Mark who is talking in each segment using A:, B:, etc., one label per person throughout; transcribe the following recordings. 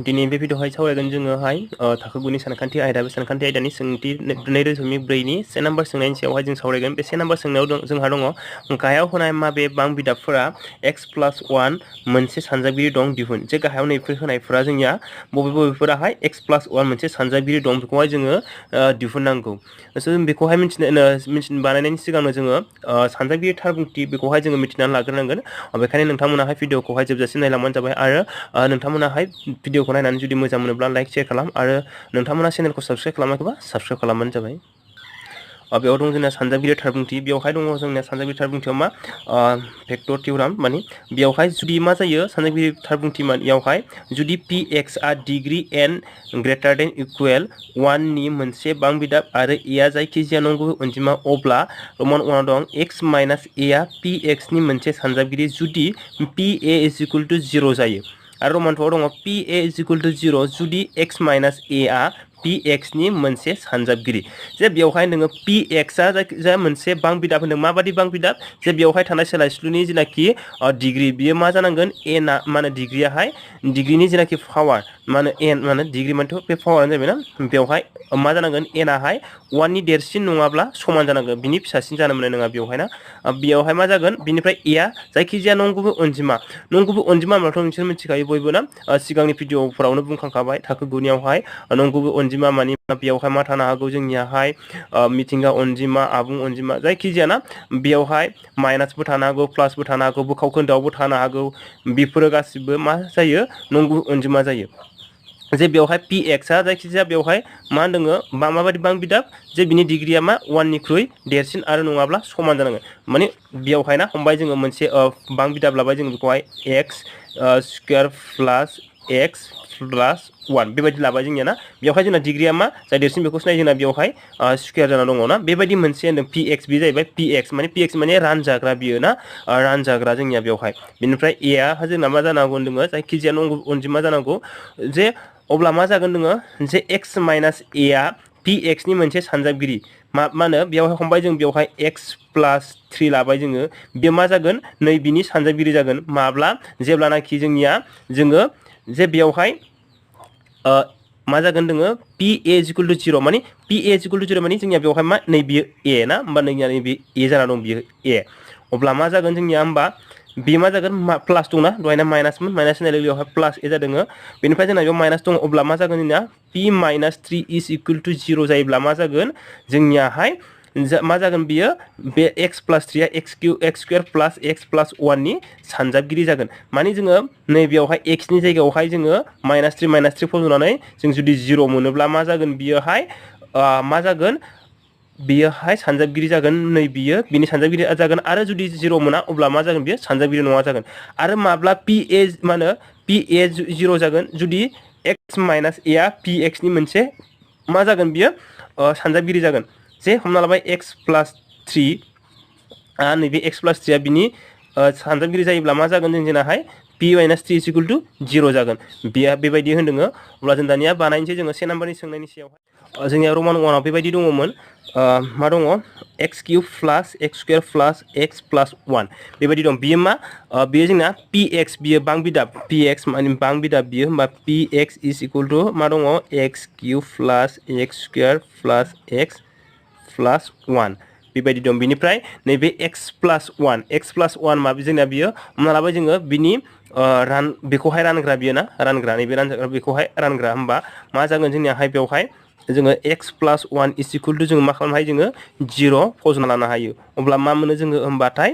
A: दिनै बे भिडिअ'हाय सावरायगोन जोङोहाय थाखो 9 नि सानखान्थि आयदा बे सानखान्थि आयदानि सोंथि 2.4 नि से नाम्बार सोंनायनि सायावहाय जों सावरायगोन बे से नाम्बार सोंनायाव जोंहा दङ गाहायाव होनाय माबे बां बिदाबफोरा x+1 मोनसे सानजागिरि दं दिहुन जे गाहायाव नैफोर होनायफोरा जोंनिया बबेफोराहाय x+1 मोनसे सानजागिरि दं बेखौहाय जोङो दिहुननांगौ जों बेखौहाय मिथिनो बानायनायनि सिगांनो जोङो सानजागिरि थार बुंथि बेखौहाय जोङो मिथिनानै लाग्रोनांगोन बेखायनो नोंथांमोनाहाय भिडिअ'खौहाय जोबजासिम नायलांबानो जाबाय आरो नोंथांमोनाहाय भिडिअ'खौ नायनानै जुदि मोजां मोनोब्ला लाइक शेयार खालाम आरो नोंथांमोना चेनेलखौ साबस्क्राइब खालामाखैबा साबस्क्राइब खालामबानो जाबाय बेयाव दं जोंना सानजागिरि थार बुंथि बेयावहाय दङ जोंना सानजागिरि थार बुंथियाव मा भेक्टर थिउराम माने बेयावहाय जुदि मा जायो सानजागिरि थार बुंथि मानियावहाय जुदि px आ डिग्री n ग्रेटार देन इकुवेल 1 नि मोनसे बां बिदाब आरो a आ जायखिजाया नंगुबै अनजिमा अब्ला रोमान 1 दं x माइनास a आ px नि मोनसे सानजागिरि जुदि pa is equal to 0 जायो आरो रोमान 2 दङ pa is equal to 0 जुदि x माइनास a आ px नि मोनसे सानजाबगिरि जे बेवहाय नोङो px आ जायखिजाया मोनसे बां बिदाब होनदों माबादि बां बिदाब जे बेवहाय थानाय सोलायस्लुनि जेनाखि डिग्री बियो मा जानांगोन a ना माने डिग्रीयाहाय डिग्रीनि जेनाखि पावार माने n माने डिग्री मानेथ' बे पावारानो जाबाय ना बेवहाय मा जानांगोन n आहाय 1 नि देरसिन नङाब्ला समान जानांगोन बिनि फिसासिन जानो मोननाय नङा बेवहाय ना बेयावहाय मा जागोन बिनिफ्राय a आ जायखिजाया नंगुबै अनजिमा होनब्लाथ' नोंसोर मिथिखायो बयबो ना सिगांनि भिडिअफोरावनो बुंखांखाबाय थाखो 9 नियावहाय नंगुबै अनजिमा मानि बेयावहाय मा थानो हागौ जोंनियाहाय मिथिंगा अनजिमा आबुं अनजिमा जायखिजाया ना बेयावहाय माइनासबो थानो हागौ प्लासबो थानो हागौ बोखाव खोन्दोआवबो थानो हागौ बेफोरो गासिबो मा जायो नंगुबै अनजिमा जायो जे बेवहाय px आ जायखिजाया बेवहाय मा होनदोङो माबादि बां बिदाब जे बिनि डिग्रीया मा 1 निख्रुइ देरसिन आरो नङाब्ला समान जानांगोन माने बेवहाय ना हमबाय जोङो मोनसे बां बिदाब लाबाय जों बेखौहाय x स्क्वायर प्लास x प्लास 1 बेबायदि लाबाय जोंनिया ना बेवहाय जोंना डिग्रीया मा जाय देरसिन बेखौ सिनाय जोंना बेवहाय स्क्वायर जाना दङ ना बेबायदि मोनसे होनदों px बे जाहैबाय px माने रानजाग्रा बियो ना रानजाग्रा जोंनिया बेवहाय बेनिफ्राय a आ जोंना मा जानांगौ होनदोङो जायखिजाया नंगुबै अनजिमा जानांगौ जे अब्ला मा जागोन नोङो जे x माइनास a आ px नि मोनसे सानजाबगिरि मा होनो बेवहाय हमबाय जों बेवहाय x+3 लाबाय जोङो बे मा जागोन नै बिनि सानजाबगिरि जागोन माब्ला जेब्लानाखि जोंनिया जोङो जे बेवहाय मा जागोन दोङो pa = 0 माने pa = 0 माने जोंनिया बेवहाय मा नै बियो a ना होमबा नैया नैबे a जाना दं बियो a अब्ला मा जागोन जोंनिया होमबा बे मा जागोन प्लास दंना दहायना माइनासमोन माइनास होनाय लोगो लोगोहाय प्लास a जादों बेनिफ्राय जोंना बेयाव माइनास दं अब्ला मा जागोन जोंनिया p-3 = 0 जायोब्ला मा जागोन जोंनियाहाय मा जागोन बियो बे x+3 आ x² प्लास x+1 नि सानजाबगिरि जागोन माने जोङो नैबेयावहाय x नि जायगायावहाय जोङो -3 फज'नानै जों जुदि 0 मोनोब्ला मा जागोन बियोहाय मा जागोन बियोहाय सानजाबगिरि जागोन नै बियो बिनि सानजाबगिरि जागोन आरो जुदि 0 मोना अब्ला मा जागोन बियो सानजाबगिरि नङा जागोन आरो माब्ला pa 0 जागोन जुदि x माइनास a आ px नि मोनसे मा जागोन बियो सानजाबगिरि जागोन जे हमना लाबाय x+3 नैबे x+3 आ बिनि सानजाबगिरि जायोब्ला मा जागोन जों जोंनाहाय p-3 = 0 जागोन बेया बेबायदि होनदोङो अब्ला जों दानिया बानायनोसै जोङो से नाम्बारनि सोंनायनि सायावहाय जोंनिया रोमान 1 आव बेबायदि दङमोन मा दङ x³ प्लास x² प्लास x+1 बेबायदि दं बियो मा बियो जोंना px बियो बां बिदाब px माने बां बिदाब बियो होमबा px = मा दङ x³ प्लास x² प्लास x+1 बेबायदि दं बिनिफ्राय नैबे x+1 मा जोंना बियो हमना लाबाय जोङो बिनि बेखौहाय रानग्रा बियो ना रानग्रा नैबे रानग्रा बेखौहाय रानग्रा होमबा मा जागोन जोंनियाहाय बेवहाय जोङो x+1 = जोङो मा खालामनो हायो जोङो 0 फजना लानो हायो अब्ला मा मोनो जोङो होमबाथाय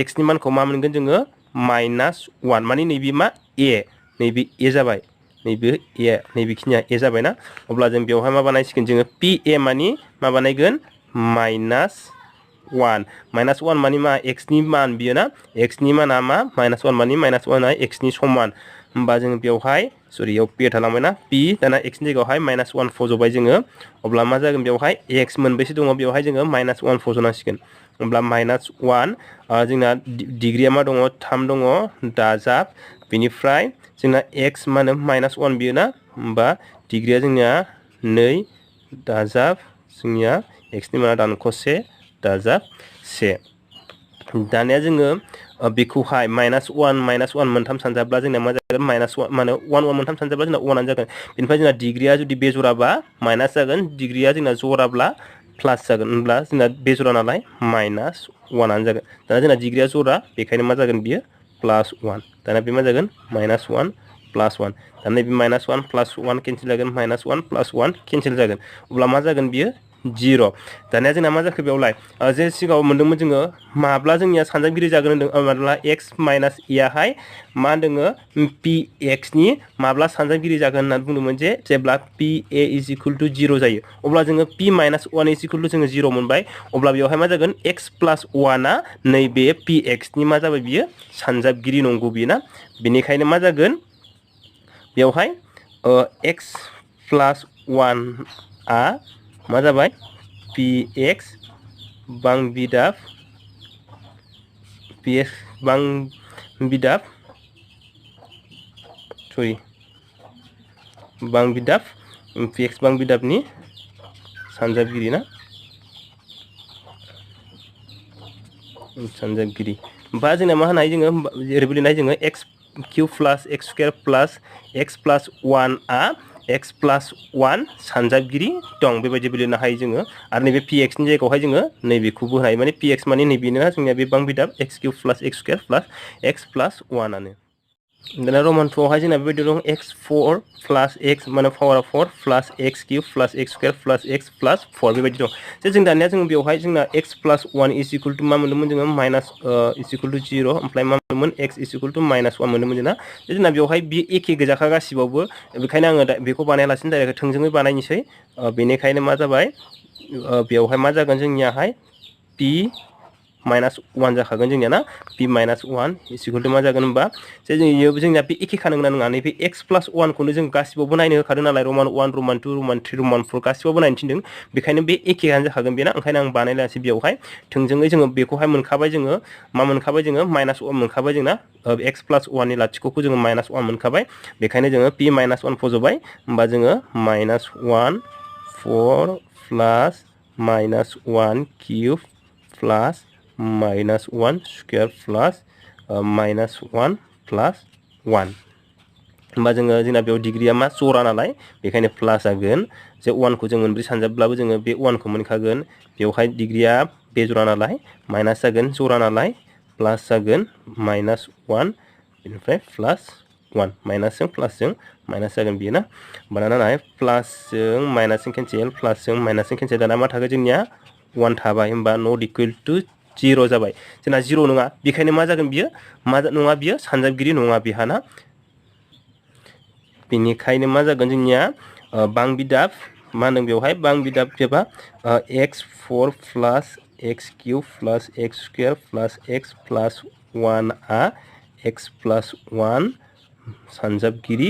A: x नि मानखौ मा मोनगोन जोङो -1 माने नैबे मा a नैबे a जाबाय नैबे a नैबेखिनिया a जाबायना अब्ला जों बेवहाय मा बानायसिगोन जोङो pa मानि मा बानायगोन -1 मानि मा x नि मान बियो ना x नि माना मा -1 मानि -1 आ x नि समान होमबा जों बेवहाय सरि याव p थालांबायना p दाना x नि जायगायावहाय -1 फज'बाय जोङो अब्ला मा जागोन बेवहाय x मोनबेसे दङ बेवहाय जोङो -1 फज'नांसिगोन होमब्ला -1 जोंना डिग्रीया मा दङ 3 दङ दाजाब बेनिफ्राय जोंना x मा होनो -1 बियो ना होमबा डिग्रीया जोंनिया 2 दाजाब जोंनिया x नि माना दानख'से दाजाब 1 दानिया जोङो बेखौहाय -1 मोनथाम सानजाब्ला जोंना मा जागोन -1 माने 1 मोनथाम सानजाब्ला जोंना 1 आनो जागोन बेनिफ्राय जोंना डिग्रीया जुदि बेजराबा माइनास जागोन डिग्रीया जोंना जराब्ला प्लास जागोन होनब्ला जोंना बेजरा नालाय -1 आनो जागोन दाना जोंना डिग्रीया जरा बेखायनो मा जागोन बियो +1 दाना बे मा जागोन -1 +1 दाना बे -1 +1 केनसेल जागोन -1 +1 केनसेल जागोन अब्ला मा जागोन बियो 0 दानिया जोंना मा जाखो बेयावलाय जे सिगाङाव मोन्दोंमोन जोङो माब्ला जोंनिया सानजाबगिरि जागोन होनदों माब्ला x - e आहाय मा होनदोङो px नि माब्ला सानजाबगिरि जागोन होननानै बुंदोंमोन जे जेब्ला pa = 0 जायो अब्ला जोङो p - 1 = जोङो 0 मोनबाय अब्ला बेयावहाय मा जागोन x + 1 आ नैबे px नि मा जाबाय बियो सानजाबगिरि नंगौ बियो ना बेनिखायनो मा जागोन बेयावहाय x + 1 आ मा जाबाय px बां बिदाब px बां बिदाब px बां बिदाबनि सानजाबगिरि ना सानजाबगिरि बा जोंना मा होनाय जोङो ओरैबायदि लिरनाय जोङो x³ + x² + x + 1 आ x + 1 सानजाबगिरि दं बेबायदि लिरनो हायो जोङो आरो नैबे px नि जायगायावहाय जोङो नैबेखौबो होनाय माने px माने नैबेनो जोंनिया बे बां बिदाब x³ + x² + x + 1 आनो दाना रमान 2 आवहाय जोंना बेबायदि दं x4 + x माने पावार 4 + x³ + x² + x + 4 बेबायदि दं जे जों दानिया जों बेवहाय जोंना x + 1 = मा मोनदोंमोन जोङो -0 ओमफ्राय मा मोनदोंमोन x = -1 मोनदोंमोन जोंना जोंना बेवहाय बे एखे गोजाखा गासिबावबो बेखायनो आङो बेखौ बानायालासिनो डाइरेक्ट थोंजोङै बानायनोसै बेनिखायनो मा जाबाय बेवहाय मा जागोन जोंनियाहाय p - 1 जाखागोन जोंनिया ना p - 1 = मा जागोन होनबा जे जोंनिया बे एखेखा नंगौना नङा नैबे x + 1 खौनो जों गासिबावबो नायनो होखादों नालाय रमान 1 रमान 2 रमान 3 रमान 4 गासिबावबो नायनो थिनदों बेखायनो बे एखेआनो जाखागोन बेना ओंखायनो आं बानायलासै बेवहाय थोंजोङै जोङो बेखौहाय मोनखाबाय जोङो मा मोनखाबाय जोङो -1 मोनखाबाय जोंना x + 1 नि लाथिख'खौ जोङो -1 मोनखाबाय बेखायनो जोङो p - 1 फज'बाय होमबा जोङो -1 4 + -1³ + -1² + -1 + 1 होमबा जोङो जोंना बेयाव डिग्रीया मा जरा नालाय बेखायनो प्लास जागोन जे 1 खौ जों मोनब्रै सानजाबब्लाबो जोङो बे 1 खौ मोनखागोन बेवहाय डिग्रीया बेजरा नालाय माइनास जागोन जरा नालाय प्लास जागोन -1 बेनिफ्राय +1 माइनासजों प्लासजों माइनास जागोन बियो ना होमबाना नाय प्लासजों माइनासजों केनसेल प्लासजों माइनासजों केनसेल दाना मा थागोन जोंनिया 1 थाबाय होमबा ≠ 0 जाबाय जोंना 0 नङा बेखायनो मा जागोन बियो मा नङा बियो सानजाबगिरि नङा बिहा ना बेनिखायनो मा जागोन जोंनिया बां बिदाब मा होनदों बेवहाय बां बिदाब एबा x4 + x³ + x² + x + 1 आ x + 1 सानजाबगिरि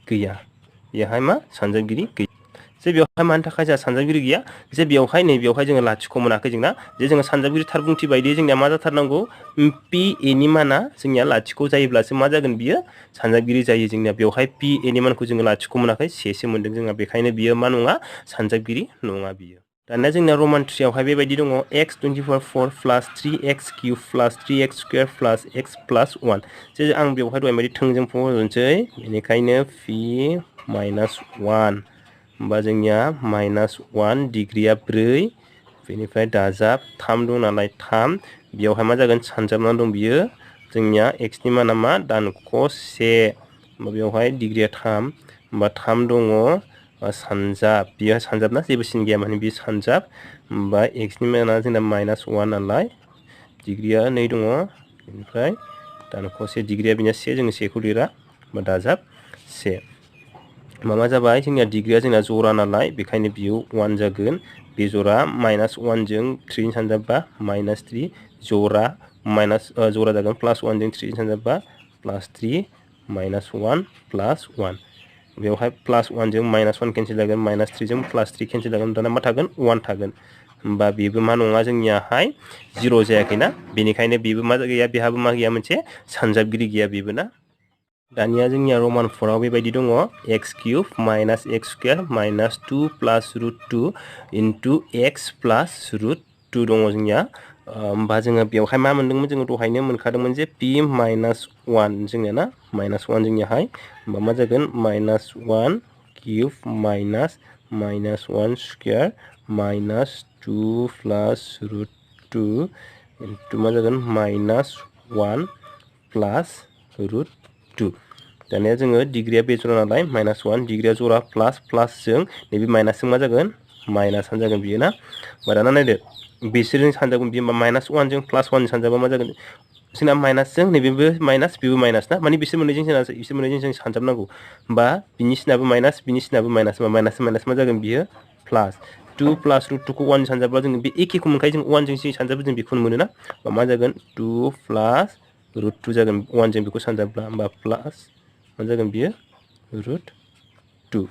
A: गैया बेहाय मा सानजाबगिरि गैया जे बेवहाय मानि थाखाय जोंहा सानजाबगिरि गैया जे बेवहाय नैबेवहाय जोङो लाथिख' मोनाखै जोंना जे जोङो सानजाबगिरि थार बुंथि बायदियै जोंनिया मा जाथारनांगौ p a नि माना जोंनिया लाथिख' जायोब्लासो मा जागोन बियो सानजाबगिरि जायो जोंनिया बेवहाय p a नि मानखौ जोङो लाथिख' मोनाखै सेसो मोनदों जोंहा बेखायनो बियो मा नङा सानजाबगिरि नङा बियो दानिया जोंना रमान 3 आवहाय बेबायदि दङ Ex-2.4 + 3x³ + 3x² + x + 1 जे आं बेवहाय दहाय बायदि थोंजों फज'नोसै बेनिखायनो p - 1 होमबा जोंनिया -1 डिग्रीया 4 बेनिफ्राय दाजाब 3 दं नालाय 3 बेयावहाय मा जागोन सानजाबनानै दं बियो जोंनिया x नि माना मा दानख' 1 होमबा बेवहाय डिग्रीया 3 होमबा 3 दङ सानजाब बियो सानजाबना जेबो सिन गैया माने बियो सानजाब होमबा x नि माना जोंना -1 नालाय डिग्रीया 2 दङ बेनिफ्राय दानख' 1 डिग्रीया बिनिया 1 जोङो 1 खौ लिरा होमबा दाजाब 1 मा जाबाय जोंनिया डिग्रीया जोंना जरा नालाय बेखायनो बियो 1 जागोन बे जरा -1 जों 3 नि सानजाबबा -3 जरा जरा जागोन +1 जों 3 नि सानजाबबा +3 -1 +1 बेवहाय +1 जों -1 केनसेल जागोन -3 जों +3 केनसेल जागोन दाना मा थागोन 1 थागोन होमबा बेबो मा नङा जोंनियाहाय 0 जायाखैना बेनिखायनो बेबो मा गैया बेहाबो मा गैया मोनसे सानजाबगिरि गैया बेबो ना दानिया जोंनिया रोमान 4 आव बेबायदि दङ x³ minus x² minus 2 plus √2 into x plus √2 दङ जोंनिया होमबा जोङो बेवहाय मा मोनदोंमोन जोङो दहायनो मोनखादोंमोन जे p माइनास 1 जोंनिया ना माइनास 1 जोंनियाहाय होमबा मा जागोन minus 1³ minus minus 1 square minus 2 plus √2 into मा जागोन माइनास 1 प्लस √2 दानिया जोङो डिग्रीया बे जरा नालाय माइनास 1 डिग्रीया जरा प्लस प्लस जों नैबे माइनास जों मा जागोन माइनास जागोन बियो ना दाना नायदो बिसोरजों सानजागोन बियो माइनास 1 जों प्लस 1 सानजाबा मा जागोन जोंना माइनास जों नैबेबो माइनास बेबो माइनास ना माने बिसोर मोननैजों जों सानजाबनांगौ बा बिनि सिनाबो माइनास बिनि सिनाबो माइनास माइनास माइनास मा जागोन बियो प्लस 2 प्लस √2 खौ 1 सानजाबा जों बे एखेखौ मोनखायो जों 1 जों सानजाबो जों बेखौनो मोनो ना मा जागोन 2 प्लस √2 जागोन 1 जों बेखौ सानजाबब्ला होमबा प्लस मा जागोन बियो √2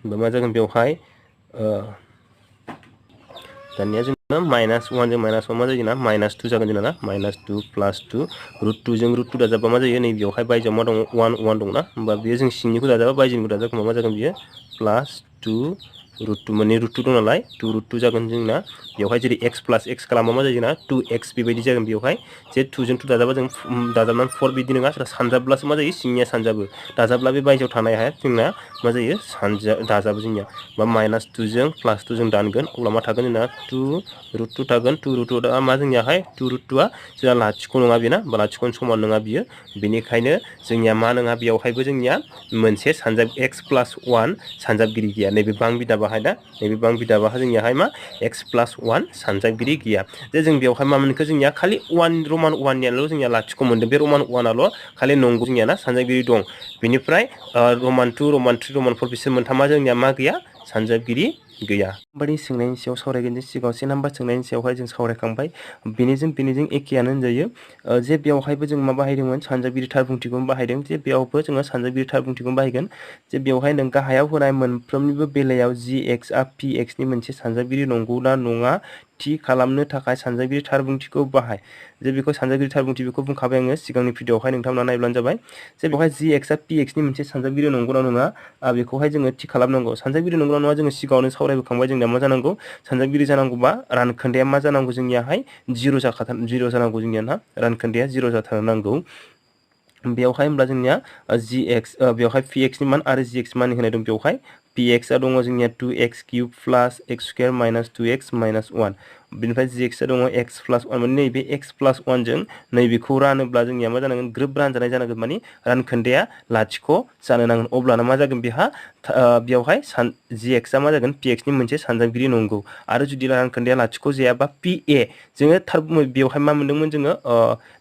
A: होमबा मा जागोन बेवहाय दानिया जोङो माइनास 1 जों माइनास 1 मा जायो ना माइनास 2 जागोन जोंना ना माइनास 2 प्लस 2 √2 जों √2 दाजाबा मा जायो नै बेवहाय बायजोआव मा दङ 1 दं ना होमबा बेयो जों सिंनिखौ दाजाबा बायजोनिखौ दाजाबा मा जागोन बियो प्लस 2 √2 मोननै √2 दं नालाय 2 √2 जागोन जोंना बेवहाय जेरै x प्लस x खालामबा मा जायो जोंना 2x बेबायदि जागोन बेवहाय जे 2 जों 2 दाजाबा जों दाजाबनानै 4 बिदि नङा सानजाबब्लासो मा जायो सिंनिया सानजाबो दाजाबब्ला बे बायजोआव थानाय हाया जोंना मा जायो दाजाबो जोंनिया बा माइनास 2 जों प्लस 2 जों दानगोन अब्ला मा थागोन जोंना 2 √2 थागोन 2 √2 दा मा जोंनियाहाय 2 √2आ जोंना लाथिख' नङा बेना बा लाथिख'नि समान नङा बियो बेनिखायनो जोंनिया मा नङा बेयावहायबो जोंनिया मोनसे सानजाब x प्लस 1 सानजाबगिरि गैया नैबे बां बिदा बाहाय ना नैबे बां बिदा बाहा जोंनियाहाय मा x प्लस 1 सानजाबगिरि गैया जे जों बेवहाय मा मोनखो जोंनिया खालि 1 रमान 1 नियाल' जोंनिया लाथिख' मोनदों बे रमान 1 आल' खालि नंगौ जोंनिया ना सानजाबगिरि दं बेनिफ्राय रमान 2 रमान 3 रमान 4 बिसोर मोनथामा जोंनिया मा गैया सानजाबगिरि गैया नाम्बारनि सोंनायनि सायाव सावरायगोन जों सिगाङाव से नाम्बार सोंनायनि सायावहाय जों सावरायखांबाय बेनिजों एखेयानो होनजायो जे बेवहायबो जों मा बाहायदोंमोन सानजाबगिरि थार बुंथिखौनो बाहायदों जे बेयावबो जोङो सानजाबगिरि थार बुंथिखौनो बाहायगोन जे बेवहाय नों गाहायाव होनाय मोनफ्रोमनिबो बेलायाव जि एक्सआ पि एक्सनि मोनसे सानजाबगिरि नंगौना नङा थि खालामनो थाखाय सानजाबगिरि थार बुंथिखौ बाहाय जे बेखौ सानजाबगिरि थार बुंथि बेखौ बुंखाबाय आङो सिगांनि भिडिअआवहाय नोंथांमोना नायब्लानो जाबाय जे बेवहाय जि एक्सआ पि एक्सनि मोनसे सानजाबगिरि नंगौना नङा बेखौहाय जोङो थि खालामनांगौ सानजाबगिरि नंगौना नङा जोङो सिगाङावनो सावरायबोखांबाय जोंना मा जानांगौ सानजाबगिरि जानांगौबा रानखोन्दाया मा जानांगौ जोंनियाहाय 0 जानांगौ जोंनिया ना रानखोन्दाया 0 जाथारनांगौ बेवहाय होमब्ला जोंनिया जि एक्स बेवहाय पि एक्सनि मान आरो जि एक्स मान होनाय दं बेवहाय पि एक्सआ दङ जोंनिया 2x³ plus x² minus 2x minus 1 बिनिफ्राय जि एक्सआ दङ x प्लस 1 माने नैबे x प्लस 1 जों नैबेखौ रानोब्ला जोंनिया मा जानांगोन ग्रोब रानजानाय जानांगोन माने रानखोन्दाया लाथिख' जानो नांगोन अब्लाना मा जागोन बेहा बेवहाय जि एक्सआ मा जागोन पि एक्सनि मोनसे सानजाबगिरि नंगौ आरो जुदि रानखोन्दाया लाथिख' जायाबा पि ए जोङो थार बेवहाय मा मोनदोंमोन जोङो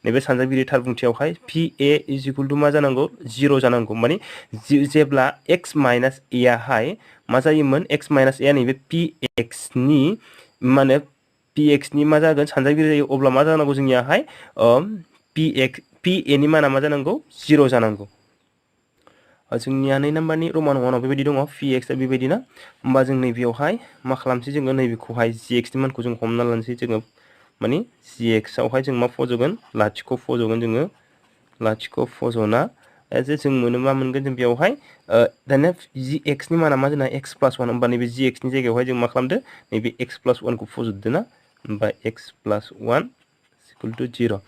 A: नैबे सानजाबगिरि थार बुंथियावहाय पि ए इज इकुवेल टु मा जानांगौ 0 जानांगौ माने जेब्ला x माइनास ए आहाय मा जायोमोन x माइनास ए नैबे पि एक्सनि माने पि एक्सनि मा जागोन सानजाबगिरि जायो अब्ला मा जानांगौ जोंनियाहाय पि ए नि माना मा जानांगौ 0 जानांगौ जोंनिया 2 नाम्बारनि रमान 1 आव बेबायदि दङ पि एक्सआ बेबायदि ना होमबा जों नैबेयावहाय मा खालामसै जोङो नैबेखौहाय जि एक्सनि मानखौ जों हमना लानोसै जोङो माने जि एक्सआवहाय जों मा फज'गोन लाथिख' फज'गोन जोङो लाथिख' फज'ना जे जों मोनो मा मोनगोन जों बेयावहाय दानिया जि एक्सनि माना मा जोंना x प्लस 1 होमबा नैबे जि एक्सनि जायगायावहाय जों मा खालामदो नैबे x प्लस 1 खौ फज'दो ना होमबा x प्लस 1 इकुवेल टु 0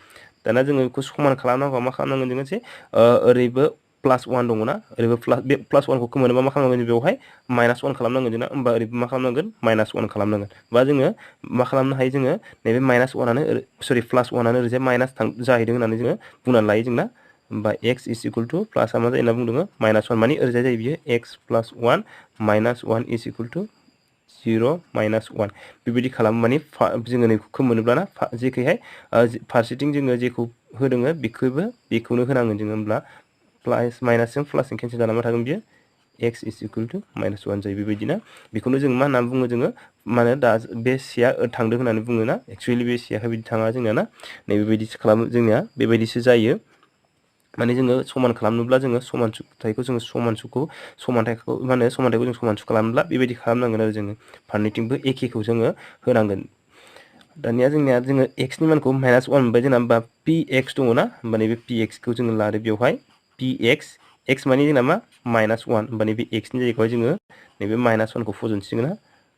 A: दाना जोङो बेखौ समान खालामनांगौ मा खालामनांगोन जोङो जे ओरैबो प्लस 1 दङ ना ओरैबो बे प्लस 1 खौ मोनोबा मा खालामनांगोन बेवहाय माइनास 1 खालामनांगोन जोंना होमबा ओरैबो मा खालामनांगोन माइनास 1 खालामनांगोन बा जोङो मा खालामनो हायो जोङो नैबे माइनास 1आनो सरि प्लास 1आनो ओरैजाय माइनास जाहैदों होननानै जोङो बुंनानै लायो जोंना होमबा x इज इकुवेल टु प्लासआ मा जायो होनना बुंदों माइनास 1 माने ओरैजाय जायो बियो x प्लास 1 माइनास 1 इज इकुवेल टु 0 माइनास 1 बेबायदि खालामो माने जोङो नैखौ मोनोब्लाना जेखैहाय फारसेथिं जोङो जेखौ होदों बेखौनो होनांगोन जोङो होमब्ला प्लास माइनासजों प्लासजों केन्सेल जाना मा थागोन बियो x इज इकुवेल टु माइनास 1 जायो बेबायदिना बेखौनो जों मा होनना बुङो जोङो माने दा बे सिया थांदों होननानै बुङो ना एक्सुवेलि बे सियाहाय बिदि थाङा जोंनिया ना नैबेबायदिसो खालामो जोंनिया बेबायदिसो जायो माने जोङो समान खालामनोब्ला जोङो समानथायखौ जोङो समानथायखौ मा होनो समानथायखौ जों समान खालामब्ला बेबायदि खालामनांगोन आरो जोङो फारनैथिंबो एखेखौ जोङो होनांगोन दानिया जोङो x नि मानखौ माइनास 1 मोनबाय जोंना होमबा पि एक्स दङ ना होमबा नैबे पि एक्सखौ जोङो लादो बेवहाय px x माने जोंना मा -1 होमबा नैबे x नि जायगायाव जोङो नैबे -1 खौ फजनसिगोन ना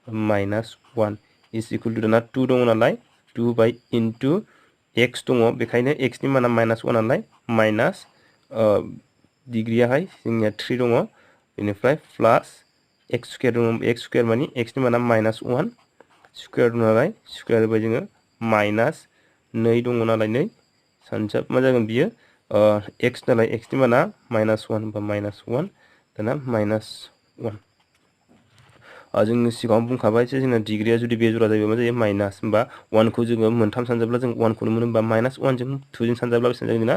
A: -1 इज इक्वल टु दाना 2 दङ नालाय 2 बाय इनटु x दङ बेखायनो x नि माना -1 नालाय माइनास डिग्रीयाहाय जोंनिया 3 दङ बेनिफ्राय प्लास x स्क्वायर दङ x स्क्वायर माने x नि माना -1 स्क्वायर दङ नालाय स्क्वायर बाय जोङो -2 दङ नालाय 2 सानजाब मा जागोन बियो x नालाय x नि माना -1 होनबा -1 दाना -1 जों सिगाङाव बुंखाबाय जे जोंना डिग्रीया जुदि बे जरा जायोबा मा जायो माइनास होनबा 1 खौ जोङो मोनथाम सानजाब्ला जों 1 खौनो मोनो होनबा -1 जों 2 जों सानजाब्ला बेसेबां जागोन जोंना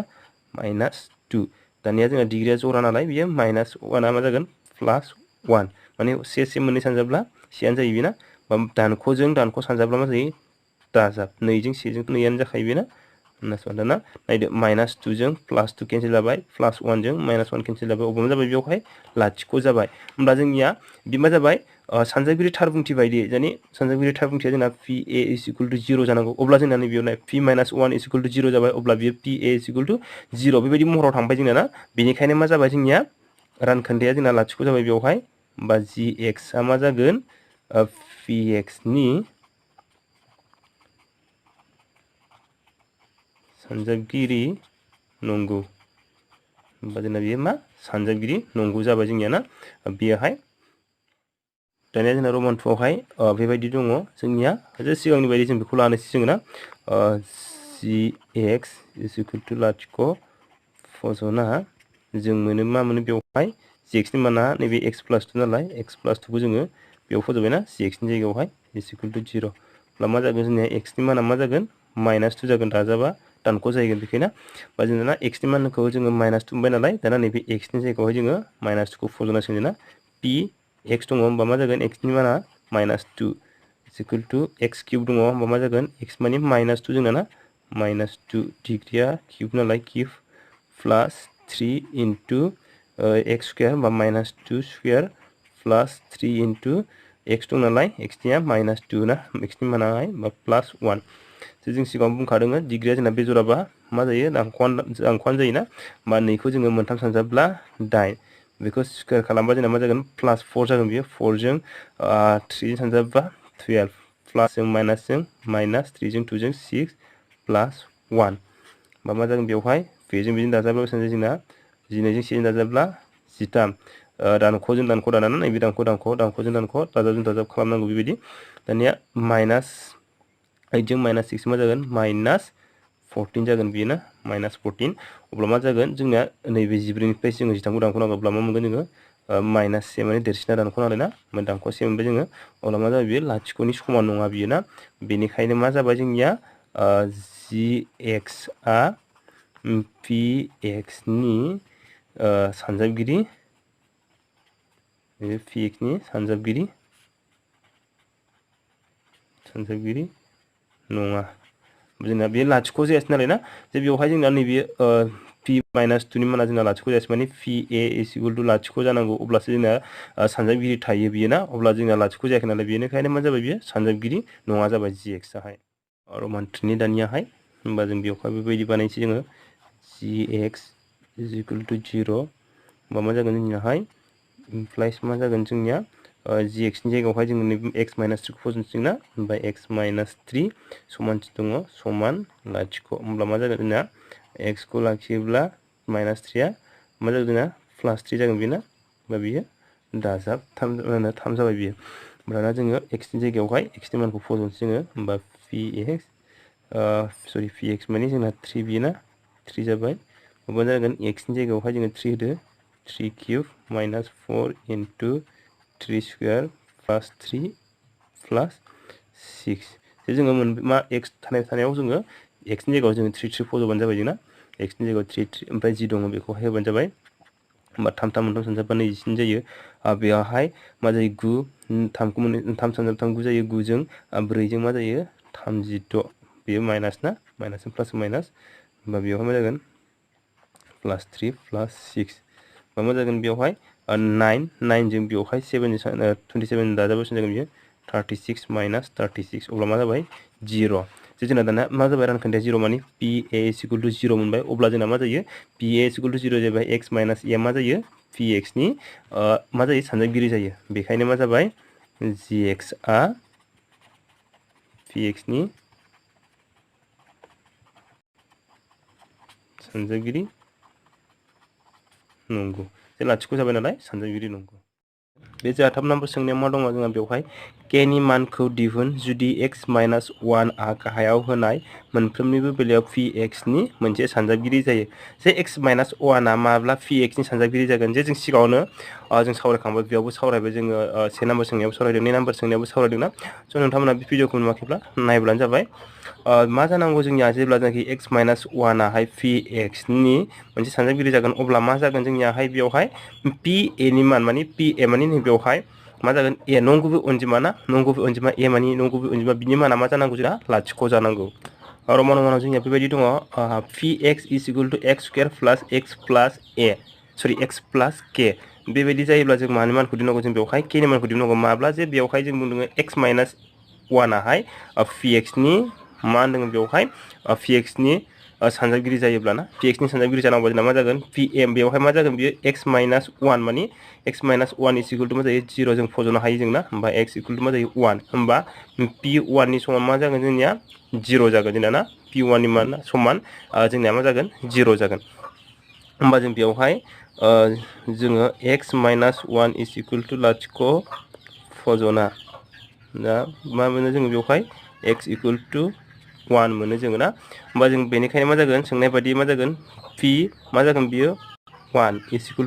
A: -2 दानिया जोंना डिग्रीया जरा नालाय बियो -1 आ मा जागोन +1 माने से मोननै सानजाब्ला सेयानो जायो बेना दानख'जों दानख' सानजाब्ला मा जायो दाजाब 2 जों 1 जों 2 आनो जाखायो बेना दाना नायदो -2 जों +2 केनसेल जाबाय +1 जों -1 केनसेल जाबाय अब्ला मा जाबाय बेवहाय लाथिख' जाबाय होमब्ला जोंनिया बे मा जाबाय सानजागिरि थार बुंथि बायदि जानि सानजागिरि थार बुंथिया जोंना pa = 0 जानांगौ अब्ला जोंना नैबेयाव नाय p - 1 = 0 जाबाय अब्ला बियो pa = 0 बेबायदि महराव थांबाय जोंना ना बेनिखायनो मा जाबाय जोंनिया रानखोन्दाया जोंना लाथिख' जाबाय बेवहाय होमबा gx आ मा जागोन px नि सानजागिरि नंगौ होमबा जोंना बेयो मा सानजागिरि नंगौ जाबाय जोंनिया ना बेयावहाय दानिया जोंना रमान 2 आवहाय बेबायदि दङ जोंनिया सिगांनि बायदि जों बेखौ लानोसै जोङो ना gx = लाथिख' फजना जों मोनो मा मोनो बेवहाय gx नि माना नैबे x + 2 नालाय x + 2 खौ जोङो बेयाव फज'बायना gx नि जायगायावहाय = 0 अब्ला मा जागोन जोंनिया x नि माना मा जागोन -2 जागोन दाजाबा दानख' जाहैगोन बेखायनो बा जोंना x नि मानखौ जोङो -2 मोनबाय नालाय दाना नैबे x नि जायगायावहाय जोङो -2 खौ फज'नांसिगोन जोंना p x दङ होमबा मा जागोन x नि माना -2 = x³ दङ होमबा मा जागोन x माने -2 जोंना ना -2 डिग्रीया क्यूब नालाय cube plus 3 into x square होमबा -2 स्क्वायर प्लस 3 इनटु x दं नालाय x निया -2 ना x नि मानाहाय +1 जों सिगाङाव बुंखादों डिग्रीया जोंना बे जराबा मा जायो दानख'आनो जायोना होमबा 2 खौ जोङो मोनथाम सानजाब्ला 8 बेखौ स्क्वायर खालामबा जोंना मा जागोन +4 जागोन बियो 4 जों 3 जों सानजाब्ला 12 प्लस जों माइनास जों -3 जों 2 जों 6 +1 बा मा जागोन बेवहाय बेजों बेजों दाजाब्ला बेसेबां जायो जोंना 12 जों 7 दाजाब्ला 13 दानख'जों दानख' दानानै नैबे दानख'जों दानख' दाजाबजों दाजाब खालामनांगौ बेबायदि दानिया -8 जों -6 मा जागोन -14 जागोन बियो ना -14 अब्ला मा जागोन जोंनिया नैबे 14 निफ्राय जोङो 13 खौ दानख'नांगौ अब्ला मा मोनगोन जोङो -से माने देरसिना दानख' नालाय ना ओमफ्राय दानख'से मोनबाय जोङो अब्ला मा जाबाय बियो लाथिख'नि समान नङा बियो ना बेनिखायनो मा जाबाय जोंनिया gx आ px नि सानजाबगिरि px नि सानजाबगिरि नङा जोंना बे लाथिख' जायासै नालाय ना जे बेवहाय जोंना नैबे p - 2 नि माना जोंना लाथिख' जायासै माने pa = लाथिख' जानांगौ अब्लासो जोंना सानजाबगिरि थायो बियो ना अब्ला जोंना लाथिख' जायाखै नालाय बेनिखायनो मा जाबाय बियो सानजाबगिरि नङा जाबाय gx आहाय रमान 3 नि दानियाहाय होमबा जों बेवहाय बेबायदि बानायनोसै जोङो gx = 0 होमबा मा जागोन जोंनियाहाय इमप्लाइस मा जागोन जोंनिया gx नि जायगायावहाय जोङो x - 3 खौ फजनसिगोन ना ओमफ्राय x - 3 समानथि दङ समान लाथिख' होमब्ला मा जागोन जोंना x खौ लाखियोब्ला -3 आ मा जागोन जोंना +3 जागोन बेना होमबा बियो दाजाब 3 जाबाय बियो होमब्लाना जोङो x नि जायगायावहाय x नि मानखौ फजनसै जोङो होमबा px माने जोंना 3 बियो ना 3 जाबाय होमबा जागोन x नि जायगायावहाय जोङो 3 होदो 3³ -4 इनटु 3 स्क्वायर प्लस 3 प्लस 6 जोङो मा x थानायाव जोङो x नि जायगायाव जोङो 3 फज'बानो जाबाय जोंना x नि जायगायाव 3 ओमफ्राय जि दङ बेखौहाय होबानो जाबाय होमबा 3 सानजाबबा 29 जायो बेयावहाय मा जायो 9 3 खौ 3 सानजाब 3 9 जायो 9 जों 4 जों मा जायो 36 बेयो माइनास ना माइनास प्लास माइनास होमबा बेयावहाय मा जागोन +3 + 6 होमबा मा जागोन बेयावहाय 9 जों बेयावहाय 7 27 दाजाबा बेसेबां जागोन बियो 36 - 36 अब्ला मा जाबाय 0 जे जोंना दाना मा जाबाय रानखान्थिया 0 माने PA = 0 मोनबाय अब्ला जोंना मा जायो PA = 0 जाबाय x - a मा जायो px नि मा जायो सानजागिरि जायो बेखायनो मा जाबाय gx आ px नि सानजागिरि नंगौ जे लाथिख' जाबाय नालाय सानजागिरि नंगौ बे जोंहा 3 नम्बर सोंनायाव मा दङ जोंहा बेवहाय k नि मानखौ दिहुन जुदि x - 1 आ गाहायाव होनाय मोनफ्रोमनिबो बेलायाव px नि मोनसे सानजागिरि जायो जे x - 1 आ माब्ला px नि सानजागिरि जागोन जे जों सिगाङावनो जों सावरायखांबाय बेयावबो सावरायबाय जोङो 1 नम्बर सोंनायावबो सावरायदों 2 नम्बर सोंनायावबो सावरायदोंना स' नोंथांमोना बे भिडिअखौ नुवाखैब्ला नायब्लानो जाबाय मा जानांगौ जोंनिया जेब्ला जोंखि x - 1 आहाय px नि मोनसे सानजागिरि जागोन अब्ला मा जागोन जोंनियाहाय बेवहाय pa नि मान माने pa माने बेवहाय मा जागोन a नंगुबै अनजिमा ना नंगुबै अनजिमा a माने नंगुबै अनजिमा बिनि माना मा जानांगौ जोंना लाथिख' जानांगौ रमान मानाव जोंनिया बेबायदि दङ px = x² + x + a सरि x + k बेबायदि जायोब्ला जों मानि मानखौ दिहुननांगौ जों बेवहाय k नि मानखौ दिहुननांगौ माब्ला जे बेवहाय जों बुंदों x - 1 आहाय px नि मा होनदों बेवहाय px नि सानजागिरि जायोब्लाना px नि सानजागिरि जानांगौ जोंना मा जागोन pm बेवहाय मा जागोन बियो x - 1 माने x - 1 = मा जायो 0 जों फज'नो हायो जोंना होमबा x = मा जायो 1 होमबा p1 नि समान मा जागोन जोंनिया 0 जागोन जोंना ना p1 नि मान समान जोंनिया मा जागोन 0 जागोन होमबा जों बेवहाय जोङो x - 1 = लाथिख' फजना दा मा मोनो जोङो बेवहाय x = 1 मोनो जोङो ना होमबा जों बेनिखायनो मा जागोन सोंनाय बायदि मा जागोन p मा जागोन बियो 1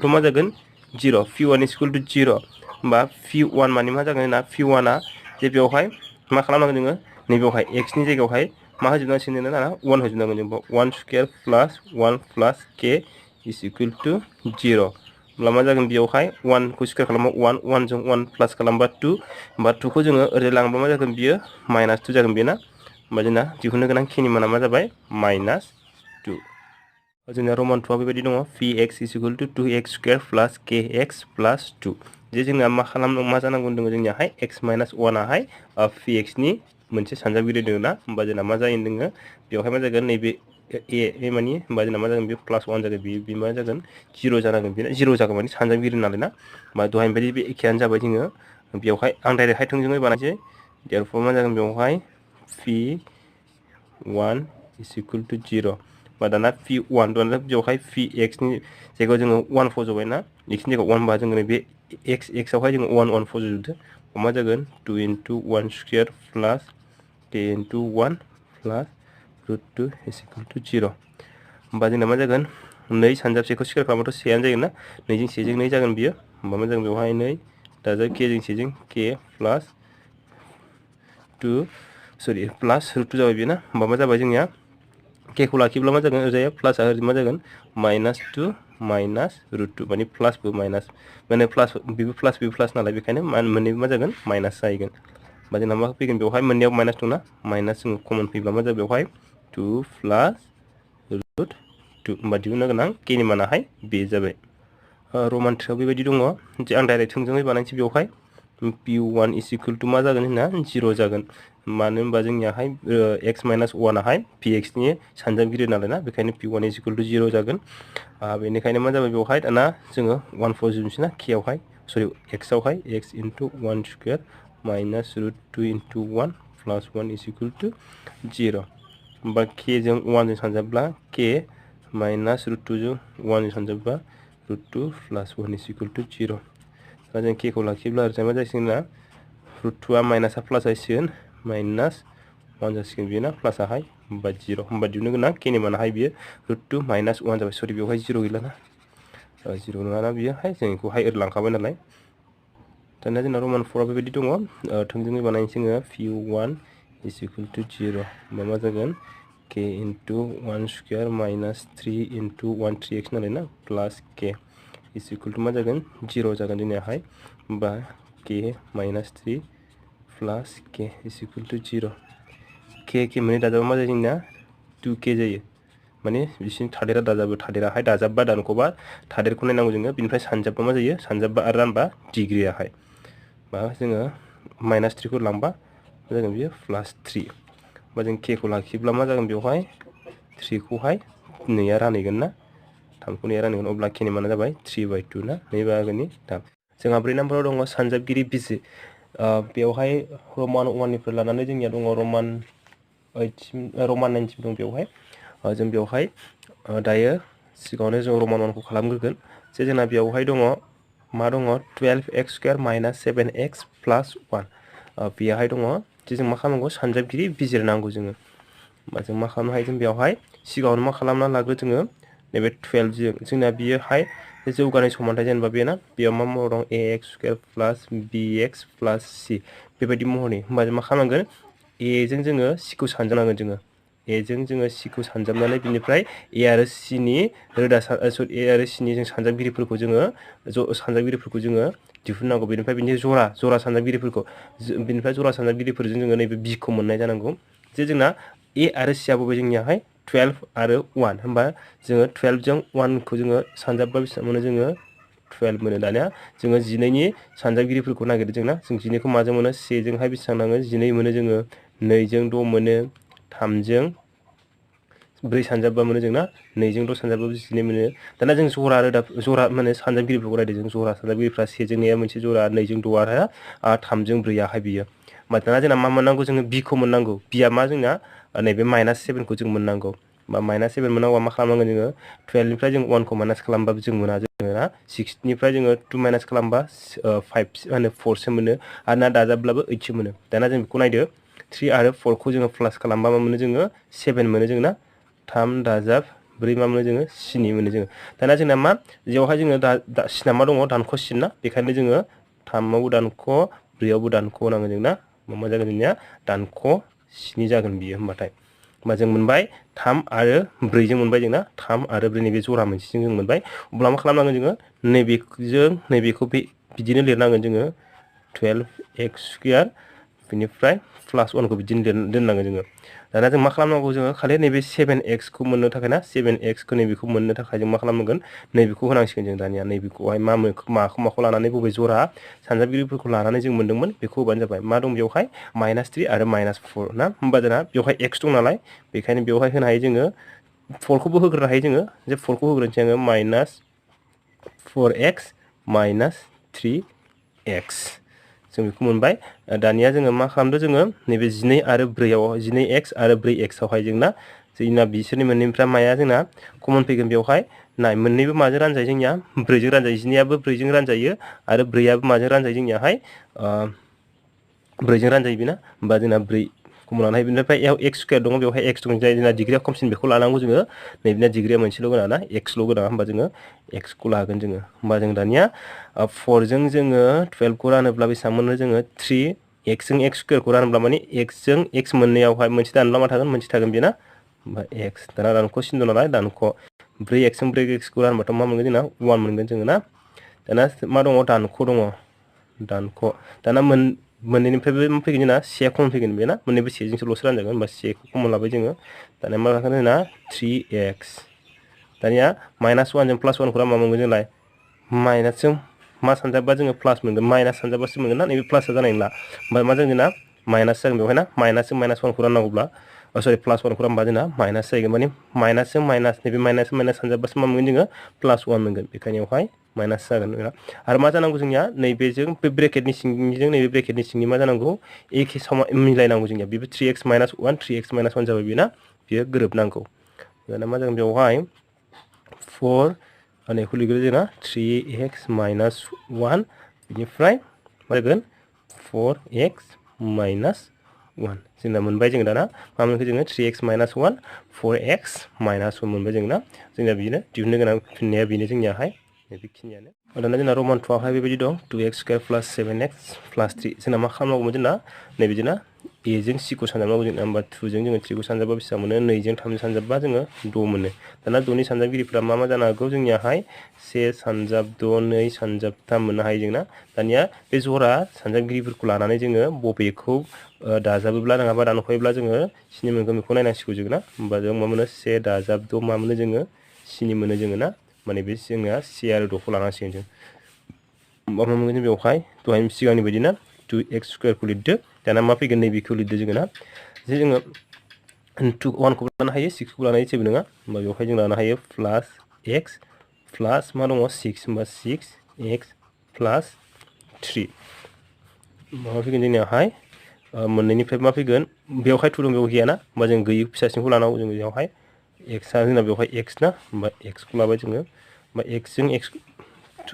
A: = मा जागोन 0 p1 = 0 होमबा p1 माने मा जागोन जोंना p1 आ जे बेवहाय मा खालामनांगोन जोङो नैबेवहाय x नि जायगायावहाय मा होजोबनांसिगोन जोंना 1 होजोबनांगोन जों 1² + 1 + k = 0 होमब्ला मा जागोन बेयावहाय 1 खौ स्कुवेर खालामबा 1 1 जों 1 प्लास खालामबा 2 होमबा 2 खौ जोङो ओरै लांबा मा जागोन बियो -2 जागोन बेना होमबा जोंना दिहुननो गोनां k नि माना मा जाबाय -2 जोंना रमान 2 आ बेबायदि दङ px = 2x² + kx + 2 जे जोंना मा जानांगौ दङ जोंनियाहाय x - 1 आहाय px नि मोनसे सानजागिरि दङ ना होमबा जोंना मा जायो दङो बेवहाय मा जागोन नैबे a माने होमबा जोंना मा जागोन बे +1 जागोन बे मा जागोन 0 जानांगोन बे 0 जागोन माने सानजागिरि नालाय ना होमबा दहायनि बायदि बे एखेयानो जाबाय जोङो बेवहाय आं डाइरेक्टहाय थोंजोङै बानायसै देयरफर मा जागोन बेवहाय p1 = 0 होमबा दाना p1 दाना बेवहाय px नि जायगायाव जोङो 1 फज'बाय ना x नि जायगायाव 1 बा जोङो बे x आवहाय जोङो 1 1 फज'जोबदो मा जागोन 2 × 1² + k × 1 + √2 = 0 होमबा जोंना मा जागोन 2 सानजाबसेखौ स्कुवेर खालामबाथ' 1 जागोन ना 2 जों 1 जों 2 जागोन बियो होमबा मा जागोन बेवहाय 2 दाजाब k जों 1 जों k + 2 सरि +√2 जाबाय बेयो ना होमबा मा जाबाय जोंनिया k खौ लाखिब्ला मा जागोन ओरैजाय प्लासआ ओरै मा जागोन -2 - √2 माने प्लासबो माइनास माने प्लास बेबो प्लास नालाय बेखायनो मोननैबो मा जागोन माइनास जाहैगोन होमबा जोंना मा फैगोन बेवहाय मोननैयाव माइनास दंना माइनास जोङो कमन फैब्ला मा जाबाय बेवहाय 2 + √2 होमबा दिहुननो गोनां k नि मानाहाय बे जाबाय रमान 3 आव बेबायदि दङ जे आं डाइरेक्ट थोंजोङै बानायनोसै बेवहाय p1 = मा जागोन जोंना 0 जागोन मानो होनबा जोंनियाहाय x - 1 आहाय px नि सानजागिरि नालाय ना बेखायनो p1 = 0 जागोन बेनिखायनो मा जाबाय बेवहाय दाना जोङो 1 फज'नोसै ना k आवहाय सरि x आवहाय x × 1² - √2 × 1 + 1 = 0 होमबा k जों 1 जों सानजाब्ला k -√2 जों 1 जों सानजाब्ला √2 + 1 = 0 दा जों k खौ लाखिब्ला ओरैजाय मा जासिगोन ना √2 आ माइनासआ प्लास जासिगोन -1 जासिगोन बेयो ना प्लासआहाय होमबा 0 होमबा दिहुननो गोनां k नि मानाहाय बियो √2 - 1 जाबाय सरि बेवहाय 0 गैला ना 0 नङाना बियोहाय जों बेखौहाय ओरै लांखाबाय नालाय दानिया जोंना रमान 4 आ बेबायदि दङ थोंजोङै बानायनोसै जोङो p1 = 0 होमबा मा जागोन k × 1² - 3 × 1 3x नालाय ना प्लास k = मा जागोन 0 जागोन जोंनियाहाय होमबा k - 3 + k = 0 k मोननै दाजाबा मा जायो जोंना 2k जायो माने बिसिनि थादेरा दाजाबो थादेराहाय दाजाबबा दानख'बा थादेरखौ नायनांगौ जोङो बिनिफ्राय सानजाबबा मा जायो सानजाबबा आरो रानबा डिग्रियाहाय बा जोङो -3 खौ लांबा मा जागोन बियो +3 होमबा जों k खौ लाखिब्ला मा जागोन बेवहाय 3 खौहाय 2 आ रानहैगोन ना 3 खौ 2 आ रानहैगोन अब्ला k नि माना जाबाय 3/2 ना 2 बाहागोनि 3 जोंहा 4 नाम्बाराव दङ सानजाबगिरि बिजि बेवहाय रमान 1 निफ्राय लानानै जोंनिया दङ रमान 9 सिम दं बेवहाय जों बेवहाय दायो सिगाङावनो जों रमान 1 खौ खालामग्रोगोन जे जोंना बेवहाय दङ मा दङ 12x² - 7x + 1 बेयावहाय दङ जे जों मा खालामनांगौ सानजाबगिरि बिजिरनांगौ जोङो होमबा जों मा खालामनो हायो जों बेवहाय सिगाङावनो मा खालामना लाग्रो जोङो नैबे 12 जोंना बियोहाय जौगानाय समानथाय जेनेबा बेना बेयाव मा महर दं ax² + bx + c बेबायदि महरनि होमबा जों मा खालामनांगोन a जों जोङो c खौ सानजाबनांगोन जोङो a जों जोङो c खौ सानजाबनानै बिनिफ्राय a आरो c नि रोदा a आरो c नि जों सानजाबगिरिफोरखौ जोङो दिहुननांगौ बेनिफ्राय बिनि जरा सानजाबगिरिफोरखौ बिनिफ्राय जरा सानजाबगिरिफोरजों जोङो नैबे b खौ मोननाय जानांगौ जे जोंना a आरो c आबो जोंनियाहाय 12 आरो 1 होमबा जोङो 12 जों 1 खौ जोङो सानजाबबा बेसेबां मोनो जोङो 12 मोनो दानिया जोङो 12 नि सानजाबगिरिफोरखौ नागिरदों जोंना जों 12 खौ माजों मोनो 1 जोंहाय बेसेबां नाङो 12 मोनो जोङो 2 जों 6 मोनो 3 जों 4 सानजाबबा मोनो जोंना 2 जों 6 सानजाबबा 12 मोनो दाना जों जरा माने सानजाबगिरिफोरखौ रायदों जों जरा सानजाबगिरिफ्रा 1 जों 2 मोनसे जरा 2 जों 6 आरो 3 जों 4 आहाय बियो होमबा दाना जोंना मा मोननांगौ जोङो b खौ मोननांगौ b आ मा जोंना नैबे -7 खौ जों मोननांगौ बा -7 मोननांगौबा मा खालामनांगोन जोङो 12 निफ्राय जों 1 खौ माइनास खालामबाबो जों मोना जोङो ना 6 निफ्राय जोङो 2 माइनास खालामबा 4 सो मोनो आरो ना दाजाबब्लाबो 8 सो मोनो दाना जों बेखौ नायदो 3 आरो 4 खौ जोङो प्लास खालामबा मा मोनो जोङो 7 मोनो जोङो ना 3 दाजाब 4 मा मोनो जोङो स्नि मोनो जोङो दाना जोंना मा बेयावहाय जोङो सिना मा दङ दानख' सिन ना बेखायनो जोङो 3 आवबो दानख' 4 आवबो दानख' नांगोन जोंना मा जागोन जोंनिया दानख' 7 जागोन बियो होमबाथाय होमबा जों मोनबाय 3 आरो 4 जों मोनबाय जोंना 3 आरो 4 नैबे जरा मोनसेजों जों मोनबाय अब्ला मा खालामनांगोन जोङो नैबेखौ बिदिनो लिरनांगोन जोङो 12x² बिनिफ्राय +1 खौ बिदिनो दोननांगोन जोङो दाना जों मा खालामनांगौ जोङो खालि नैबे 7x खौ मोननो थाखाय ना 7x खौ नैबेखौ मोननो थाखाय जों मा खालामनांगोन नैबेखौ होनांसिगोन जों दानिया नैबेखौहाय माखौ लानानै बबे जरा सानजाबगिरिफोरखौ लानानै जों मोनदोंमोन बेखौ होबानो जाबाय मा दं बेवहाय -3 आरो -4 ना होमबा जोंना बेवहाय x दं नालाय बेखायनो बेवहाय होनो हायो जोङो 4 खौबो होग्रोनो हायो जोङो जे 4 खौ होग्रोनोसै आङो -4x - 3x जों बेखौ मोनबाय दानिया जोङो मा खालामदो जोङो नैबे 12 आरो 4 आव 12x आरो 4x आवहाय जोंना बिसोरनि मोननैनिफ्राय माया जोंना कमन फैगोन बेवहाय नाय मोननैबो माजों रानजायो जोंनिया 4 जों रानजायो 12 आबो 4 जों रानजायो आरो 4 आबो माजों रानजायो जोंनियाहाय 4 जों रानजायो बेना होमबा जोंना 4 कमन लानो हायो बेनिफ्राय x² दङ बेवहाय x दं जाय जोंना डिग्रिया खमसिन बेखौ लानांगौ जोङो नैबेना डिग्रिया मोनसेल' गोनां ना xल' गोनां होमबा जोङो x खौ लागोन जोङो होमबा जों दानिया 4 जों जोङो 12 खौ रानोब्ला बेसेबां मोनो जोङो 3 x जों x² खौ रानोब्ला माने x जों x मोननैयावहाय मोनसे दानब्ला मा थागोन मोनसे थागोन बेना होमबा x दाना दानख' सिन दं नालाय दानख' 4x जों 4x खौ रानबाथ' मा मोनगोन जोंना 1 मोनगोन जोङो ना दाना मा दङ दानख' दाना मोननैनिफ्रायबो मा फैगोन जोंना c कमन फैगोन बेना मोननैबो c जोंसोल'सो रानजागोन होमबा c खौ कमन लाबाय जोङो दानिया मा जागोन जोंना 3x दानिया -1 जों +1 खौ मा मोनगोन जोंलाय माइनासजों मा सानजाबबा जोङो प्लास मोनगोन माइनास सानजाबबासो मोनगोन ना नैबे प्लासआ जानाय नंला ओमफ्राय मा जागोन जोंना माइनास जागोन बेवहाय ना -जों -1 खौ राननांगौब्ला +1 खौ रानबा जोंना माइनास जाहैगोन माने माइनासजों माइनास नैबे माइनास सानजाबबासो मा मोनगोन जोङो +1 मोनगोन बेखायनो बेवहाय माइनास जागोन आरो मा जानांगौ जोंनिया नैबेजों बे ब्रेकेटनि सिंनिजों नैबे ब्रेकेटनि सिंनि मा जानांगौ एखे समान मिलायनांगौ जोंनिया बेबो 3x - 1 3x - 1 जाबाय बेना बियो गोरोबनांगौ दाना मा जागोन बेवहाय 4 होननायखौ लिरगोन जोंना 3x - 1 बिनिफ्राय मा जागोन 4x - 1 जोंना मोनबाय जों दाना मा मोनखो जोङो 3x - 1 4x - 1 मोनबाय जोंना जोंना बिदिनो दिहुननो गोनां फिननाया बेनो जोंनियाहाय बेखिनियानो दाना जोंना रमान 2 आवहाय बेबायदि दं 2x² + 7x + 3 जोंना मा खालामनांगौमोन जोंना नैबे जोंना a जों c खौ सानजाबनांगौ जोंना होमबा 2 जों जोङो 3 खौ सानजाबबा बेसेबां मोनो 2 जों 3 जों सानजाबबा जोङो 6 मोनो दाना 2नि सानजाबगिरिफ्रा मा जानो हागौ जोंनियाहाय 1 सानजाब 6 2 सानजाब 3 मोननो हायो जोंना दानिया बे जरा सानजाबगिरिफोरखौ लानानै जोङो बबेखौ दाजाबोब्ला नङाबा दानख'योब्ला जोङो स्नि मोनगोन बेखौ नायनांसिगौ जों ना होमबा जों मा मोनो 1 दाजाब 6 मा मोनो जोङो स्नि मोनो जोङो ना माने बे जोंना c आरो 6 खौ लानांसिगोन जों मा मोनगोन जों बेवहाय दहाय सिगांनि बायदि ना 2x² खौ लिरदो दाना मा फैगोन नैबेखौ लिरदो जोङो ना जे जोङो 1 खौबो लानो हायो 6 खौबो लानो हायो जेबो नङा होमबा बेवहाय जों लानो हायो प्लास x प्लास मा दङ 6 होमबा 6x प्लास 3 मा फैगोन जोंनियावहाय मोननैनिफ्राय मा फैगोन बेवहाय 2 दं बेयाव गैयाना होमबा जों गैयै फिसासिनखौ लानांगौ जों बेयावहाय x आ जोंना बेवहाय x ना होमबा x खौ लाबाय जोङो होमबा x जों x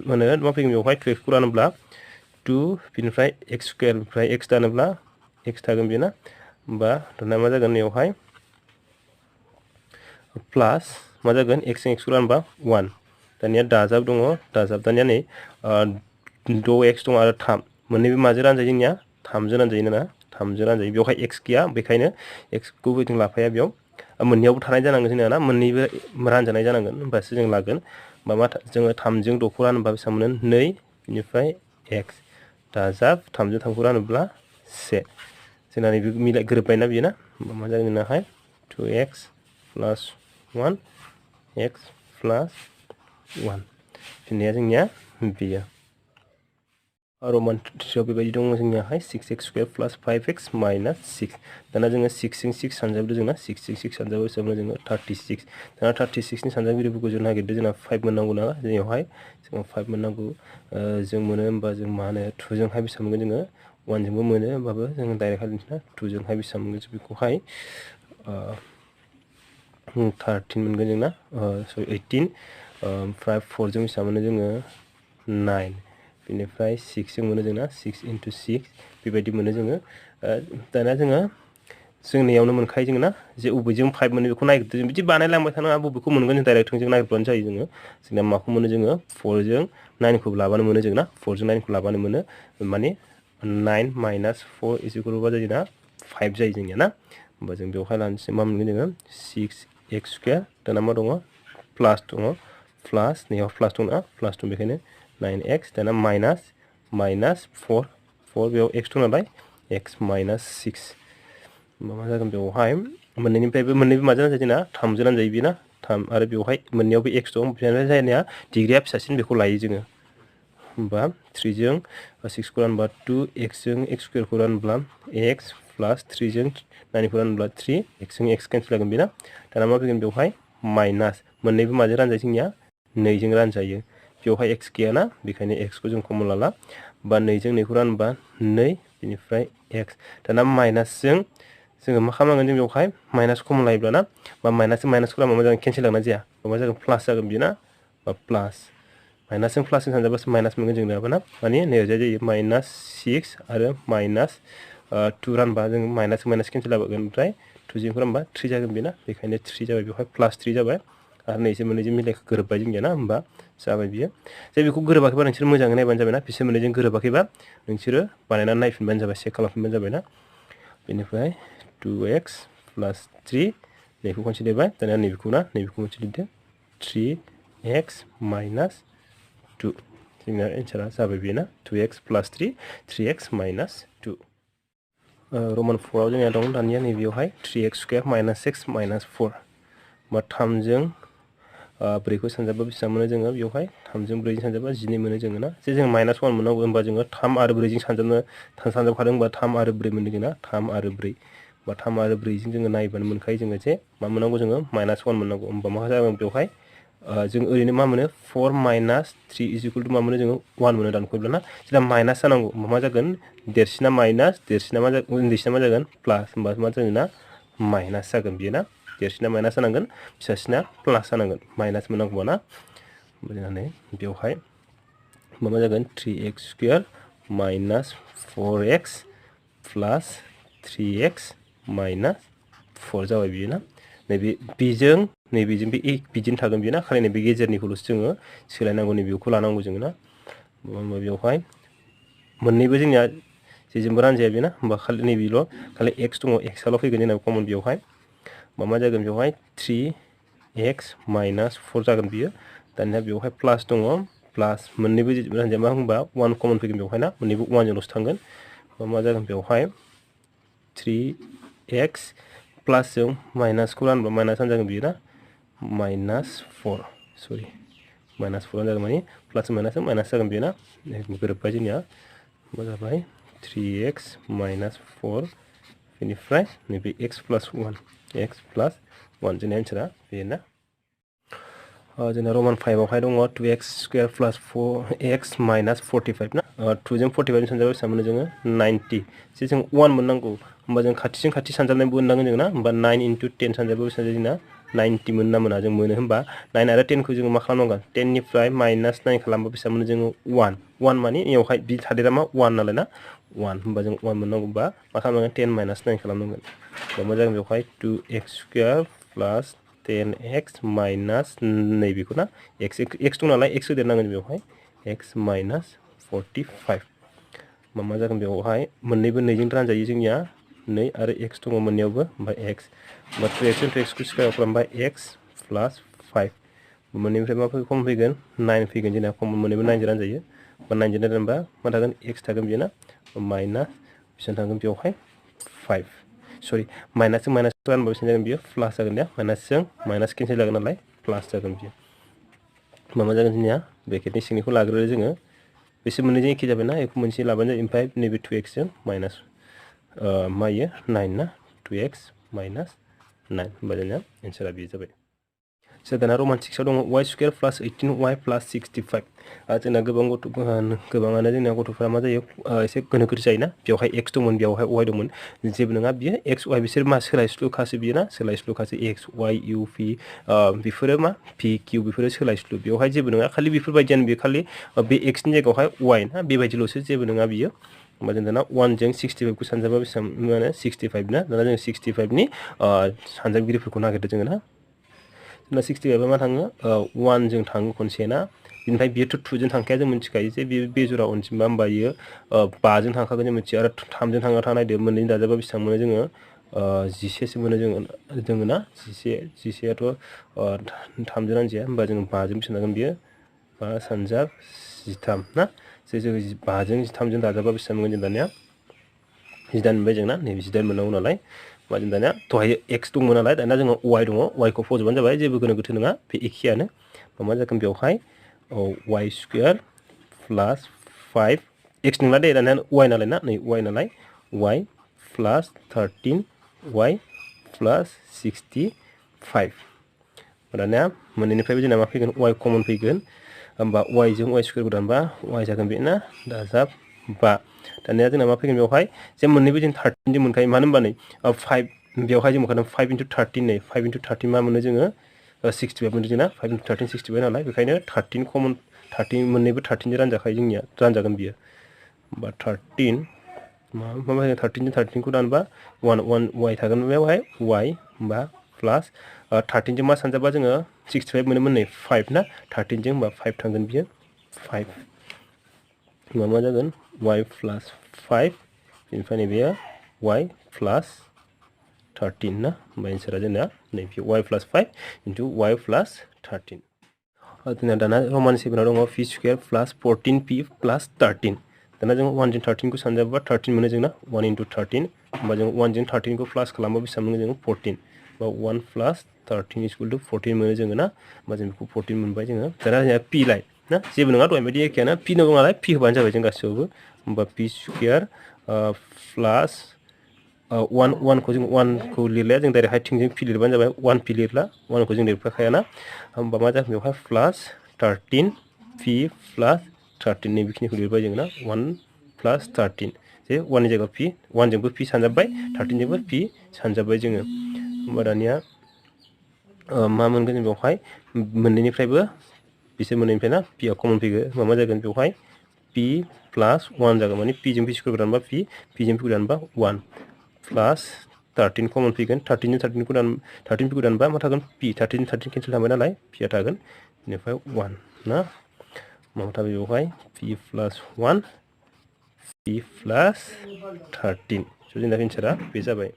A: मा फैगोन बेवहाय 2x खौ लानोब्ला 2 बिनिफ्राय x स्क्वायरनिफ्राय x दानोब्ला x थागोन बेना होमबा दाना मा जागोन बेवहाय प्लास मा जागोन x जों x खौ रानबा 1 दानिया दाजाब दङ दाजाब दानिया नै 6x दङ आरो 3 मोननैबो माजों रानजायो जोंनिया 3 जों रानजायो ना 3 जों रानजायो बेवहाय x गैया बेखायनो x खौबो जों लाफाया बेयाव मोननैयावबो थानाय जानांगोन जोंना ना मोननैबो रानजानाय जानांगोन होमबासो जों लागोन मा जोङो 3 जों 6 खौ रानोबा बेसेबां मोनो 2 बेनिफ्राय x दाजाब 3 जों 3 खौ रानोब्ला 1 जोंना नैबे मिलाय गोरोबबायना बेयो ना होमबा मा जागोन जोंनाहाय 2x प्लास 1 x प्लास 1 फिननाया जोंनिया बेयो रमान 3 बेबायदि दङ जोंनियाहाय 6x स्क्वायर प्लास 5x माइनास 6 दाना जोङो 6 जों 6 सानजाबदो जोंना 6 जों 6 सानजाबो बेसेबां जोङो 36 दाना 36 नि सानजागिरिफोरखौ जों नागिरदो जोंना 5 मोननांगौ ना जोंनियावहाय जोङो 5 मोननांगौ जों मोनो होमबा जों मा होनो 2 जोंहाय बेसेबां मोनगोन जोङो 1 जोंबो मोनो होमबाबो जों डाइरेक्ट खालामनोसै 2 जोंहाय बेसेबां मोनगोन जों बेखौहाय 13 मोनगोन जोंना सरि 18 ओमफ्राय 4 जों बेसेबां मोनो जोङो 9 बेनिफ्राय 6 जों मोनो जोंना 6 × 6 बेबायदि मोनो जोङो दाना जोङो जोंनियावनो मोनखायो जोङो ना जे बबेजों 5 मोनो बेखौ नागिरदो जों बिदि बानायलांबाय थानाङा बबेखौ मोनगोन जों डाइरेक्ट थोंजों नागिरब्लानो जायो जोङो जोंना माखौ मोनो जोङो 4 जों 9 खौ लाबानो मोनो जोंना 4 जों 9 खौ लाबानो मोनो माने 9 माइनास 4 इज इकुवेल टु जायो ना 5 जायो जोंनिया ना होमबा जों बेवहाय लानोसै मा मोनगोन जोङो 6x स्क्वायर दाना मा दङ प्लास दङ प्लास नैयाव प्लास दं ना प्लास दं बेखायनो 9x दाना माइनास 4 बेयाव x दं नालाय x माइनास 6 मा जागोन बेवहाय मोननैबो माजों रानजायो जोंना 3 जों रानजायो बेना 3 आरो बेवहाय मोननैयावबो x दं बेनिफ्राय जायनिया डिग्रिया फिसासिन बेखौ लायो जोङो होमबा 3 जों 6 खौ रानबा 2 x जों x स्क्वायर खौ रानब्ला x प्लास 3 जों 9 खौ रानब्ला 3 x जों x केन्सेल जागोन बेना दाना मा फैगोन बेवहाय माइनास मोननैबो माजों रानजायो जोंनिया 2 जों रानजायो बेवहाय x गैयाना बेखायनो x खौ जों कमन लाला बा 2 जों 2 खौ रानबा 2 बेनिफ्राय x दाना माइनासजों जोङो मा खालामनांगोन जों बेवहाय माइनास कमन लायोब्ला ना बा माइनासजों माइनासखौ लाबा मा जागोन केन्सेल जागोन जाया मा जागोन प्लास जागोन बेयो ना बा प्लास माइनासजों प्लासजों सानजाबासो माइनास मोनगोन जों नङाबा ना माने नैजाय जायो माइनास 6 आरो माइनास 2 रानबा जों माइनास केन्सेल जागोन ओमफ्राय 2 जों रानबा 3 जागोन बेना बेखायनो 3 जाबाय बेवहाय प्लास 3 जाबाय आरो नैजों मोननैजों मिलाय गोरोबबाय जोंनिया ना होमबा जाबाय बियो जे बेखौ गोरोबाखैबा नोंसोर मोजाङै नायबानो जाबाय ना बिसोर मोननैजों गोरोबाखैबा नोंसोरो बानायनानै नायफिनबानो जाबाय चेक खालामफिनबानो जाबाय ना बेनिफ्राय 2x प्लास 3 नैखौ खनसे लिरबाय दानिया नैबेखौ ना नैबेखौ मोनसे लिरदो 3x माइनास 2 जोंना एन्सारा जाबाय बेयो ना 2x प्लास 3 3x माइनास 2 रमान 4 आव जोंनिया दं दानिया नैबेयावहाय 3x स्क्वायर माइनास 6 माइनास 4 बा 3 जों 4 खौ सानजाबा बेसेबां मोनो जोङो बेवहाय 3 जों 4 जों सानजाबा 12 मोनो जोङो ना जे जों माइनास 1 मोननांगौ होमबा जोङो 3 आरो 4 जों सानजाबखादों होमबा 3 आरो 4 मोनदों जोंना 3 आरो 4 बा 3 आरो 4 जों जोङो नायबानो मोनखायो जोङो जे मा मोननांगौ जोङो माइनास 1 मोननांगौ होमबा मा जागोन बेवहाय जों ओरैनो मा मोनो 4 माइनास 3 इज इकुवेल टु मा मोनो जोङो 1 मोनो दानख'योब्ला ना जोंना माइनास जानांगौ होमबा मा जागोन देरसिना माइनास देरसिना मा जागोन उन्दैसिना मा जागोन प्लास होमबा मा जागोन ना माइनास जागोन बेयो ना देरसिना माइनास जानांगोन फिसासिना प्लास जानांगोन माइनास मोननांगौबा ना जोंहा बेवहाय मा जागोन 3x स्क्वायर माइनास 4x प्लास 3x माइनास 4 जाबाय बियो ना नैबे बेजों नैबेजों बे बिदिनो थागोन बियो ना खालि नैबे गेजेरनिखौल'सो जोङो सोलायनांगौ नैबेखौ लानांगौ जोङो ना होमबा बेवहाय मोननैबो जोंनिया जेजोंबो रानजाया बेना होमबा खालि नैबेल' खालि x दङ xआल' फैगोन जोंना कमन बेवहाय मा जागोन बेवहाय 3x माइनास 4 जागोन बियो दानिया बेवहाय प्लास दङ प्लास मोननैबो रानजाया मा होनबा 1 कमन फैगोन बेवहाय ना मोननैबो 1 जोंल'सो थांगोन मा जागोन बेवहाय 3x प्लासजों माइनासखौ रानबा माइनास जागोन बियो ना माइनास 4 सरि माइनास 4 जागोन माने प्लास माइनास जागोन बेयो ना गोरोबबाय जोंनिया मा जाबाय 3x माइनास 4 बेनिफ्राय नैबे x प्लास 1 x plus 1 जोंनि आन्सारा बेनो जोंना रोमान 5 आवहाय दङ 2x square plus 4x minus 45 ना 2 जों 45 सानजाबा बेसेबां मोनो जोङो 90 जे जों 1 मोननांगौ होमबा जों खाथिजों खाथि सानजाबनायबो मोननांगोन जों ना होमबा 9 into 10 सानजाबा बेसेबां जायो जोंना 90 मोन ना मोना जों मोनो होमबा 9 आरो 10 खौ जोङो मा खालामनांगोन 10 निफ्राय minus 9 खालामबा बेसेबां मोनो जोङो 1 माने इयावहाय बि थादेरा मा 1 नालाय ना 1 होमबा जों 1 मोननांगौबा मा खालामनांगोन 10 minus 9 खालामनांगोन होमबा मा जागोन बेवहाय 2x square plus 10x minus नैबेखौ ना x दं नालाय x होदेरनांगोन बेवहाय x minus 45 मा जागोन बेवहाय मोननैबो 2 जों रानजायो जोंनिया 2 आरो x दङ मोननैयावबो ओमफ्राय x होमबा 2x जों 2x खौ स्क्वायर खालामबा x plus 5 मोननैनिफ्राय मा खम फैगोन 9 फैगोन जोंना खम मोननैबो 9 जों रानजायो होमबा 9 जों रानबा मा थागोन x थागोन बेयो ना माइनास बेसेबां थागोन बेवहाय 5 सरि माइनासजों माइनास रानबा बेसेबां जागोन बियो प्लास जागोन ना माइनासजों माइनास केन्सेल जागोन नालाय प्लास जागोन बियो मा जागोन जोंनिया ब्रेकेटनि सिंनिखौ लाग्रोयो जोङो बिसोर मोननैजों एखे जाबाय ना बेखौ मोनसे लाबानो जायो ओमफ्राय नैबे 2x जों माइनास मायो 9 ना 2x माइनास 9 होमबा जोंना एन्सारा बेयो जाबाय दाना रोमान 6 आव दङ y square plus 18y plus 65 जोंना गोबाङानो जोंना गथ'फोरा मा जायो एसे गोनो गोथो जायोना बेवहाय x दंमोन बेवहाय y दंमोन जेबो नङा बियो x y बिसोर मा सोलायस्लुखासो बियो ना सोलायस्लुखासो x y u v बेफोरो मा p q बेफोरो सोलायस्लु बेवहाय जेबो नङा खालि बेफोरबायदियानो बे खालि बे x नि जायगायावहाय y ना बेबायदिल'सो जेबो नङा बियो होमबा जों दाना 1 जों 65 खौ सानजाबा बेसेबां माने 65 ना दाना जों 65 नि सानजाबगिरिफोरखौ नागिरदो जोङो ना जोंना 65 मा थाङो 1 जों थाङो खनसे ना बिनिफ्राय बियोथ' 2 जों थांखाया जों मिथिखायो जे बे बेजरा अनजिमा होमबा बियो 5 जों थांखागोन जों मिथियो आरो 3 जों थांना नायदो मोननैनि दाजाबा बेसेबां मोनो जोङो 11 सो मोनो जोङो ना 11आथ' 3 जों रानजाया होमबा जोङो 5 जों बेसेबां जागोन बियो 5 सानजाब 13 ना जे जोङो 5 जों 13 जों दाजाबा बेसेबां मोनगोन जों दानिया 18 मोनबाय जोंना नैबे 18 मोननांगौ नालाय होमबा जों दानिया दहाय x दंमोन नालाय दानिया जोङो y दङ y खौ फज'बानो जाबाय जेबो गोनो गोथो नङा बे एखेयानो मा जागोन बेवहाय y square plus 5 x नंला दे दानिया y नालाय ना नै y नालाय y plus 13y plus 65 दानिया मोननैनिफ्रायबो जोंना मा फैगोन y कमन फैगोन होमबा y जों y स्क्वायर दानबा y जागोन बे ना दाजाब 5 दानिया जोंना मा फैगोन बेवहाय जे मोननैबो जों 13 जों मोनखायो मानो होनबा नै 5 बेवहाय जों मोनखादों 5 into 13 नै 5 into 13 मा मोनो जोङो 65 मोनो जोंना 5 into 13 65 नालाय बेखायनो 13 कमन 13 मोननैबो 13 जों रानजाखायो जोंनिया रानजागोन बियो होमबा 13 मा 13 जों 13 खौ दानबा 1 y थागोन बेवहाय y होमबा प्लास 13 जों मा सानजाबा जोङो 65 मोनोमोन नै 5 ना 13 जों होमबा 5 थांगोन बियो 5 होमबा मा जागोन y plus 5 बेनिफ्राय नैबेयो y plus 13 ना होमबा एन्सारा जोंना नैबे y plus 5 into y plus 13 जोंना दाना रोमान 7 आव दङ p square plus 14p plus 13 दाना जों 1 जों 13 खौ सानजाबा 13 मोनो जोंना 1 into 13 होमबा जों 1 जों 13 खौ प्लास खालामबा बेसेबां मोनो जोङो 14 होमबा 1 plus 13 equal to 14 मोनो जोङो ना होमबा जों बेखौ 14 मोनबाय जोङो दाना जोंहा p लाय ना जेबो नङा दहाय बायदि एखेयानो p दङ नालाय p होबानो जाबाय जों गासैयावबो होमबा p square plus 1 खौ जों 1 खौ लिरलाया जों डाइरेक्ट हाइथिंजों p लिरबानो जाबाय 1 p लिरला 1 खौ जों लिरफाखायाना होमबा मा जागोन बेवहाय प्लास 13 p प्लास 13 नै बेखिनिखौ लिरबाय जों ना 1 प्लास 13 जे 1 नि जायगायाव p 1 जोंबो p सानजाबबाय 13 जोंबो p सानजाबबाय जोङो होमबा दानिया मा मोनगोन जों बेवहाय मोननैनिफ्रायबो बिसोर मोननैनिफ्राय ना p आ कमन फैगोन मा जागोन बेवहाय p प्लास 1 जागोन माने p जों p स्क्वायर दानबा p जों p दानबा 1 प्लास 13 कमन फैगोन 13 जों 13 खौ दानबा मा थागोन p 13 जों 13 केन्सेल थांबाय नालाय p आ थागोन बेनिफ्राय 1 ना मा थाबाय बेवहाय p प्लास 1 p प्लास 13 जोंना एन्सारा बे जाबाय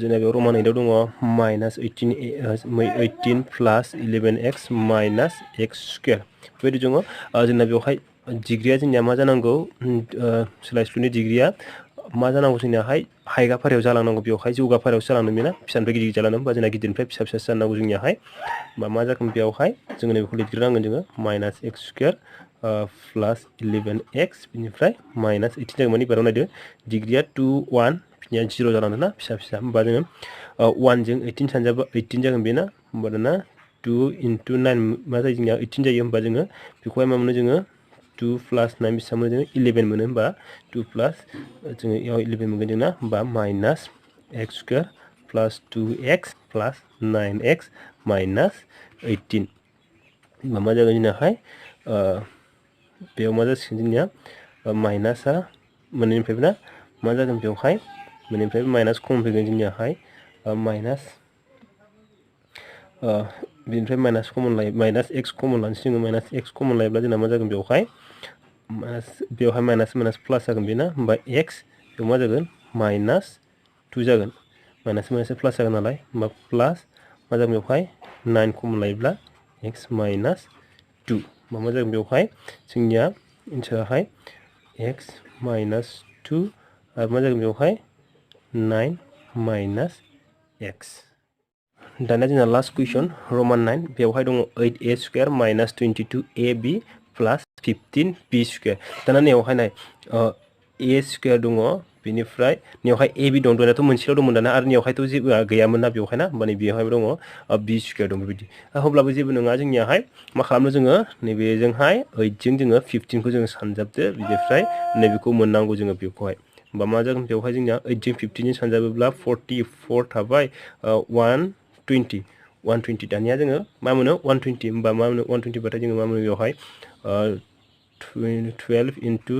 A: जोंना बेयाव रोमान 8 आव दङ माइनास 18 प्लास 11x माइनास x स्क्वायर बेबायदि दङ जोंना बेवहाय डिग्रिया जोंनिया मा जानांगौ सोलायस्लुनि डिग्रिया मा जानांगौ जोंनियाहाय हायगा फारियाव जालांनांगौ बेवहाय जौगा फारियावसो जालांदों बेना फिसानिफ्राय गिदिर जालांदों होमबा जोंना गिदिरनिफ्राय फिसा फिसासो जानांगौ जोंनियाहाय होमबा मा जागोन बेवहाय जोङो बेखौ लिरग्रोनांगोन जोङो माइनास x स्क्वायर प्लास 11x बेनिफ्राय माइनास 18 जागोन माने बाराव नायदो डिग्रिया 2 1 या 0 जालांदों ना फिसा फिसा होमबा जोङो 1 जों 18 सानजाबा 18 जागोन बेना होमबा दाना 2 into 9 मा जायो जोंनिया 18 जायो होमबा जोङो बेखौहाय मा मोनो जोङो 2 plus 9 बेसेबां मोनो जोङो 11 मोनो होमबा 2 plus जोङो याव 11 मोनगोन जोंना होमबा minus x square plus 2x plus 9x minus 18 होमबा मा जागोन जोंनाहाय बेयाव मा जासिगोन जोंनिया माइनासआ मोननैनिफ्रायबो ना मा जागोन बेवहाय मोननैनिफ्रायबो माइनास खम फैगोन जोंनियाहाय माइनास बेनिफ्राय माइनास कमन लायो माइनास एक्स कमन लानोसै जोङो माइनास एक्स कमन लायोब्ला जोंना मा जागोन बेवहाय बेवहाय माइनास माइनास प्लास जागोन बेना होमबा एक्स बेयाव मा जागोन माइनास 2 जागोन माइनास माइनास प्लास जागोन नालाय होमबा प्लास मा जागोन बेवहाय 9 कमन लायोब्ला एक्स माइनास 2 मा जागोन बेवहाय जोंनिया एन्साराहाय एक्स माइनास 2 आरो मा जागोन बेवहाय 9 माइनास एक्स दाना जोंना लास्ट क्वेश्चन रोमान 9 बेवहाय दङ 8a square minus 22ab plus 15b square दाना नेवहाय नाय a स्क्वायर दङ बेनिफ्राय नेवहाय ab दं दानाथ' मोनसेल' दंमोन दाना आरो नेवहायथ' जेबो गैयामोन ना बेवहाय ना माने बेवहाय दङ b स्क्वायर दं बेबायदि अब्लाबो जेबो नङा जोंनियाहाय मा खालामनो जोङो नैबेजोंहाय 8 जों जोङो 15 खौ जोङो सानजाबदो बिनिफ्राय नैबेखौ मोननांगौ जोङो बेखौहाय होमबा मा जागोन बेवहाय जोंनिया 8 जों 15 जों सानजाबोब्ला 44 थाबाय 120 दानिया जोङो मा मोनो 120 होमबा मा मोनो 120 बाथाय जोङो मा मोनो बेवहाय 12 into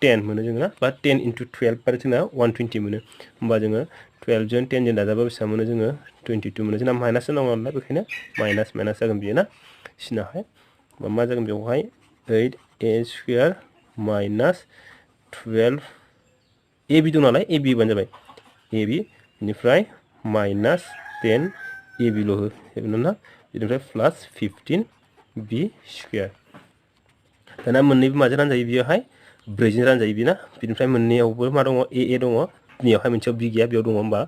A: 10 मोनो जोङो ना बा 10 into 12 बाथाय जोंना 120 मोनो होमबा जोङो 12 जों 10 जों दाजाबा बेसेबां मोनो जोङो 22 मोनो जोंना माइनास नांगौ नालाय बेखायनो माइनास माइनास जागोन बियो ना सिनाहाय मा जागोन बेवहाय 8a स्क्वायर माइनास 12 ab दं नालाय ab बानो जाबाय ab बेनिफ्राय माइनास 10 ab ल' होनो ना बेनिफ्राय प्लास 15b स्क्वायर दाना मोननैबो माजों रानजायो बियोहाय 4 जों रानजायो बिना बेनिफ्राय मोननैयावबो मा दङ a दङ बेयावहाय मोनसेयाव b गैया बेयाव दङ होमबा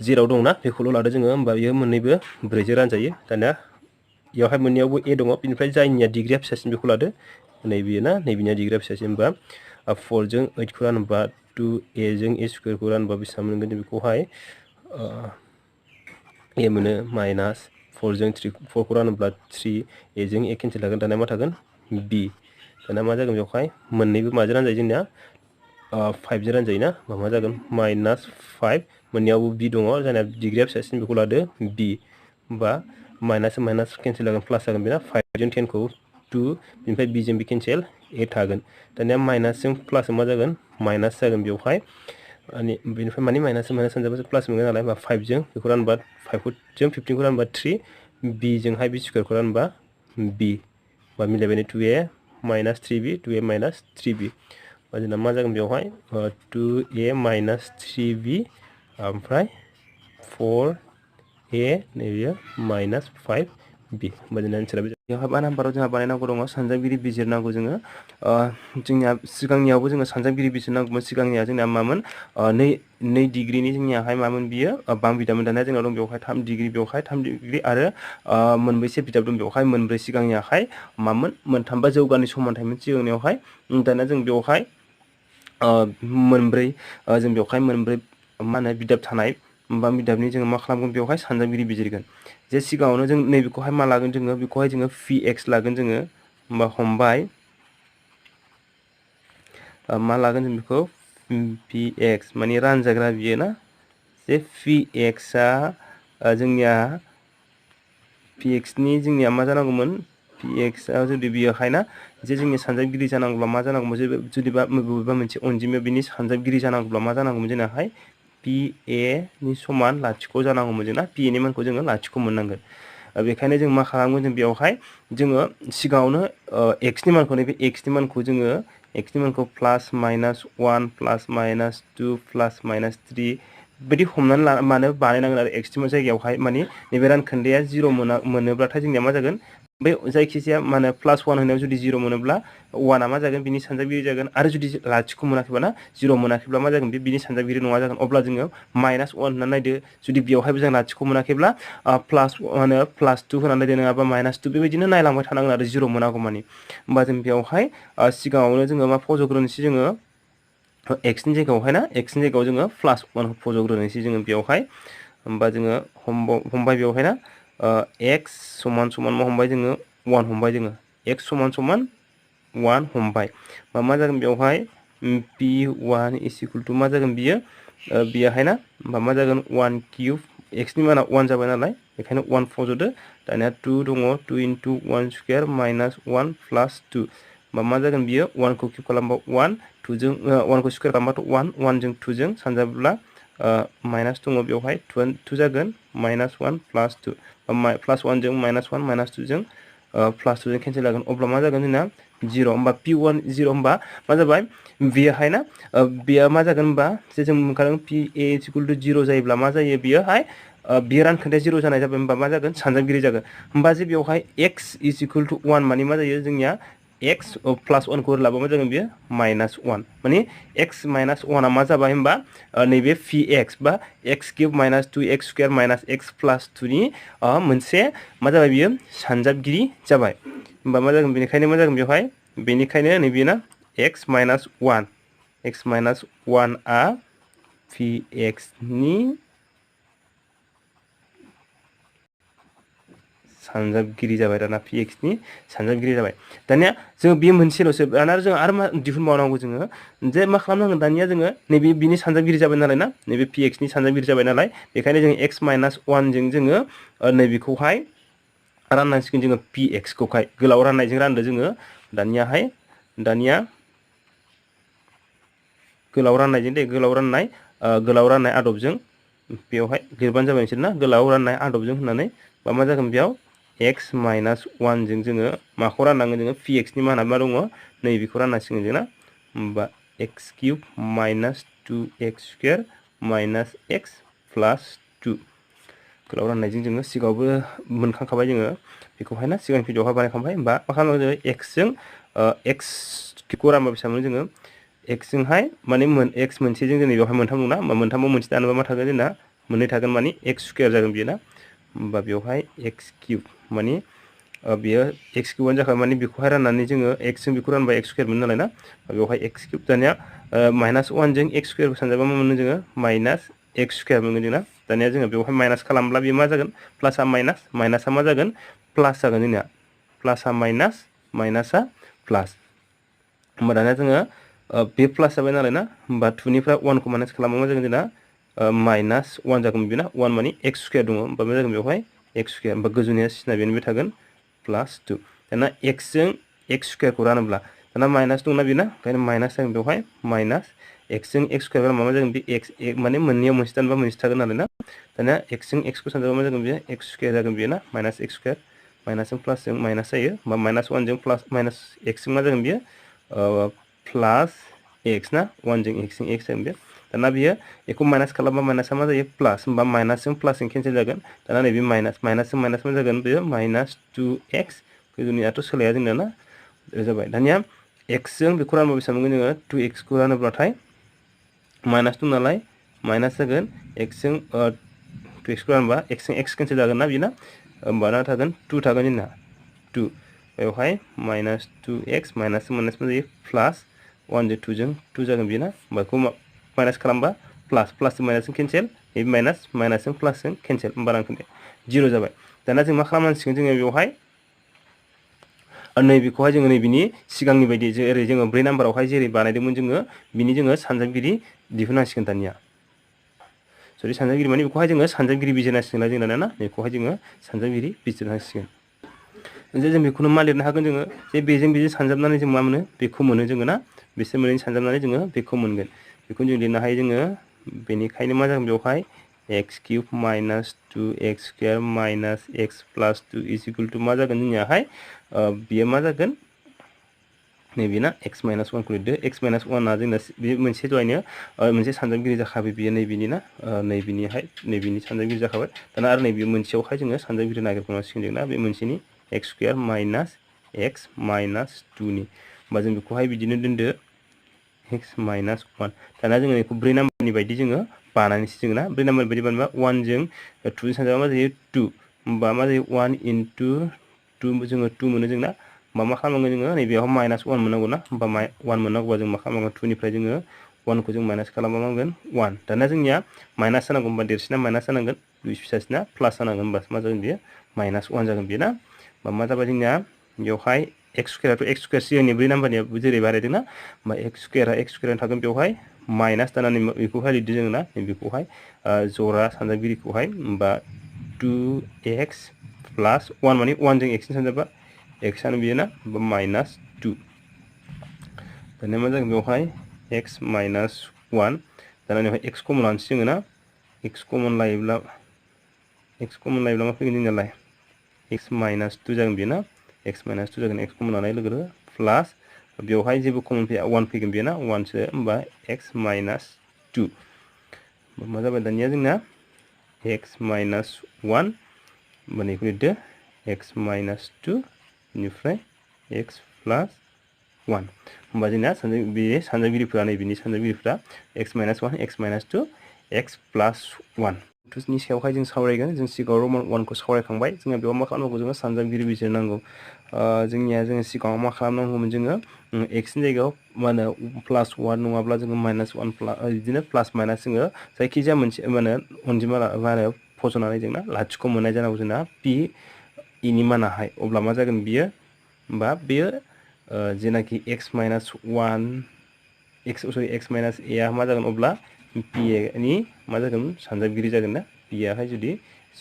A: जेराव दंना बेखौल' लादो जोङो होमबा बियो मोननैबो 4 जों रानजायो दाना बेयावहाय मोननैयावबो a दङ बेनिफ्राय जायनिया डिग्रिया फिसासिन बेखौ लादो नैबेयो ना नैबेनिया डिग्रिया फिसासिन होमबा 4 जों 8 खौ रानोबा 2a जों a स्क्वायर खौ रानोबा बेसेबां मोनगोन जों बेखौहाय a मोनो माइनास 4 जों 4 खौ रानोब्ला 3 a जों a केन्सेल थागोन दाना मा थागोन b दाना मा जागोन बेवहाय मोननैबो माजों रानजायो जोंनिया 5 जों रानजायो ना मा जागोन माइनास 5 मोननैयावबो b दङ जायना डिग्रिया फिसासिन बेखौ लादो b होमबा माइनास माइनास केन्सेल जागोन प्लास जागोन बेना 5 जों 10 खौ 2 बेनिफ्राय b जों b केन्सेल a थागोन दानिया माइनासजों प्लास मा जागोन माइनास जागोन बेवहाय बेनिफ्राय माने माइनास माइनास सानजाबासो प्लास मोनगोन नालाय होमबा 5 जों बेखौ रानबा 5 जों 15 खौ रानबा 3 b जोंहाय b स्क्वायर खौ रानबा b बा मिलायबाय 2a minus 3b 2a minus 3b जोंना मा जागोन बेवहाय 2a माइनास 3b ओमफ्राय 4a नैबेयो माइनास 5b होमबा जोंना एन्सारा बेवहाय 5 नाम्बाराव जोंहा बानायनांगौ दङ सानजाबगिरि बिजिरनांगौ जोङो जोंनिया सिगांनियावबो जोङो सानजाबगिरि बिजिरनांगौमोन सिगांनिया जोंना मामोन 2 डिग्रिनि जोंनियाहाय मामोन बियो बां बिदामोन दानिया जोंनाव दं बेवहाय 3 डिग्रि बेवहाय 3 डिग्रि आरो मोनबैसे बिदाब दं बेवहाय मोनब्रै सिगांनियाहाय मामोन मोनथामबा जौगानि समानथायमोन सिगांनियावहाय दानिया जों बेवहाय मोनब्रै जों बेवहाय मोनब्रै मा होनो बिदाब थानाय बा बिदाबनि जोङो मा खालामगोन बेवहाय सानजाबगिरि बिजिरगोन जे सिगाङावनो जों नैबेखौहाय मा लागोन जोङो बेखौहाय जोङो px लागोन जोङो होमबा हमबाय मा लागोन जों बेखौ px माने रानजाग्रा बियो ना जे px आ जोंनिया px नि जोंनिया मा जानांगौमोन px आ जुदि बियोहाय ना जे जोंनि सानजाबगिरि जानांगौब्ला मा जानांगौमोन जुदिबा बबेबा मोनसे अनजिमायाव बिनि सानजाबगिरि जानांगौब्ला मा जानांगौमोन जोंनाहाय pa नि समान लाथिख' जानांगौमोन जोंना pa नि मानखौ जोङो लाथिख' मोननांगोन बेखायनो जों मा खालामगोन जों बेवहाय जोङो सिगाङावनो x नि मानखौ नैबे x नि मानखौ जोङो x नि मानखौ plus minus 1 plus minus 2 plus minus 3 बिदि हमनानै मानो बानायनांगोन आरो x नि जायगायावहाय माने नैबे रानखोन्दाया 0 मोनोब्लाथाय जोंनिया मा जागोन बे जायखिजाया मा होनो प्लास 1 होनायाव जुदि 0 मोनोब्ला 1 आ मा जागोन बिनि सानजाबगिरि जागोन आरो जुदि लाथिख' मोनाखैबा ना 0 मोनाखैब्ला मा जागोन बिनि सानजाबगिरि नङा जागोन अब्ला जोङो माइनास 1 होननानै नायदो जुदि बेवहायबो जों लाथिख' मोनाखैब्ला प्लास होनो प्लास 2 होनानै नायदो नङाबा माइनास 2 बेबायदिनो नायलांबाय थानांगोन आरो 0 मोनागौ मानि होमबा जों बेवहाय सिगाङावनो जोङो मा फज'ग्रोनोसै जोङो x नि जायगायावहाय ना x नि जायगायाव जोङो +1 फज'ग्रोनोसै जोङो बेयावहाय होमबा जोङो हमबाय बेयावहाय ना x समान समान मा हमबाय जोङो 1 हमबाय जोङो x समान समान 1 हमबाय मा जागोन बेयावहाय p1 = मा जागोन बियो बियाहाय ना होमबा मा जागोन 1 क्यूब x नि माना 1 जाबाय नालाय बेखायनो 1 फज'दो दानिया 2 दङ 2 * 1 स्क्वायर - 1 + 2 मा जागोन बियो 1 खौ क्यूब खालामबा 1 2 जों 1 खौ स्क्वायर खालामबाथ' 1 1 जों 2 जों सानजाब्ला माइनास दङ बेवहाय 2 जागोन -1 + 2 +1 जों -1 -2 जों +2 जों केनसेल जागोन अब्ला मा जागोन जोंना 0 होमबा p1 0 होमबा मा जाबाय बेहाय ना बियो मा जागोन होमबा जे जों मोनखादों pa = 0 जायोब्ला मा जायो बियोहाय बियो रानखोन्दाया 0 जानाय जाबाय होमबा मा जागोन सानजाबगिरि जागोन होमबा जे बेवहाय x = 1 माने मा जायो जोंनिया x +1 खौ लाबा मा जागोन बियो -1 माने x - 1 आ मा जाबाय होमबा नैबे px बा x³ - 2x² - x + 2 नि मोनसे मा जाबाय बियो सानजाबगिरि जाबाय होमबा मा जागोन बेनिखायनो मा जागोन बेवहाय बेनिखायनो नैबे ना x - 1 आ px नि सानजाबगिरि जाबाय दाना px नि सानजाबगिरि जाबाय दानिया जों बे मोनसेल'सो दाना जों आरो मा दिहुनबावनांगौ जोङो जे मा खालामनांगोन दानिया जोङो नैबे बिनि सानजाबगिरि जाबाय नालाय ना नैबे px नि सानजाबगिरि जाबाय नालाय बेखायनो जों x - 1 जों जोङो नैबेखौहाय राननांसिगोन जोङो px खौहाय गोलाव राननायजों रानदो जोङो दानिया गोलाव राननायजों दे गोलाव राननाय आदबजों बेवहाय लिरबानो जाबाय नोंसोर ना गोलाव राननाय आदबजों होननानै मा जागोन बेयाव x - 1 जों जोङो माखौ राननांगोन जोङो px नि माना मा दङ नैबेखौ राननांसिगोन जोंना होमबा x³ - 2x² - x + 2 गोलाव राननायजों जोङो सिगाङावबो मोनखांखाबाय जोङो बेखौहाय ना सिगांनि भिडिअ'आवहाय बानायखांबाय होमबा मा खालामनांगौ जोङो x जों x खौ रानबा बेसेबां मोनो जोङो x जोंहाय माने x मोनसेजों जोंनि बेवहाय मोनथाम दंना होमबा मोनथामाव मोनसे दानोबा मा थागोन जोंना मोननै थागोन माने x² जागोन बियो ना होमबा बेवहाय x³ माने बियो x³ आनो जाखाबाय माने बेखौहाय राननानै जोङो x जों बेखौ रानबा x² मोनो नालाय ना बेवहाय x³ दानिया -1 जों x² सानजाबा मा मोनो जोङो -x² मोनगोन जोंना दानिया जोङो बेवहाय माइनास खालामब्ला बेयो मा जागोन प्लासआ माइनास माइनासआ मा जागोन प्लास जागोन जोंनिया प्लासआ माइनास माइनासआ प्लास होमबा दानिया जोङो बे प्लास जाबाय नालाय ना होमबा 2 निफ्राय 1 खौ माइनास खालामबा मा जागोन जोंना -1 जागोन बेना 1 माने x² दङ होमबा मा जागोन बेवहाय x² होमबा गोजौनिया सिना बेनिबो थागोन +2 दाना x जों x² खौ रानोब्ला दाना माइनास दंना बेना ओंखायनो माइनास जागोन बेवहाय माइनास x जों x² रानबा मा जागोन बे x माने मोननैयाव मोनसे दानबा मोनसे थागोन नालाय ना दानिया x जों x खौ सानजाबा मा जागोन बेयो x² जागोन बेयो ना -x² माइनासजों प्लासजों माइनास जायो होमबा -1 जों प्लास -x जों मा जागोन बेयो प्लास x ना 1 जों x जों x जागोन बेयो दाना बियो बेखौ माइनास खालामबा माइनासआ मा जायो प्लास होमबा माइनासजों प्लासजों केनसेल जागोन दाना नैबे माइनासजों माइनास मा जागोन बेयो -2x गोजौनियाथ' सोलाया जोंना ना जाबाय दानिया x जों बेखौ रानबा बेसेबां मोनगोन जोङो 2x खौ रानोब्लाथाय माइनास दं नालाय माइनास जागोन x जों 2x खौ रानबा x जों x केनसेल जागोन ना बेयो ना होमबा ना थागोन 2 थागोन जोंना 2 बेवहाय -2x माइनासजों माइनास मा जायो प्लास 1 जों 2 जों 2 जागोन बेयो ना होमबा बेखौ माइनास खालामबा प्लासजों माइनासजों केनसेल नैबे माइनासजों प्लासजों केनसेल होमबा रानखोन्दाया 0 जाबाय दाना जों मा खालामनांसिगोन जोङो बेवहाय नैबेखौहाय जोङो नैबेनि सिगांनि बायदि जेरै जोङो 4 नाम्बारावहाय जेरै बानायदोंमोन जोङो बिनि जोङो सानजाबगिरि दिहुननांसिगोन दानिया जुदि सानजाबगिरि माने बेखौहाय जोङो सानजाबगिरि बिजिरनांसिगोन जोंना ना बेखौहाय जोङो सानजाबगिरि बिजिरनांसिगोन जे जों बेखौनो मा लिरनो हागोन जोङो जे बेजों सानजाबनानै जों मा मोनो बेखौ मोनो जोङो ना बिसोर मोननैजों सानजाबनानै जोङो बेखौ मोनगोन बेखौनो जों लिरनो हायो जोङो बेनिखायनो मा जागोन बेवहाय x³ - 2x² - x + 2 = मा जागोन जोंनियाहाय बियो मा जागोन नैबे ना x - 1 खौ लिरदो x - 1 आ जोंना बे मोनसे दहायनो मोनसे सानजाबगिरि जाखाबाय बियो नैबेनि ना नैबेनि सानजाबगिरि जाखाबाय दाना आरो नैबे मोनसेयावहाय जोङो सानजाबगिरि नागिरबावनांसिगोन जों ना बे मोनसेनि x² - x - 2 नि होमबा जों बेखौहाय बिदिनो दोनदो x - 1 दाना जोङो बेखौ 4 नाम्बारनि बायदि जोङो बानायनोसै जोङो ना 4 नाम्बारनि बायदि बानायबा 1 जों 2 जों सानजाबा मा जायो 2 होमबा मा जायो 1 * 2 जोङो 2 मोनो जोंना होमबा मा खालामनांगोन जोङो नैबेयाव -1 मोननांगौ ना होमबा 1 मोननांगौबा जों मा खालामनांगोन 2 निफ्राय जोङो 1 को जों माइनास खालामबा मा मोनगोन 1 दाना जोंनिया माइनास जानांगौ होनबा देरसिना माइनास जानांगोन फिसासिना प्लास जानांगोन होनबासो मा जागोन बेयो माइनास 1 जागोन बेयो ना होमबा मा जाबाय जोंनिया बेवहाय x स्क्वायराथ' x स्क्वायर सिगांनि 4 नाम्बारनिया जेरै बारायदोंना होमबा x स्क्वायर थागोन बेवहाय माइनास दानानै बेखौहाय लिरदो जों ना बेखौहाय जरा सानजागिरिखौहाय होमबा 2x प्लस 1 माने 1 जों x नि सानजाबा x आनो बियो ना होमबा माइनास 2 दाना मा जागोन बेवहाय x माइनास 1 दाना बेवहाय x कमन लानोसै जोङो ना x कमन लायोब्ला मा फैगोन जोंनियालाय x माइनास 2 जागोन बेयो ना x माइनास 2 जागोन x कमन लानाय लोगो लोगो प्लास बेवहाय जेबो कमन फैया 1 फैगोन बेयो ना 1 सो होमबा x माइनास 2 मा जाबाय दानिया जोंना x माइनास 1 माने लिरदो x माइनास 2 बेनिफ्राय x प्लास 1 होमबा जोंना बे सानजागिरिफोरा नैबेनि सानजागिरिफोरा x minus 1 x minus 2 x प्लास 1 नि सायावहाय जों सावरायगोन जों सिगाङाव रमान 1 खौ सावरायखांबाय जोंहा बेयाव मा खालामनांगौ जोङो सानजागिरि बिजिरनांगौ जोंनिया जोङो सिगाङाव मा खालामनांगौमोन जोङो x नि जायगायाव मा होनो प्लास 1 नङाब्ला जोङो माइनास 1 बिदिनो प्लास माइनास जोङो जायखिजाया मोनसे मा होनो अनजिमा मा होनो फज'नानै जोंना लाथिख' मोननाय जानांगौ जोंना p नि मानाहाय अब्ला मा जागोन बियो होमबा बेयो जेनाखि x minus 1 x minus a आ मा जागोन अब्ला p नि मा जागोन सानजागिरि जागोन ना p आहाय जुदि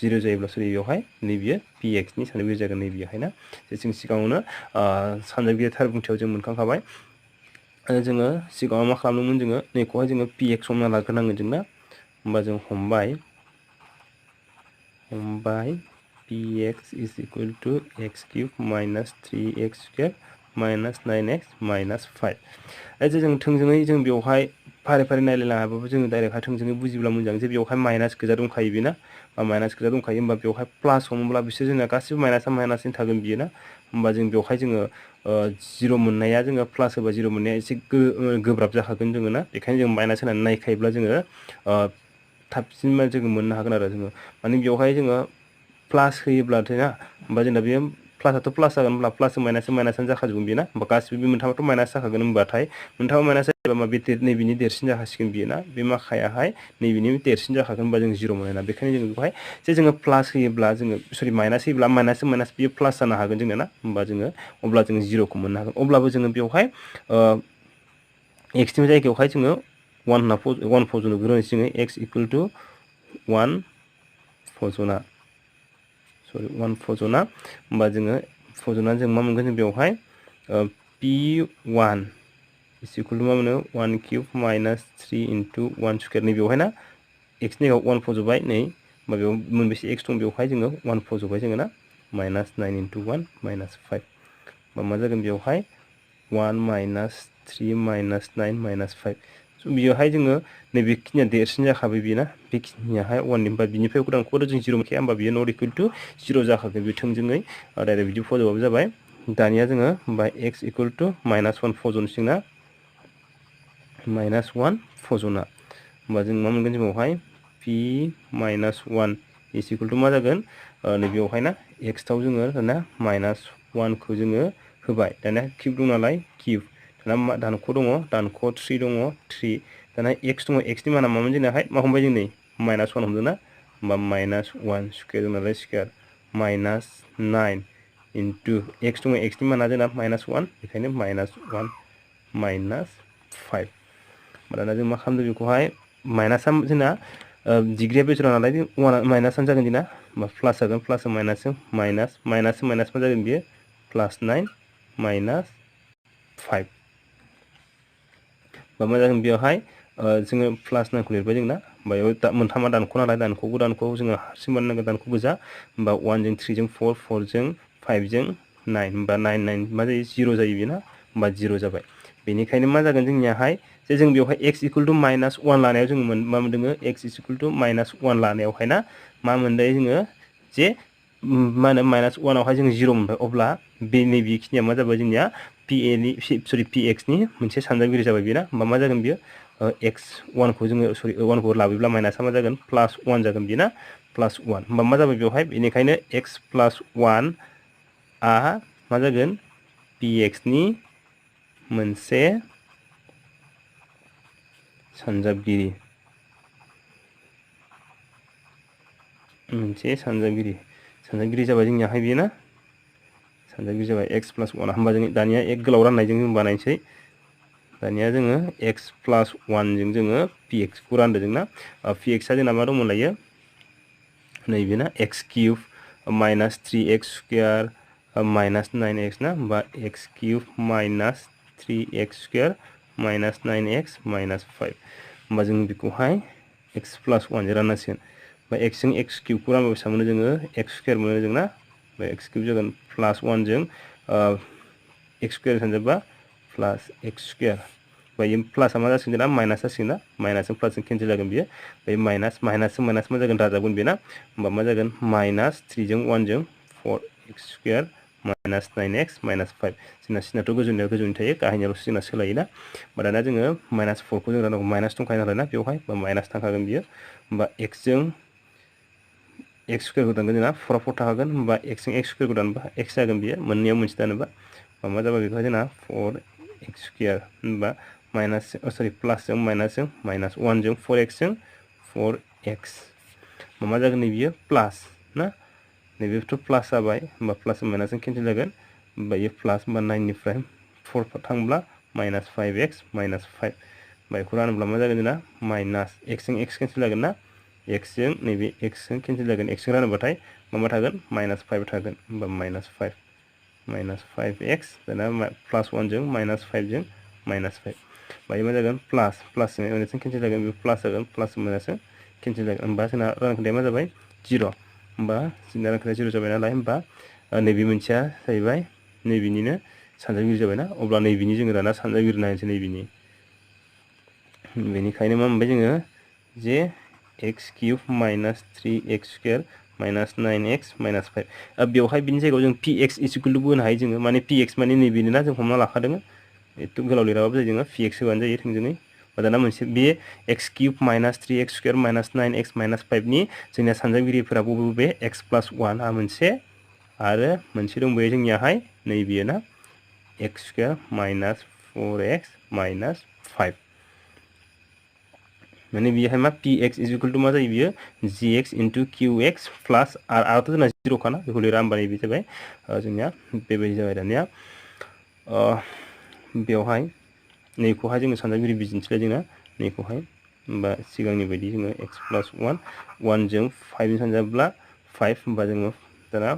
A: 0 जायोब्ला सरि बेवहाय नैबेयो px नि सानजागिरि जागोन नैबेहाय ना जों सिगाङावनो सानजागिरि थार बुंथियाव जों मोनखांखाबाय जोङो सिगाङाव मा खालामदोंमोन जोङो नैखौहाय जोङो px हमना लाग्रोनांगोन जोंना होमबा जों हमबाय px is equal to x cube minus 3x square minus 9x minus 5 जों थोंजोङै जों बेवहाय फारि फारि नायलायलाङाबाबो जोङो डाइरेक्टहाय थोंजोङै बुजिब्ला मोजां जे बेवहाय माइनास गोजा दंखायो बेना माइनास गोजा दंखायो होमबा बेवहाय प्लास हमोब्ला बिसोर जोंना गासिबो माइनासा माइनासैनो थागोन बियो ना होमबा जों बेवहाय जोङो 0 मोननाया जोङो प्लास होबा 0 मोननाया एसे गोब्राब जाखागोन जोङो ना बेखायनो जों माइनास होनानै नायखायोब्ला जोङो थाबसिन जोङो मोननो हागोन आरो जोङो माने बेवहाय जोङो प्लास होयोब्लाथाय ना होमबा जोंना बे प्लासआथ' प्लास जागोन होमब्ला प्लास माइनासानो जाखाजोबगोन बेयो ना होमबा गासिबो बे मोनथामाथ' माइनास जाखागोन होमबाथाय मोनथामा माइनास जायोबा मा बे नैबेनि देरसिन जाखासिगोन बियो ना बे माखायाहाय नैबेनि देरसिन जाखागोन होमबा जों 0 मोनो ना बेखायनो जों बेवहाय जे जोङो प्लास होयोब्ला जोङो सरि माइनास होयोब्ला माइनासजों माइनास बियो प्लास जानो हागोन जोंना ना होमबा जोङो अब्ला जोङो 0 खौ मोननो हागोन अब्लाबो जोङो बेवहाय x नि जायगायावहाय जोङो 1 फज'नो ग्रोनोसै जोङो x इकुवेल टु 1 फजना सरि 1 फजना होमबा जोङो फज'नानै जों मा मोनगोन जों बेवहाय p1 इस इकुवेल टु मा मोनो 1 क्यूब माइनास 3 इनटु 1 स्क्वायर नै बेवहाय ना x नि जायगायाव 1 फज'बाय नै होमबा बेयाव मोनबेसे x दं बेवहाय जोङो 1 फज'बाय जोङो ना माइनास 9 इनटु 1 माइनास 5 होमबा मा जागोन बेवहाय 1 माइनास 3 माइनास 9 माइनास 5 बेयावहाय जोङो नैबेखिनिया देरसिन जाखाबाय बियो ना बेखिनियाहाय 1 निफ्राय बिनिफ्राय उदांखौथ' जों 0 मोनखाया होमबा बियो नट इकुवेल टु 0 जाखागोन बे थोंजोङै डाइरेक्ट बिदि फज'बाबो जाबाय दानिया जोङो होमबा x इकुवेल टु माइनास 1 फज'नोसै ना माइनास 1 फजना होमबा जों मा मोनगोन जों बेवहाय p माइनास 1 इस इकुवेल टु मा जागोन नैबेयावहाय ना x आव जोङो दाना माइनास 1 खौ जोङो होबाय दाना किउब दं नालाय किउब दाना दानख' दङ दानख' 3 दङ 3 दाना x दङ x नि माना मामोन जोंनाहाय मा हमबाय जों नै माइनास 1 हमदों ना होमबा माइनास 1 स्क्वायर दं नालाय स्क्वायर माइनास 9 इनटु x दङ x नि माना जोंना माइनास 1 बेखायनो माइनास 1 माइनास 5 दाना जों मा खालामदों बेखौहाय माइनासआ जोंना डिग्रिया बेसेबां नालाय माइनासआनो जागोन जोंना होमबा प्लास जागोन प्लास माइनासजों माइनास माइनास मा जागोन बियो प्लास 9 माइनास 5 मा जागोन बेवहाय जोङो प्लास 9 खौ लिरबाय जोंना बेयाव मोनथामा दानख' नालाय दानख'खौ जोङो हारसिं बानायनांगोन दानख' गोजा होमबा 1 जों 3 जों 4 4 जों 5 जों 9 होमबा 9 9 मा जायो 0 जायो बेना होमबा 0 जाबाय बेनिखायनो मा जागोन जोंनियाहाय जे जों बेवहाय x इकुवेल टु माइनास 1 लानायाव जोङो मा मोनदों x इकुवेल टु माइनास 1 लानायावहाय ना मा मोनदों जोङो जे मा होनो माइनास 1 आवहाय जोङो 0 मोनबाय अब्ला बे नैबेखिनिया मा जाबाय जोंनिया px नि मोनसे सानजागिरि जाबाय बेना होमबा मा जागोन बियो x 1 खौ जोङो सरि 1 खौ लाबोब्ला माइनासआ मा जागोन प्लास 1 जागोन बियो ना प्लास 1 होमबा मा जाबाय बेवहाय बेनिखायनो x प्लास 1 आ मा जागोन px नि मोनसे सानजाबगिरि सानजाबगिरि जाबाय जोंनियाहाय बेयो ना सानजाबगिरि जाबाय x + 1 होमबा जों दानिया एक गोलाव राननायजों जों बानायनोसै दानिया जोङो x + 1 जों जोङो px खौ रानदों जोंना px आ जोंना मा दंमोन लायो नैबे ना x³ - 3x² - 9x ना होमबा x³ - 3x² - 9x - 5 होमबा जों बेखौहाय x + 1 जों राननांसिगोन बा x जों x³ खौ रानबा बेसेबां मोनो जोङो x² मोनो जोंना बा x³ जागोन +1 जों x² सानजाबबा +x² बायो प्लासआ मा जासिगोन जोंना माइनास जासिगोन ना माइनासजों प्लासजों केन्सेल जागोन बियो बे माइनासजों माइनास मा जागोन दाजाबगोन बेना होमबा मा जागोन -3 जों 1 जों 4x² - 9x - 5 जोंना सिनाथ' गोजौनि थायो गाहायनियावल'सो जोंना सोलायोना होमबा दाना जोङो -4 खौ जों राननांगौ माइनास दंखायो नालाय ना बेवहाय बा माइनास थांखागोन बियो होमबा x जों x² खौ दानगोन जोंना 4 4 थाखागोन होमबा x जों x² खौ दानबा x जागोन बियो मोननैयाव मोनसे दानोबा मा जाबाय बेखौ जोंना 4x² होमबा प्लासजों माइनासजों -1 जों 4x जों 4x मा जागोन नै बियो प्लास ना नैबेथ' प्लास जाबाय होमबा प्लासजों माइनासजों केन्सेल जागोन होमबा इयो प्लास होमबा 9 निफ्राय 4 थांब्ला -5x - 5 बेखौ रानोब्ला मा जागोन जोंना माइनास x जों x केन्सेल जागोन ना x जों नैबे x जों केन्सेल जागोन x जों रानोबाथाय मा थागोन -5 थागोन होमबा -5x दाना +1 जों -5 जों -5 बायो मा जागोन प्लासजों माइनासजों केन्सेल जागोन बे प्लास जागोन प्लासजों माइनासजों केन्सेल जागोन होमबा जोंना रानखोन्दाया मा जाबाय 0 होमबा जोंना रानखोन्दाया 0 जाबाय नालाय होमबा नैबे मोनसेया जाहैबाय नैबेनिनो सानजाबगिरि जाबायना अब्ला नैबेनि जोङो दाना सानजाबगिरि नायनोसै नैबेनि बेनिखायनो मा मोनबाय जोङो जे x³ - 3x² - 9x - 5 बेवहाय बिनि जायगायाव जों px = होनो हायो जोङो माने px माने नैबेनो ना जों हमना लाखादों एथ' गोलाव लिराबाबो जायो जोङो px होबानो जायो थोंजोङै दाना मोनसे बे x³ - 3x² - 9x - 5 नि जोंनिया सानजाबगिरिफोरा बबे x + 1 आ मोनसे आरो मोनसे दंबायो जोंनियाहाय नैबेयो ना x² - 4x - 5 माने बेहाय मा px = मा जायो बियो gx * qx प्लास आरआथ' जोंना 0 खाना बेखौ लिरा होमबा नैबे जाबाय जोंनिया बेबायदि जाबाय दानिया बेवहाय नैखौहाय जोङो सानजाबगिरि बिदिन्थिलाय जोंना नैखौहाय होमबा सिगांनि बायदि जोङो x + 1 जों 5 जों सानजाबब्ला 5 होमबा जोङो दाना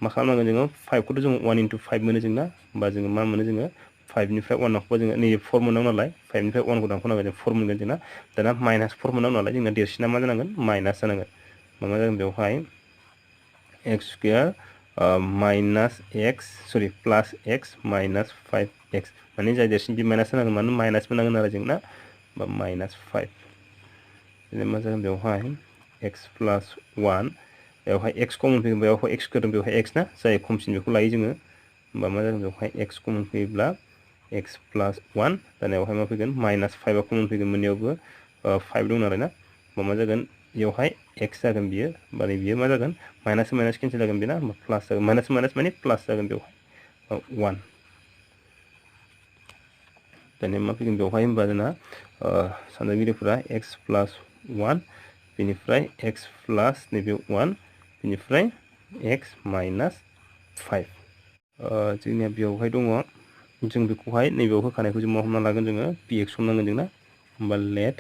A: मा खालामनांगोन जोङो 5 खौथ' जोङो 1 × 5 मोनो जोंना होमबा जोङो मा मोनो जोङो 5 निफ्राय 1 दानख'बा जोङो नैबे 4 मोननांगौ नालाय 5 निफ्राय 1 खौ दानख'नांगोन जों 4 मोनगोन जोंना दाना -4 मोननांगौ नालाय जोंना देरसिना मा जानांगोन माइनास जानांगोन मा जागोन बेवहाय x² +x - 5x माने जाय देरसिन बे माइनास जानांगोन मानो माइनास मोननांगोन आरो जोंना बा -5 मा जागोन बेवहाय x + 1 बेवहाय x कमन फैगोन बेवहाय x दं बेवहाय x ना जाय खमसिन बेखौ लायो जोङो होमबा मा जागोन बेवहाय x कमन फैयोब्ला x + 1 दानियावहाय मा फैगोन -5 कमन फैगोन मोननैयावबो 5 दं नालाय ना होमबा मा जागोन बेवहाय x जागोन बियो होमबा बियो मा जागोन माइनास माइनास केन्सेल जागोन बेना होमबा प्लास जागोन माइनास माइनास माने प्लास जागोन बेवहाय 1 दानिया मा फैगोन बेवहाय होमबा जोंना सानजाबगिरिफोरा x + 1 बेनिफ्राय x प्लास नैबे 1 बेनिफ्राय x - 5 जोंनिया बेवहाय दङ जों बेखौहाय नैबेयाव होखानायखौ जों मा हमना लागोन जोङो px हमनांगोन जोंना होमबा late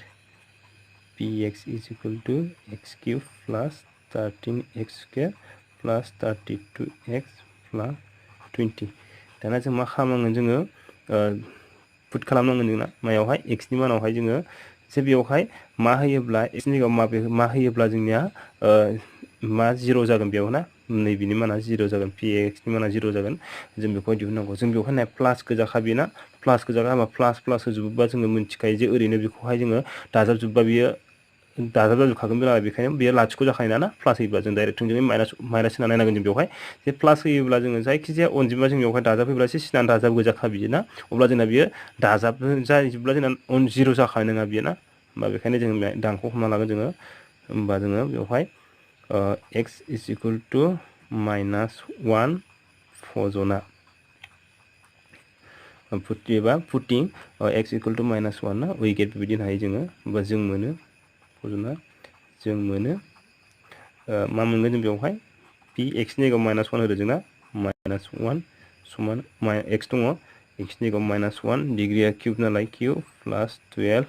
A: px = x³ + 13x² + 32x + 20 दाना जों मा खालामनांगोन जोङो पुट खालामनांगोन जोंना मायावहाय x नि मानावहाय जोङो जे बेवहाय मा होयोब्ला x नि जायगायाव मा होयोब्ला जोंनिया मा 0 जागोन बेयाव ना नैबेनि माना 0 जागोन px नि माना 0 जागोन जों बेखौहाय दिहुननांगौ जों बेवहाय नाय प्लास गोजाखा बेना प्लास गोजाखा होमबा प्लास होजोबोबा जोङो मिन्थिखायो जे ओरैनो बेखौहाय जोङो दाजाबजोबबा बियो दाजाबजाजोबखागोन नालाय बेखायनो बेयो लाथिख' जाखायो ना प्लास होयोब्ला जों डाइरेक्ट थोंजोङै माइनास होना नायनांगोन जों बेवहाय जे प्लास होयोब्ला जोङो जायखिजाया अनजिमा जों बेवहाय दाजाबफैब्ला एसे सिना दाजाब गोजाखा बियो ना अब्ला जोंना बियो दाजाब जायोब्ला जोंना 0 जाखानाय नङा बियो ना होमबा बेखायनो जों दानखौ हमना लागोन जोङो होमबा जोङो बेवहाय x = -1 फजना putting x equal to -1 ना we get बेबायदि हायो जोङो बा जों मोनो फज'ना जों मोनो मा मोनगोन जों बेवहाय p x नि जायगायाव -1 होदो जोंना -1 समान x दङ x नि जायगायाव -1 डिग्रीया क्यूब नालाय क्यूब प्लस 12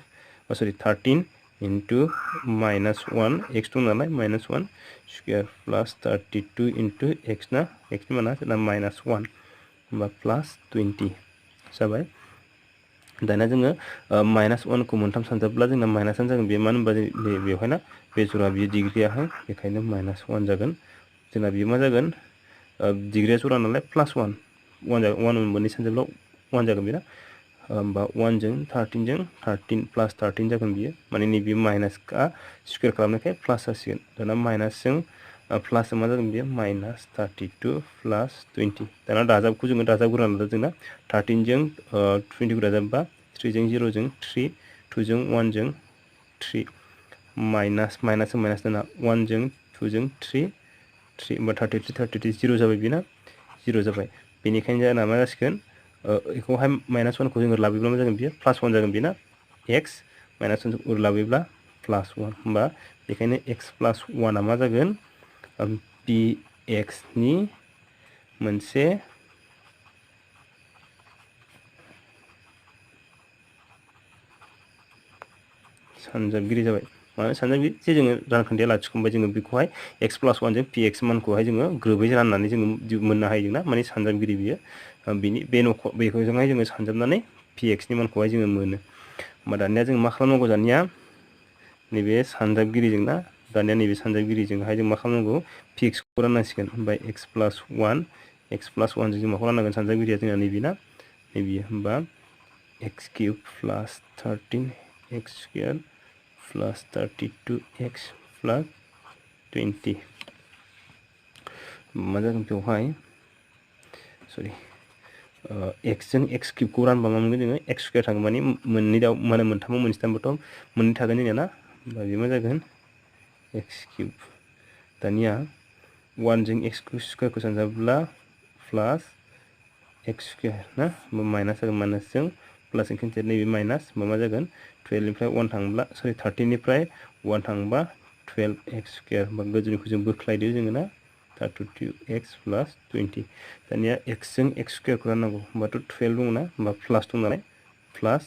A: सरि 13 into -1 x दं नालाय -1 स्क्वायर प्लस 32 into x ना x नि माना जोंना -1 होमबा प्लस 20 जाबाय दाना जोङो -1 खौ मोनथाम सानजाब्ला जोंना माइनासआनो जागोन बे मानो होनबा बेवहाय ना बे जरा बियो डिग्रीयाहाय बेखायनो -1 जागोन जोंना बियो मा जागोन डिग्रीया जरा नालाय +1 1 मोननै सानजाब्ला 1 जागोन बेना होमबा 1 जों 13 जों 13 प्लस 13 जागोन बियो माने नैबे माइनासआ स्क्वायर खालामनायखाय प्लास जासिगोन दाना माइनासजों प्लासजों मा जागोन बियो -32 प्लस 20 दाना दाजाबखौ जोङो दाजाबग्रोना लादों जोंना 13 जों 20 खौ दाजाबबा 3 जों 0 जों 3 2 जों 1 जों 3 माइनास दाना 1 जों 2 जों 3 होमबा 33 0 जाबाय बेना 0 जाबाय बेनिखायनो जोंना मा जासिगोन बेखौहाय -1 खौ जोङो लाबोब्ला मा जागोन बियो +1 जागोन बेना x -1 खौ लाबोब्ला +1 होमबा बेखायनो x + 1 आ मा जागोन px नि मोनसे सानजाबगिरि जाबाय माने सानजाबगिरि जे जोङो रानखान्थिया लाखिखांबाय जोङो बेखौहाय x + 1 जों px मानखौहाय जोङो ग्रोबै राननानै जोङो मोननो हायो ना माने सानजाबगिरि बियो बिनि बे बेखौजोंहाय जोङो सानजाबनानै px नि मानखौहाय जोङो मोनो होमबा दानिया जों मा खालामनांगौ दानिया नैबे सानजाबगिरिजों ना दानिया नैबे सानजाबगिरिजोंहाय जों मा खालामनांगौ px खौ राननांसिगोन ओमफ्राय x + 1 जों जों माखौ राननांगोन सानजाबगिरिया जोंना नैबे ना नैबे होमबा x³ + 13x² plus 32x plus 20 मा जागोन बेवहाय सरि x जों x³ खौ रानबा मा मोनगोन जोङो x² थागोन माने मोननैयाव माने मोनथामाव मोनसे थांबाथ' मोननै थागोन जोंनिया ना होमबा बे मा जागोन x³ दानिया 1 जों x² खौ सानजाबब्ला प्लास x² ना माइनास जागोन माइनासजों प्लासजों केन्सेल नैबे माइनास मा जागोन 12 निफ्राय 1 थांब्ला सरि 13 निफ्राय 1 थांबा 12x² होमबा गोजौनिखौ जों बोख्लायदो जोङो ना 32x plus 20 दानिया x जों x² खौ राननांगौ होमबाथ' 12 दङ ना होमबा प्लास दं नालाय प्लास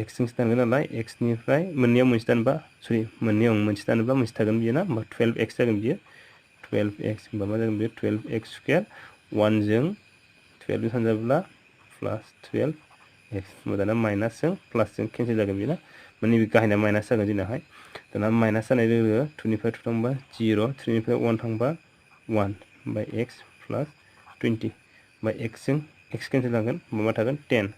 A: x जोंसो दानगोन नालाय x निफ्राय मोननैयाव मोनसे दानबा सरि मोननैयाव मोनसे दानोब्ला मोनसे थागोन बियो ना होमबा 12x जागोन बियो 12x होमबा मा जागोन बियो 12x², 1 जों 12 जों सानजाब्ला प्लास 12x होमबा दाना माइनासजों प्लासजों केन्सेल जागोन बेना माने बे गाहायना माइनास जागोन जोंनाहाय दाना माइनास जानाय लोगो लोगो 2 निफ्राय 2 थांबा 0 3 निफ्राय 1 थांबा 1 ओमफ्राय x प्लास 20 ओमफ्राय x जों x केन्सेल जागोन होमबा मा थागोन 10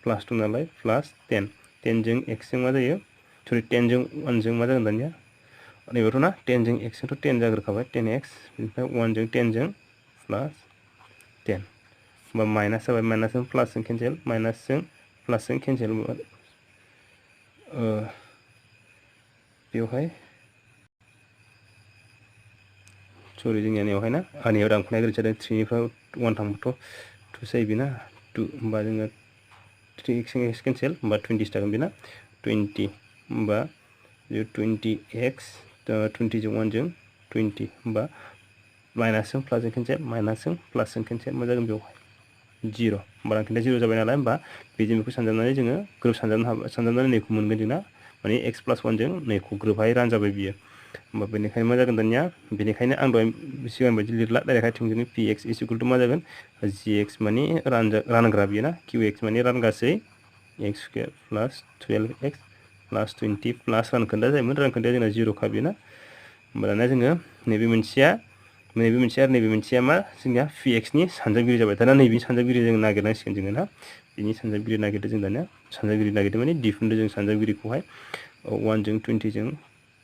A: प्लास दं नालाय प्लास 10 10 जों x जों मा जायो सरि 10 जों 1 जों मा जागोन दानिया नैबेथ' ना 10 जों x जोंथ' 10 जाग्रोखाबाय 10x बेनिफ्राय 1 जों 10 जों प्लास 10 होमबा माइनास जाबाय माइनासजों प्लासजों केन्सेल माइनासजों प्लासजों केन्सेल बेवहाय सरि जोंनिया नैयावहाय ना आंनियाव दानख'नाय गोरोन्थि जादों 3 निफ्राय 1 थांबाथ' 2 जायो बेना 2 होमबा जोङो 3x केन्सेल होमबा 20 थागोन बेना 20 होमबा 20x 20 जों 1 जों 20 होमबा माइनासजों प्लासजों केन्सेल माइनासजों प्लासजों केन्सेल मा जागोन बेवहाय 0 होमबा रानखान्थिया 0 जाबाय नालाय होमबा बेजों बेखौ सानजाबनानै जोङो ग्रोब सानजाबनानै नैखौ मोनगोन जोंना माने x + 1 जों नैखौ ग्रोबहाय रानजाबाय बियो होमबा बेनिखायनो मा जागोन दानिया बेनिखायनो आं दहाय सिगां बायदि लिरला डाइरेक्टहाय थोंजोङै px = मा जागोन gx माने रानग्रा बियो ना qx माने रानगासै x² plus 12x plus 20 प्लास रानखोन्दा जायोमोन रानखोन्दाया जोंना 0 खा बेना होमबा दानिया जोङो नैबे मोनसेया आरो नैबे मोनसेया मा जोंनिया px नि सानजाबगिरि जाबाय दाना नैबे सानजाबगिरि जों नागिरनांसिगोन जोङो ना बिनि सानजाबगिरि नागिरदो जों दानिया सानजाबगिरि नागिरदो माने दिहुनदो जों सानजाबगिरिखौहाय 1 जों 20 जों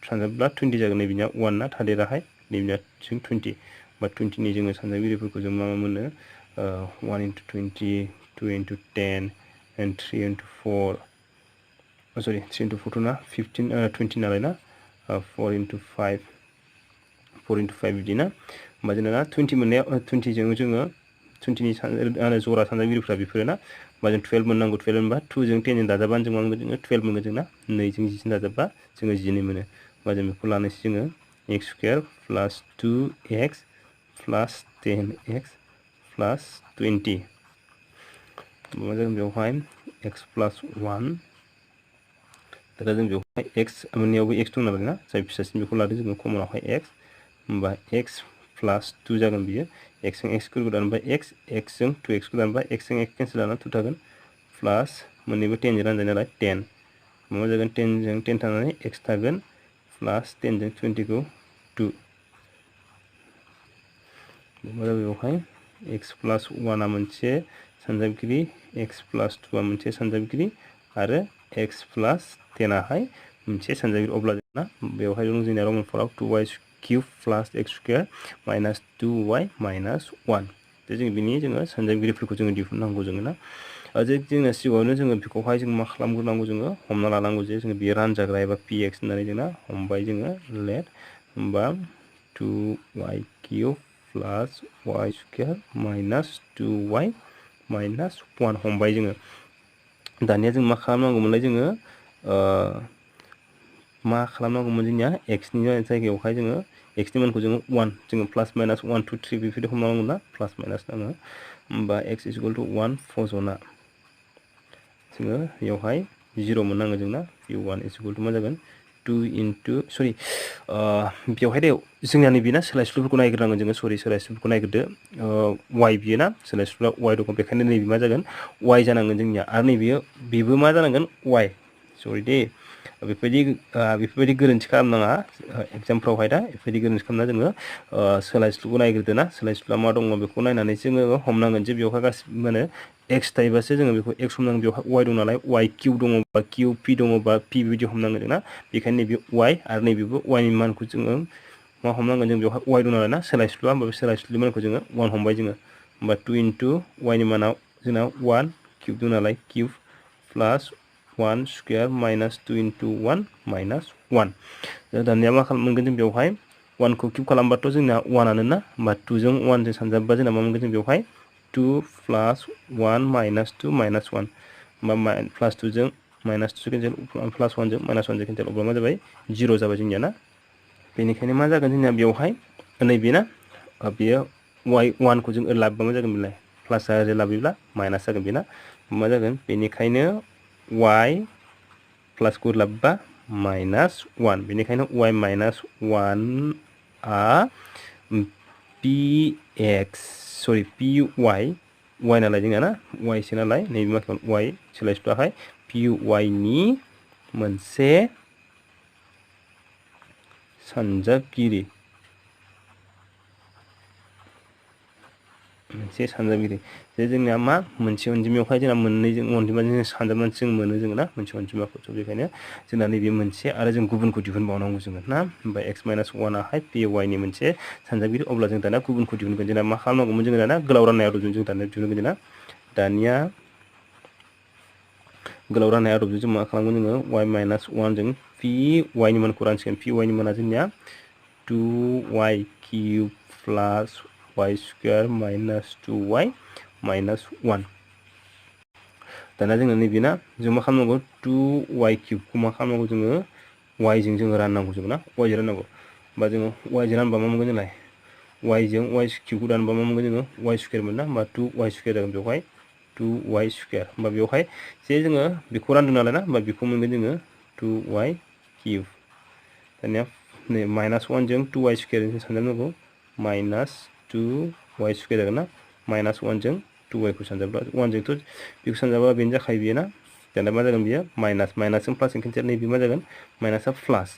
A: सानजाबब्ला 20 जागोन नैबेनिया 1 ना थादेराहाय नैबेनिया 20 बा 20 नि जोङो सानजाबगिरिफोरखौ जों मा मोनो 1 × 20 2 × 10 and 3 × 4 सरि 3 × 4 ना 15 20 नालाय ना 4 × 5 बिदि ना होमबा जोंना 20 मोननायाव 20 जों जोङो 20 नि जरा सानजाबगिरिफ्रा बेफोरो ना होमबा जों 12 मोननांगौ 12 होनबा 2 जों 10 जों दाजाबा जों मा मोनगोन जोङो 12 मोनगोन जोंना 2 जों 10 दाजाबा जोङो 12 मोनो होमबा जों बेखौ लानोसै जोङो x square plus 2x plus 10x plus 20 मा जागोन बेवहाय x प्लस 1 दा जों बेवहाय x मोननैयावबो x दं नालाय ना जाय फिसासिन बेखौ लादों जोङो कमनावहाय x होमबा x प्लस 2 जागोन बियो x जों x को दानबा x जों 2x को दानबा x जों x केन्सेल जाना 2 थागोन प्लस मोननैबो 10 जों रानजायो नालाय 10 मा जागोन 10 जों 10 थानानै x थागोन प्लस 10 जों 20 को 2 मा जाबाय बेवहाय x प्लस 1 आ मोनसे सानजाबगिरि x प्लस 2 आ मोनसे सानजाबगिरि आरो x प्लस 10 आहाय मोनसे सानजाबगिरि अब्ला जोंना बेवहाय दं जोंना रमान फराव 2y cube plus x square minus 2y minus 1 जों बिनि जोङो सानजाबगिरिफोरखौ जोङो दिहुननांगौ जोङो ना जोंना सिगाङावनो जोङो बेखौहाय जों मा खालामग्रोनांगौ जोङो हमना लानांगौ जे जोङो बेयो रानजाग्रा एबा px होननानै जोंना हमबाय जोङो लेट होमबा 2y cube plus y square minus 2y minus 1 हमबाय जोङो दानिया जों मा खालामनांगौमोनलाय जोङो मा खालामनांगौमोन जोंनिया x नि जायगायावहाय जोङो x नि मानखौ जोङो 1 जोङो प्लास माइनास 1 2 3 बेफोरबायदि हमनांगौमोन ना प्लास माइनास नाङो होमबा x इज इक्वल टु 1 फजना जोङो बेवहाय 0 मोननांगो जोंना v1 इज इक्वल टु मा जागोन 2 इनटु सरि बेवहाय दे जोंनिया नैबेना सोलायस्लुफोरखौ नायग्रोनांगोन जोङो सरि सोलायस्लुफोरखौ नायग्रोदो y बियो ना सोलायस्लुआ y दङ बेखायनो नैबे मा जागोन y जानांगोन जोंनिया आरो नैबेयो बेबो मा जानांगोन y सरि दे बेफोरबायदि गोरोन्थि खालामनाङा एग्जामफ्रावहाय दा बेफोरबायदि गोरोन्थि खालामना जोङो सोलायस्लुखौ नायग्रोदो ना सोलायस्लुआ मा दङ बेखौ नायनानै जोङो हमनांगोन जे बेवहाय गासिबो माने x थायोबासो जोङो बेखौ x हमनांगोन बेवहाय y दं नालाय y q दङ बा q p दङ बा p बेबायदि हमनांगोन ना बेखायनो नैबे y आरो नैबेबो y नि मानखौ जोङो मा हमनांगोन जों बेवहाय y दं नालाय ना सोलायस्लुआ होमबा बे सोलायस्लुनि मानखौ जोङो 1 हमबाय जोङो होमबा 2 इनटु y नि मानाव जोंना 1 क्यूब दं नालाय क्यूब प्लास 1 स्क्वायर माइनस 2 इनटु 1 माइनस 1 दानिया मा मोनगोन जों बेवहाय 1 खौ क्यूब खालामबाथ' जोंना 1 आनो ना होमबा 2 जों 1 जों सानजाबबा जोंना मा मोनगोन जों बेवहाय 2 प्लास 1 माइनस 2 माइनस 1 होमबा प्लास 2 जों माइनस 2 केन्सेल प्लास 1 जों माइनस 1 जों केन्सेल अब्ला मा जाबाय 0 जाबाय जोंनिया ना बेनिखायनो मा जागोन जोंनिया बेवहाय नैबे ना बेयो y1 खौ जों ओरै लाबोबा मा जागोन बेलाय प्लास ओरै लाबोब्ला माइनास जागोन बेना मा जागोन बेनिखायनो y प्लास को लाबोबा माइनास 1 बेनिखायनो y माइनास 1 आ px सरि py y नालाय जोंना ना y सो नालाय नैबे मा खालाम y सोलायस्लुआहाय py नि मोनसे सानजाबगिरि मोनसे सानजाबगिरि जे जोंनिया मा मोनसे अनजिमायावहाय जोंना मोननैजों अनजिमाजों सानजाबनानै जों मोनो जोङो ना मोनसे अनजिमाखौ थ' बेखायनो जोंना नैबे मोनसे आरो जों गुबुनखौ दिहुनबावनांगौ जोङो ना होमबा x माइनास 1 आहाय py नि मोनसे सानजाबगिरि अब्ला जों दाना गुबुनखौ दिहुनगोन जोंना मा खालामनांगौमोन जोङो दाना गोलाव राननाय आदबजों जों दाना दिहुनगोन जोंना दानिया गोलाव राननाय आदबजों जों मा खालामगोन जोङो y माइनास 1 जों py नि मानखौ रानसिगोन py नि माना जोंनिया 2y cube plus y square minus 2y minus 1 दाना जोङो नैबे ना जों मा खालामनांगौ 2y क्यूब खौ मा खालामनांगौ जोङो y जों जोङो राननांगौ जों ना y जों राननांगौ होमबा जोङो y जों रानबा मा मोनगोन जोंलाय y जों y क्यूब खौ रानबा मा मोनगोन जोङो y स्क्वायर मोन ना होमबा 2y स्क्वायर जागोन बेवहाय 2y स्क्वायर होमबा बेवहाय जे जोङो बेखौ रानदों नालाय ना होमबा बेखौ मोनगोन जोङो 2y क्यूब दानिया नै माइनास 1 जों 2y स्क्वायर जों सानजाबनांगौ माइनास 2y स्क्वायर जागोन ना माइनास 1 जों 2y खौ सानजाबब्ला 1 जोंथ' बेखौ सानजाबा बेनो जाखायो बेयो ना दाना मा जागोन बेयो माइनास माइनासजों प्लासजों केन्सेल नैबे मा जागोन माइनासआ प्लास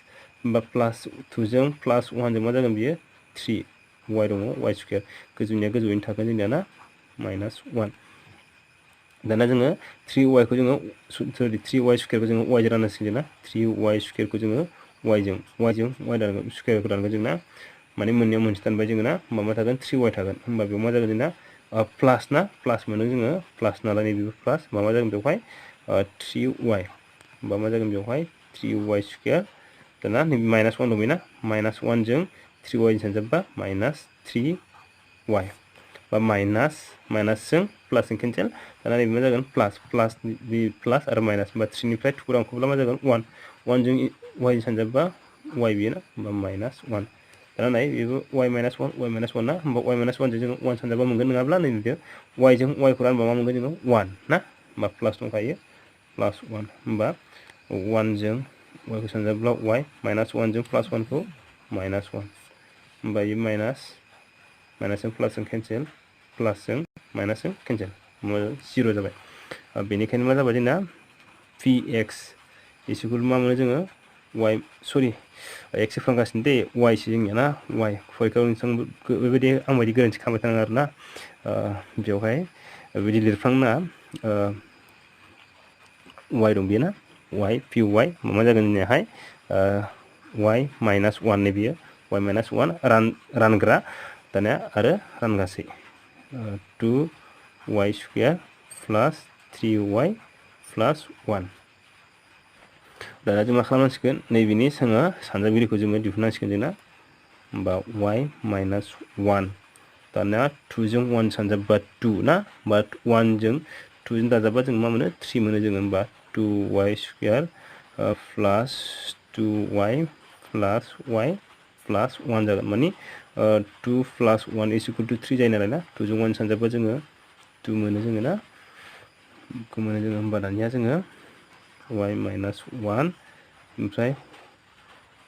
A: होमबा प्लास 2 जों प्लास 1 जों मा जागोन बेयो 3y दङ y स्क्वायर गोजौनिया गोजौयैनो थागोन जोंनिया ना माइनास 1 दाना जोङो 3y खौ जोङो सरि 3y स्क्वायरखौ जोङो y जों राननांसिगोन ना 3y स्क्वायरखौ जोङो y जों स्क्वायरखौ दानगोन जोंना माने मोननैयाव मोनसे दानबाय जोङो ना होमबा मा थागोन 3y थागोन होमबा बेयाव मा जागोन जोंना प्लास ना प्लास मोनो जोङो प्लास नालाय नैबेबो प्लास मा जागोन बेवहाय 3y होमबा मा जागोन बेवहाय 3y स्क्वायर दाना नैबे माइनास 1 दंबाय ना माइनास 1 जों 3y सानजाबबा माइनास 3y बा माइनासजों प्लस जों केन्सेल दाना नैबे मा जागोन प्लस प्लस बि प्लस आरो माइनास होमबा 3 निफ्राय 2 रांखौब्ला मा जागोन 1 1 जों y सानजाबा y बियो ना होमबा माइनास 1 दाना नाय बेबो y माइनास 1 ना होमबा y माइनास 1 जों जों 1 सानजाबा मोनगोन नङाब्ला नै बियो y जों y खौ रानबा मा मोनगोन जोङो 1 ना होमबा प्लास दंखायो प्लास 1 होमबा 1 जों y खौ सानजाब्ला y माइनास 1 जों प्लास 1 खौ माइनास 1 होमबा ये माइनास माइनास जों प्लास जों केन्सेल प्लास जों माइनास जों केन्सेल 0 जाबाय बेनिखायनो मा जाबाय जोंना px इसिकुल मा मोनो जोङो y सरि x फ्रांगासिनो दे y सो जोंनिया ना y फरिखायाव नोंथां बेबायदि आं बायदि गोरोन्थि खालामबाय थानाङा आरोना बेवहाय बिदि लिरफ्लांना y दं बेयो ना y py मा जागोन जोंनियाहाय y माइनास 1 नै बियो y माइनास 1 रानग्रा दानिया आरो रानगासै 2y स्क्वायर प्लास 3y प्लास 1 दाना जों मा खालामनांसिगोन नैबेनि जोङो सानजाबगिरिखौ जोङो दिहुननांसिगोन जोंना होमबा y माइनास 1 दाना 2 जों 1 सानजाबबा 2 ना बा 1 जों 2 जों दाजाबबा जों मा मोनो 3 मोनो जोङो होमबा 2y स्क्वायर प्लास 2y प्लास y प्लास 1 जागोन माने 2 प्लास 1 इज इक्वल टू 3 जायो नालाय ना 2 जों 1 सानजाबबा जोङो 2 मोनो जोङो ना मोनो जोङो होमबा दानिया जोङो y माइनास 1 ओमफ्राय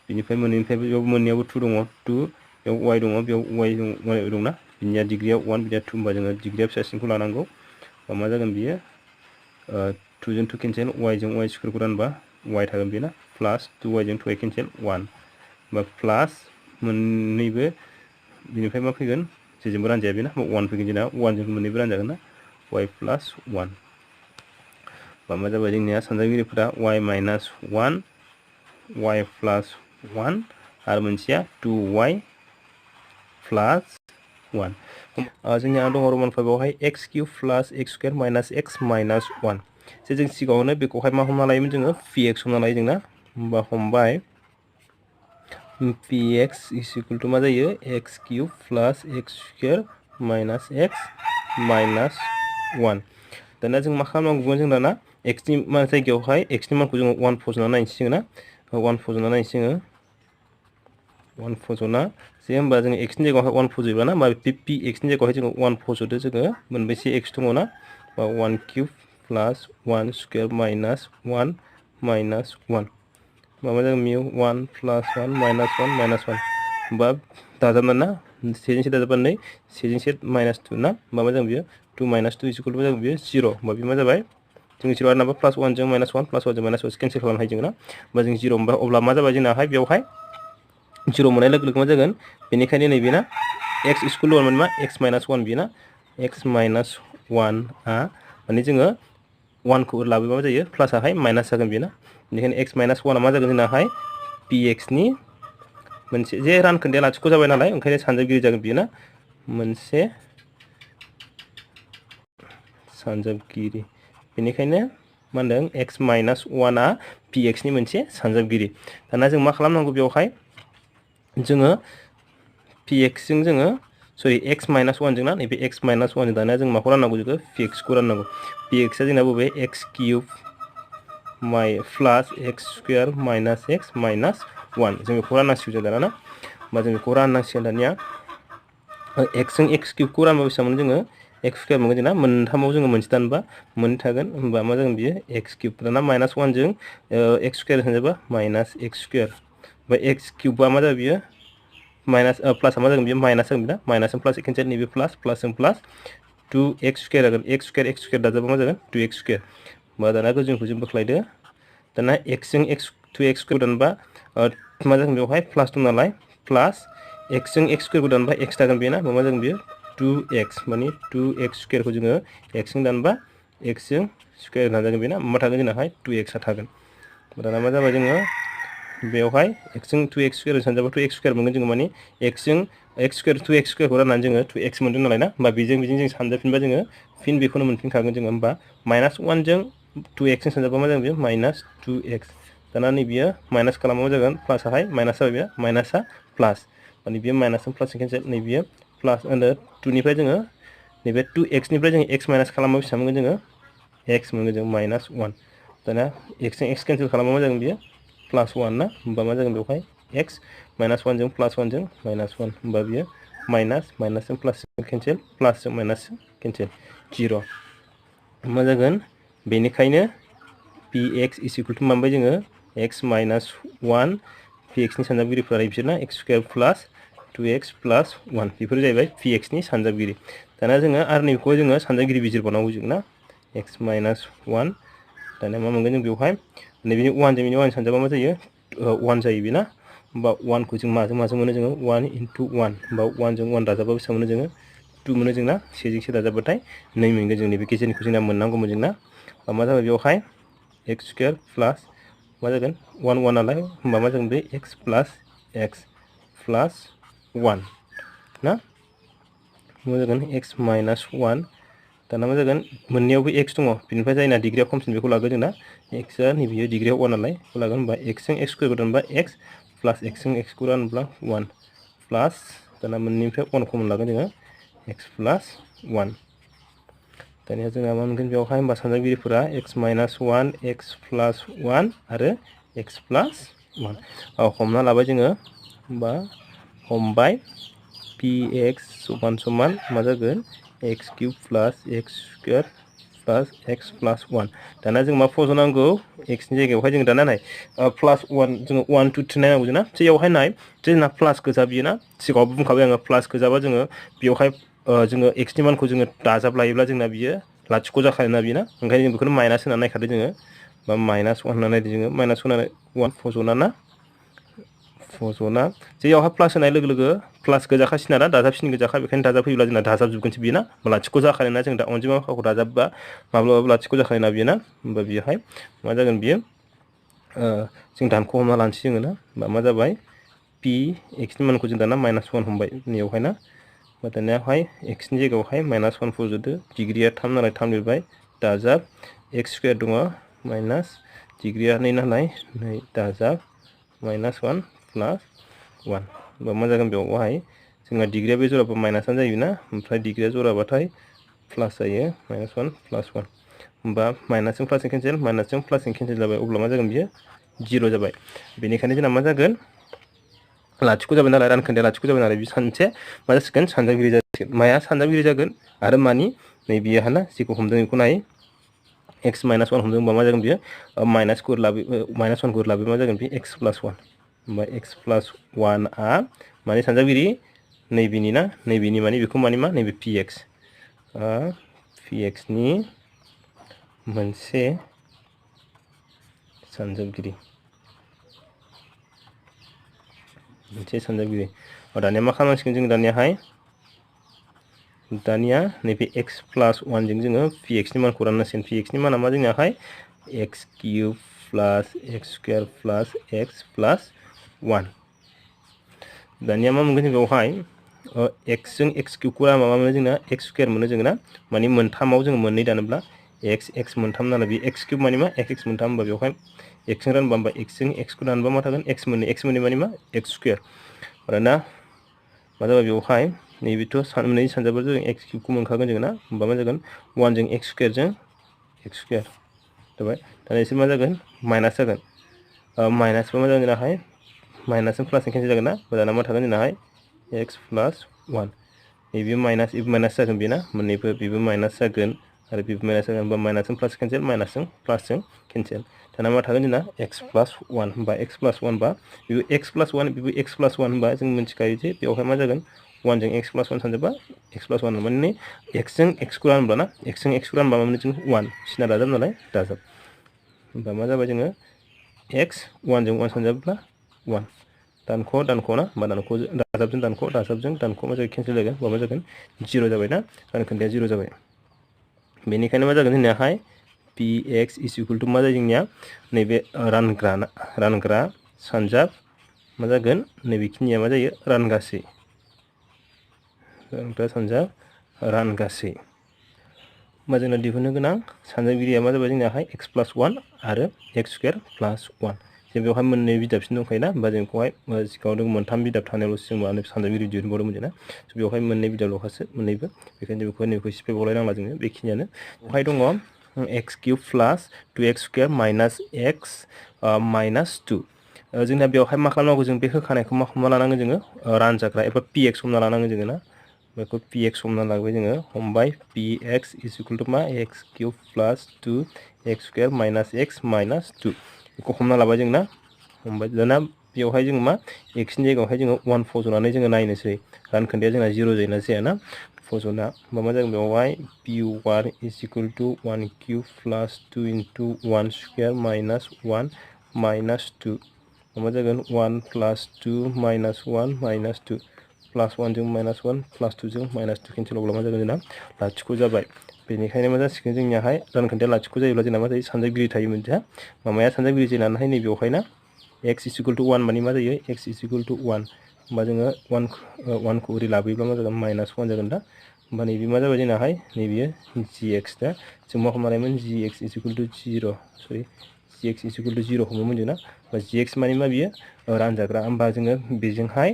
A: बिनिफ्राय मोननैनिफ्राय बेयाव मोननैयावबो 2 दङ 2 बेयाव y दङ बेयाव y दंना बिनिया डिग्रिया 1 बिनिया 2 होमबा जोङो डिग्रिया फिसासिनखौ लानांगौ होमबा मा जागोन बियो 2 जों 2 केन्सेल y जों y स्क्वायरखौ रानबा y थागोन बेना प्लास 2y जों 2y केन्सेल 1 होमबा प्लास मोननैबो बिनिफ्राय मा फैगोन जेजोंबो रानजाया बेना 1 फैगोन जोंना 1 जों मोननैबो रानजागोन ना y प्लास 1 बा मा जाबाय जोंनिया सानजागिरिफोरा y माइनास 1 y प्लास 1 आरो मोनसेया 2y प्लास 1 जोंनिया दङ रमान 5 आवहाय x क्यूब प्लास x square minus x minus 1 जे जों सिगाङावनो बेखौहाय मा हमना लायोमोन जोङो px हमना लायो जोंना होमबा हमबाय px इज इक्वल टू मा जायो x क्यूब प्लास x square minus x minus 1 दाना जों मा खालामनांगौमोन जों दाना x नि मान जायगायावहाय x नि मानखौ जोङो 1 फज'ना नायनोसै जोङो ना 1 फज'ना नायनोसै जोङो 1 फज'ना जे होमबा जोङो x नि जायगायावहाय 1 फज'योबा ना होमबा px नि जायगायावहाय जोङो 1 फज'दो जोङो मोनबेसे x दङ ना बा 1 क्यूब प्लास 1 स्क्वायर माइनास 1 माइनास 1 माबा जागोन बेयो 1 प्लास 1 माइनास 1 माइनास 1 होमबा दाजाबना ना 1 जों से दाजाबा 2 1 जों से माइनास 2 ना माबा जागोन बेयो 2 माइनास 2 इज इक्वल टू जागोन बेयो 0 होमबा बे मा जाबाय जों 0 आरो नाबा प्लास 1 जों माइनास 1 प्लास 1 जों माइनास 1 केन्सेल खालामनो हायो जों ना होमबा जों 0 होमबा अब्ला मा जाबाय जोंनाहाय बेवहाय 0 मोननाय लोगो लोगो मा जागोन बेनिखायनो नैबे ना x इक्वल टू 1 मोन मा x माइनास 1 बियो ना x माइनास 1 आ माने जोङो 1 खौ लाबोबा मा जायो प्लासआहाय माइनास जागोन बियो ना बेनिखायनो x माइनास 1 आ मा जागोन जोंनाहाय px नि मोनसे जे रानखोन्दाया लाथिख' जाबाय नालाय ओंखायनो सानजाबगिरि जागोन बियो ना मोनसे सानजाबगिरि बेनिखायनो मा होनदों x माइनास 1 आ px नि मोनसे सानजाबगिरि दाना जों मा खालामनांगौ बेवहाय जोङो px जों जोङो सरि x माइनास 1 जों ना नैबे x माइनास 1 जों दाना जों माखौ राननांगौ जोङो px खौ राननांगौ px आ जोंना बबे x क्यूब प्लास x square minus x minus 1 जों बेखौ राननांसिगौ दाना ना होमबा जों बेखौ राननांसिगोन दानिया x जों x क्यूब खौ रानबा बेसेबां मोनो जोङो x स्क्वायर मोनगोन जोंना मोनथामाव जोङो मोनसे दानबा मोननै थागोन होमबा मा जागोन बियो x क्यूब दाना माइनास 1 जों x स्क्वायर होनोबा माइनास x स्क्वायर ओमफ्राय x क्यूबआ मा जाबाय बियो माइनास प्लासआ मा जागोन बियो माइनास जागोन ना माइनासजों प्लास केन्सेल नैबे प्लासजों प्लास 2x स्क्वायर जागोन x स्क्वायर दाजाबा मा जागोन 2x स्क्वायर होमबा दाना गोजौनिखौ जों बोख्लायदो दाना x जों 2x स्क्वायर दानबा मा जागोन बेवहाय प्लास दं नालाय प्लास x जों x स्क्वायरखौ दानबा x थागोन बेयो ना मा जागोन बेयो 2x माने 2x स्क्वायरखौ जोङो x जों दानबा x जों स्क्वायर दानजागोन बेना मा थागोन जोंनाहाय 2x आ थागोन दाना मा जाबाय जोङो बेवहाय x जों 2x स्क्वायर सानजाबा 2x स्क्वायर मोनगोन जोङो माने x जों x स्क्वायर 2x स्क्वायरखौ राननानै जोङो 2x मोनदों नालाय ना होमबा बेजों जों सानजाफिनबा जोङो फिन बेखौनो मोनफिनखागोन जोङो होमबा माइनास 1 जों 2x जों सानजाबा मा जागोन बेयो माइनास 2x दाना नैबेयो माइनास खालामबा मा जागोन प्लासआहाय माइनास जाबाय बेयो माइनासआ प्लास माने बेयो माइनासजों प्लास केन्सेल नैबेयो प्लास 2 निफ्राय जोङो नैबे 2x निफ्राय जों x माइनास खालामबा बेसेबां मोनगोन जोङो x मोनगोन जों -1 दाना x जों x केन्सेल खालामबा मा जागोन बियो +1 ना होमबा मा जागोन बेवहाय x -1 जों +1 जों -1 होमबा बियो माइनास जों प्लास केन्सेल प्लास जों माइनास केन्सेल 0 मा जागोन बेनिखायनो px = मा मोनबाय जोङो x -1 px नि सानजाबगिरिफोरा बिसोरना x² + 2x + 1 बेफोर जाहैबाय px नि सानजाबगिरि दाना जोङो आरो नैबेखौ जोङो सानजाबगिरि बिजिरबावनांगौ जों ना x -1 दाना मा मोनगोन जों बेवहाय नैबेनि 1 जों बेनि 1 सानजाबा मा जायो 1 जायो बेना होमबा 1 खौ जों माजों मोनो जोङो 1 × 1 होमबा 1 जों 1 दाजाबा बेसेबां मोनो जोङो 2 मोनो जोंना 1 जों 1 दाजाबबाथाय 2 मोनगोन जों नैबे गेजेरनिखौ जोंना मोननांगौमोन जोंना मा जाबाय बेवहाय x² प्लास मा जागोन 1 1 नालाय होमबा मा जागोन बे x + x + 1 ना मा जागोन x -1 दाना मा जागोन मोननैयावबो x दङ बिनिफ्राय जायना डिग्रिया खमसिन बेखौ लागोन जोंना x आ नैबेयो डिग्रिया 1 नालाय बेखौ लागोन होमबा x जों x स्क्वायर रानबा x प्लास x जों x खौ रानब्ला 1 प्लास दाना मोननैनिफ्राय 1 कमन लागोन जोङो x + 1 दानिया जोंहा मा मोनगोन बेवहाय होमबा सानजाबगिरिफोरा x -1 x + 1 आरो x + 1 हमना लाबाय जोङो होमबा हमबाय px = मा जागोन x³ + x² + x + 1 दाना जों मा फज'नांगौ x नि जायगायावहाय जों दाना नाय +1 जोङो 1 2 3 नायनांगौ जोंना बेयावहाय नाय जोंना प्लास गोजा बियो ना सिगाङावबो बुंखाबाय आङो प्लास गोजाबा जोङो बेवहाय जोङो x नि मानखौ जोङो दाजाब लायोब्ला जोंना बियो लाथिख' जाखायोना बियो ना ओंखायनो जों बेखौनो माइनास होनानै नायखादो जोङो बा -1 होनानै नायदो जोङो -1 होनानै 1 फज'ना जेयावहाय प्लास होनाय लोगो लोगो प्लास गोजाखासिन ना दाजाबसिन गोजाखा बेखायनो दाजाबफैयोब्ला जोंना दाजाबजोबगोनसो बियो ना लाथिख' जाखायोना जों दा अनजिमा माखाखौ दाजाबबा माब्लाबाबो लाथिख' जाखायोना बियो ना होमबा बेवहाय मा जागोन बियो जों दानख' हमना लानोसै जोङो ना होमबा मा जाबाय p x नि मानखौ जों दाना -1 हमबाय नैयावहाय ना दानियाहाय x नि जायगायावहाय -1 फज'दो डिग्रिया 3 नालाय 3 लिरबाय दाजाब x² दङ माइनास डिग्रिया 2 नालाय 2 दाजाब -1 + 1 होमबा मा जागोन बेवहाय जोंना डिग्रिया बे जराबा माइनासआनो जायोना ओमफ्राय डिग्रिया जराबाथाय प्लास जायो -1 + 1 होमबा माइनासजों प्लासजों केन्सेल माइनासजों प्लासजों केन्सेल जाबाय अब्ला मा जागोन बियो 0 जाबाय बेनिखायनो जोंना मा जागोन लाथिख' जाबाय नालाय रानखोन्दाया लाथिख' जाबाय नालाय बे सानसे मा जासिगोन सानजाबगिरि जासिगोन माया सानजाबगिरि जागोन आरो मानि नैबेयो ना जेखौ हमदों बेखौ नाय x -1 हमदों होमबा मा जागोन बियो -1 खौ लाबो मा जागोन बे x + 1 होमबा x + 1 आ मानि सानजाबगिरि नैबेनि ना नैबेनि मानि बेखौ मानि मा नैबे px नि मोनसे सानजाबगिरि दानिया मा खालामनांसिगोन जों दानिया नैबे x + 1 जों जोङो px नि मानखौ राननांसिगोन px नि माना मा जोंनियाहाय x³ + x² + x + 1 दानिया मा मोनगोन जों बेवहाय x जों x³ खौ माबा मोनो जोंना x² मोनो जोङो ना मानि मोनथामाव जोङो मोननै दानोब्ला x मोनथाम नालाय बे x³ मानि मा x मोनथाम होमबा बेवहाय x जों रानबा होमबा x जों x खौ दानबा मा थागोन x मोननै मानि मा x² आरोना मा जाबाय बेवहाय नैबेथ' मोननै सानजाबा जों x³ खौ मोनखागोन जोङो ना होमबा मा जागोन 1 जों x² जों x² जाबाय दाना एसे मा जागोन माइनास जागोन माइनासबा मा जागोन जोंनाहाय माइनासजों प्लासजों केन्सेल जागोन ना दाना मा थागोन जोंनाहाय x + 1 नैबे माइनास जागोन बेना मोननैबो बेबो माइनास जागोन आरो बेबो माइनास जागोन होमबा माइनासजों प्लास केन्सेल माइनासजों प्लासजों केन्सेल दाना मा थागोन जोंना x + 1 होमबा x + 1 बा बेबो x + 1 बेबो x + 1 होमबा जों मिथिखायो जे बेवहाय मा जागोन 1 जों x + 1 सानजाबा x + 1 माने x जों x खौ रानब्ला ना x जों x खौ रानबा मा मोनो जों 1 सिना दाजाब नालाय दाजाब होमबा मा जाबाय जोङो x 1 जों 1 सानजाबब्ला 1 दानख' ना होमबा दाजाबजों दानख' मा जागोन केन्सेल जागोन होमबा मा जागोन 0 जाबाय ना रानखोन्दाया 0 जाबाय बेनिखायनो मा जागोन जोंनियाहाय px = मा जायो जोंनिया नैबे रानग्रा सानजाब मा जागोन नैबेखिनिया मा जायो रानगासै रानग्रा सानजाब रानगासै होमबा जोंना दिहुननो गोनां सानजाबगिरिया मा जाबाय जोंनियाहाय x + 1 आरो x² + 1 जों बेवहाय मोननै बिदाबसिन दंखायोना होमबा जों बेखौहाय सिगाङाव दङ मोनथाम बिदाब थानायावल'सो जों माने सानजाबगिरि दिहुनबावदोंमोन जोंना बेवहाय मोननै बिदाबल'खासो मोननैबो बेखायनो जों बेखौ सिफायबावलायनांला जोङो बेखिनियानो बेवहाय दङ x³ प्लास 2x² माइनास x माइनास 2 जोंना बेवहाय मा खालामनांगौ जों बे होखानायखौ मा खालामना लानांगोन जोङो रानजाग्रा एबा px हमना लानांगोन जोङो ना बेखौ px हमना लाबाय जोङो हमबाय px इज इकुअल टु मा x³ प्लास 2x² माइनास x माइनास 2 बेखौ हमना लाबाय जों ना हमबाय दाना बेवहाय जोङो मा x नि जायगायावहाय जोङो 1 फज'नानै जोङो नायनोसै रानखोन्दाया जोंना 0 जायोना जायाना फज'ना होमबा मा जागोन बेवहाय p1 इज इकुअल टु 1³ प्लास 2 इनटु 1 स्क्वायर माइनास 1 माइनास 2 मा जागोन 1 प्लास 2 माइनास 1 माइनास 2 प्लास 1 जों माइनास 1 प्लास 2 जों माइनास 2 केन्सेल अब्ला मा जागोन जोंना लाथिख' जाबाय बेनिखायनो मा जासिगोन जोंनियाहाय रानखोन्दाया लाथिख' जायोब्ला जोंना मा जायो सानजाबगिरि थायो मोनसेया मामाया सानजाबगिरि जानानैहाय नैबेवहाय ना x इज इकुअल टु 1 माने मा जायो x इज इकुअल टु 1 होमबा जोङो 1 खौ ओरै लाबोयोब्ला मा जागोन माइनास 1 जागोन दा होमबा नैबे मा जाबाय जोंनाहाय नैबेयो gx दा जों मा खालामनायमोन gx इज इकुअल टु 0 सरि gx इज इकुअल टु 0 हमोमोन जोंना बा gx माने मा बियो रानजाग्रा होमबा जोङो बेजोंहाय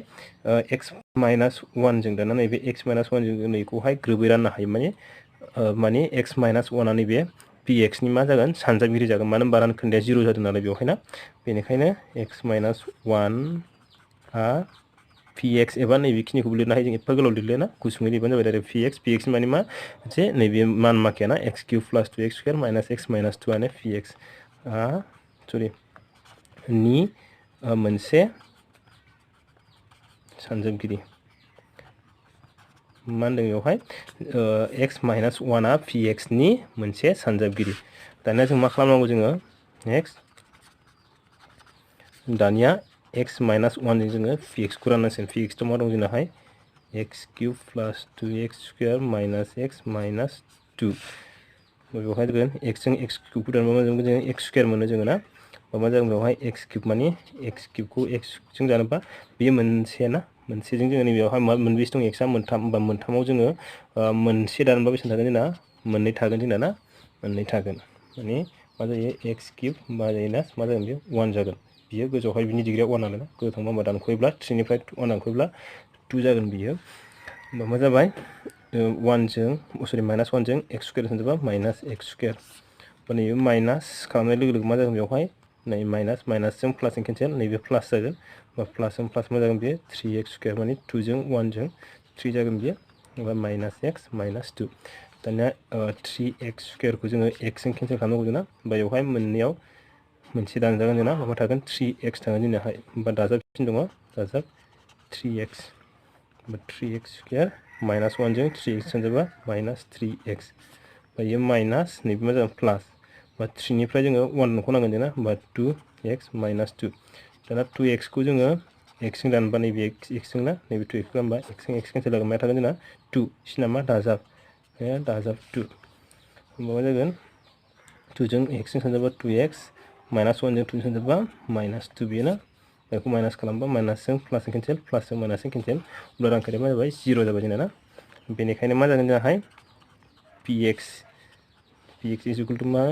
A: x माइनास 1 जों दाना नैबे x माइनास 1 जों नैखौहाय ग्रोबै राननो हायो माने x माइनास 1 आ नैबे px नि मा जागोन सानजाबगिरि जागोन मानो होनबा रानखोन्दाया 0 जादों नालाय बेवहाय ना बेनिखायनो x माइनास 1 आ px एबा नैबेखिनिखौबो लिरनो हायो जों एफा गोलाव लिरले ना गुसुङै लिरबानो जाबाय डाइरेक्ट px माने मा मोनसे नैबे मान माखाया ना x³ प्लास 2x² माइनास x माइनास 2 आनो px नि मोनसे सानजाबगिरि मा होनदों बेवहाय x माइनास 1 आ px नि मोनसे सानजाबगिरि दानिया जों मा खालामनांगौ जोङो नेक्स्ट दानिया x माइनास 1 जों जोङो px खौ राननांसिगोन px थ' मा दं जोंनाहाय x³ प्लास 2x² माइनास x माइनास 2 बेवहाय जागोन x जों x³ खौ दानबा मा जागोन जोङो x² मोनो जोङो ना मा जागोन बेवहाय x³ माने x³ खौ x जों जानोबा बेयो मोनसे ना मोनसेजों जोङो नैबेयावहाय मोनबेसे दं x आ मोनथाम होमबा मोनथामाव जोङो मोनसे दानबा बेसेबां थागोन जोंना मोननै थागोन जोंना ना मोननै थागोन माने मा जायो x³ मा जायोना मा जागोन बेयो 1 जागोन बियो गोजौआवहाय बिनि डिग्रिया 1 आनो ना गोजौ थांबा होमबा दानख'योब्ला 3 निफ्राय 1 दानख'योब्ला 2 जागोन बियो होमबा मा जाबाय 1 जों सरि माइनास 1 जों x² सानजाबा माइनास x² नैबे माइनास खालामनाय लोगो लोगो मा जागोन बेवहाय नै माइनास माइनासजों प्लासजों केन्सेल नैबे प्लास जागोन बा प्लासजों प्लास मा जागोन बेयो 3x² माने 2 जों 1 जों 3 जागोन बियो होमबा माइनास x माइनास 2 दानिया 3x² खौ जोङो x जों केन्सेल खालामनांगौ जोंना होमबा बेवहाय मोननैयाव मोनसे दानजागोन जोंना माबा थागोन 3x थागोन जोंनाहाय होमबा दाजाबफिन दङ दाजाब 3x होमबा 3x² माइनास 1 जों 3x सानजाबा माइनास 3x बेयो माइनास नैबे मा जागोन प्लास बा 3 निफ्राय जोङो 1 दानख'नांगोन जोंना होमबा 2x माइनास 2 दाना 2x खौ जोङो x जों दानबा नैबे x जों ना नैबे 2x खौ दानबा x जों x केन्सेल जागोन मा थागोन जोंना 2 सिना मा दाजाब 2 होमबा मा जागोन 2 जों x जों सानजाबा 2x माइनास 1 जों 2 जों सानजाबा माइनास 2 बेयो ना बेखौ माइनास खालामबा माइनासजों प्लासजों केन्सेल प्लासजों माइनासजों केन्सेल अब्ला रानखोन्दाया मा जाबाय 0 जाबाय जोंना ना बेनिखायनो मा जागोन जोंहाय px इज इकुअल टु मा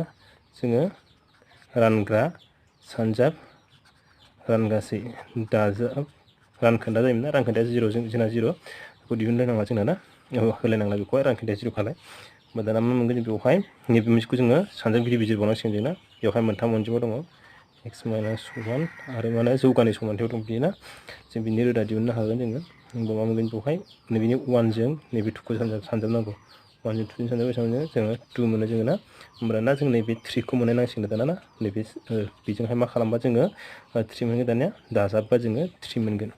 A: जोङो रानग्रा सानजाब रानगासै दाजाब रानखोन्दा जायोमोन ना रानखोन्दाया 0 जों जोंना 0 बेखौ दिहुनलायनांला जोंना ना होलायनांला बेखौहाय रानखोन्दाया 0 खालाय होमबा दाना मा मोनगोन बेवहाय नैबे मोनसेखौ जोङो सानजाबगिरि बिजिरबावनांसिगोन जोंना बेवहाय मोनथाम अनजिमा दङ x माइनास 1 आरो माने जौगानाय समानथायाव दं बियो ना जों बिनि रोदा दिहुननो हागोन जोङो होमबा मा मोनगोन बेवहाय नैबेनि 1 जों नैबे 2 खौ सानजाबनांगौ 1 जों 2 जों सानजाब बेसेबां जोङो 2 मोनो जोङो ना होमब्लाना जों नैबे 3 खौ मोननाय नांसिगोन दाना ना नैबे बेजोंहाय मा खालामबा जोङो 3 मोनगोन दानिया दाजाबबा जोङो 3 मोनगोन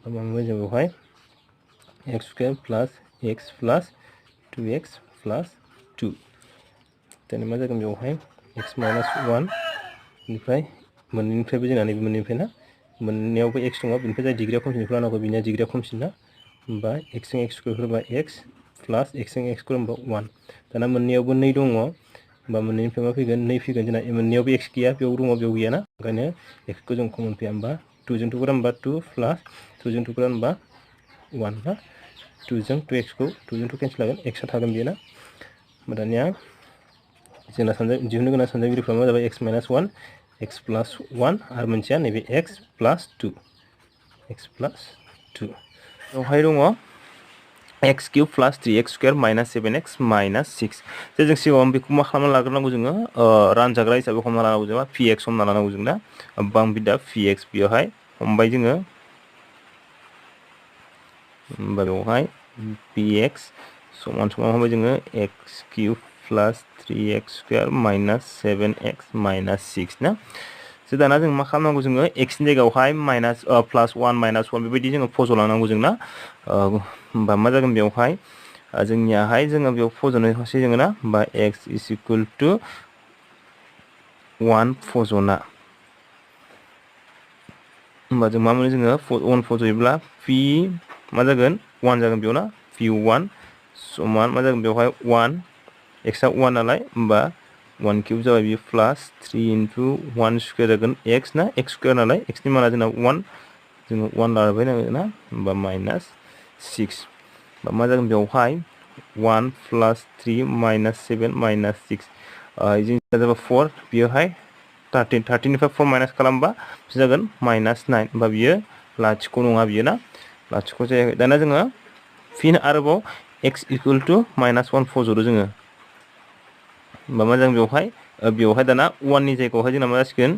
A: मा मोनगोन जों बेवहाय x² प्लास x प्लास 2x प्लास 2 दानिया मा जागोन बेवहाय x माइनास 1 निफ्राय मोननैनिफ्रायबो जोंना नैबे मोननैनिफ्राय ना मोननैयावबो x दङ बेनिफ्राय जाय डिग्रिया खमसिन बेखौ लानांगौ बिनिया डिग्रिया खमसिन ना होमबा x जों x स्कुवेर होबा x प्लास x जों x स्कुवेर होबा 1 दाना मोननैयावबो 2 दङ होमबा मोननैनिफ्राय मा फैगोन 2 फैगोन जोंना मोननैयावबो x गैया बेयाव दङ बेयाव गैयाना ओंखायनो x खौ जों कमन फैया होमबा 2 जों 2 खौ रानबा 2 प्लास 2 जों 2 खौ रानबा 1 ना 2 जों 2x खौ 2 जों 2 केन्सेल जागोन x आ थागोन बेयो ना होमबा दानिया जोंना दिहुननो गोनां सानजाबगिरिफ्रा मा जाबाय x माइनास 1 x plus 1 आरो मोनसेया नैबे x plus 2 बेवहाय दङ x cube plus 3x square minus 7x minus 6 जों सिगाङाव बेखौ मा खालामना लाग्रोनांगौ जोङो रानजाग्रा हिसाबै हमना लानांगौ जोङो px हमना लानांगौ जों दा बां बिदा px बेवहाय हमबाय जोङो बेवहाय px समान हमबाय जोङो x cube plus 3x square minus 7x minus 6 ना so दाना जों मा खालामनांगौ जोङो x नि जायगायावहाय माइनास प्लस 1 माइनास 1 बेबायदि जोङो फज'लांनांगौ जोंना होमबा मा जागोन बेवहाय जोंनियाहाय जोङो बेयाव फज'नो हसै जोङो ना होमबा x is equal to 1 फज'ना होमबा जों मा मोनो जोङो 1 फज'योब्ला p मा जागोन 1 जागोन बेयाव ना p1 समान मा जागोन बेवहाय 1 x आ 1 नालाय होमबा 1 क्यूब जाबाय बियो प्लस 3 into 1 स्क्वायर जागोन x ना x स्क्वायर नालाय x नि माना जोंना 1 जोङो 1 लाबाय ना होमबा माइनास 6 मा जागोन बेवहाय 1 plus 3 minus 7 minus 6 जोंना जाबाय 4 बेवहाय 13 निफ्राय 4 माइनास खालामबा जागोन माइनास 9 होमबा बियो लाथिख' नङा बियो ना लाथिख' जायाखै दाना जोङो फिन आरोबाव x equal to माइनास 1 फज'दो जोङो होमबा मा जागोन बेवहाय दाना 1 नि जायगायावहाय जोंना मा जासिगोन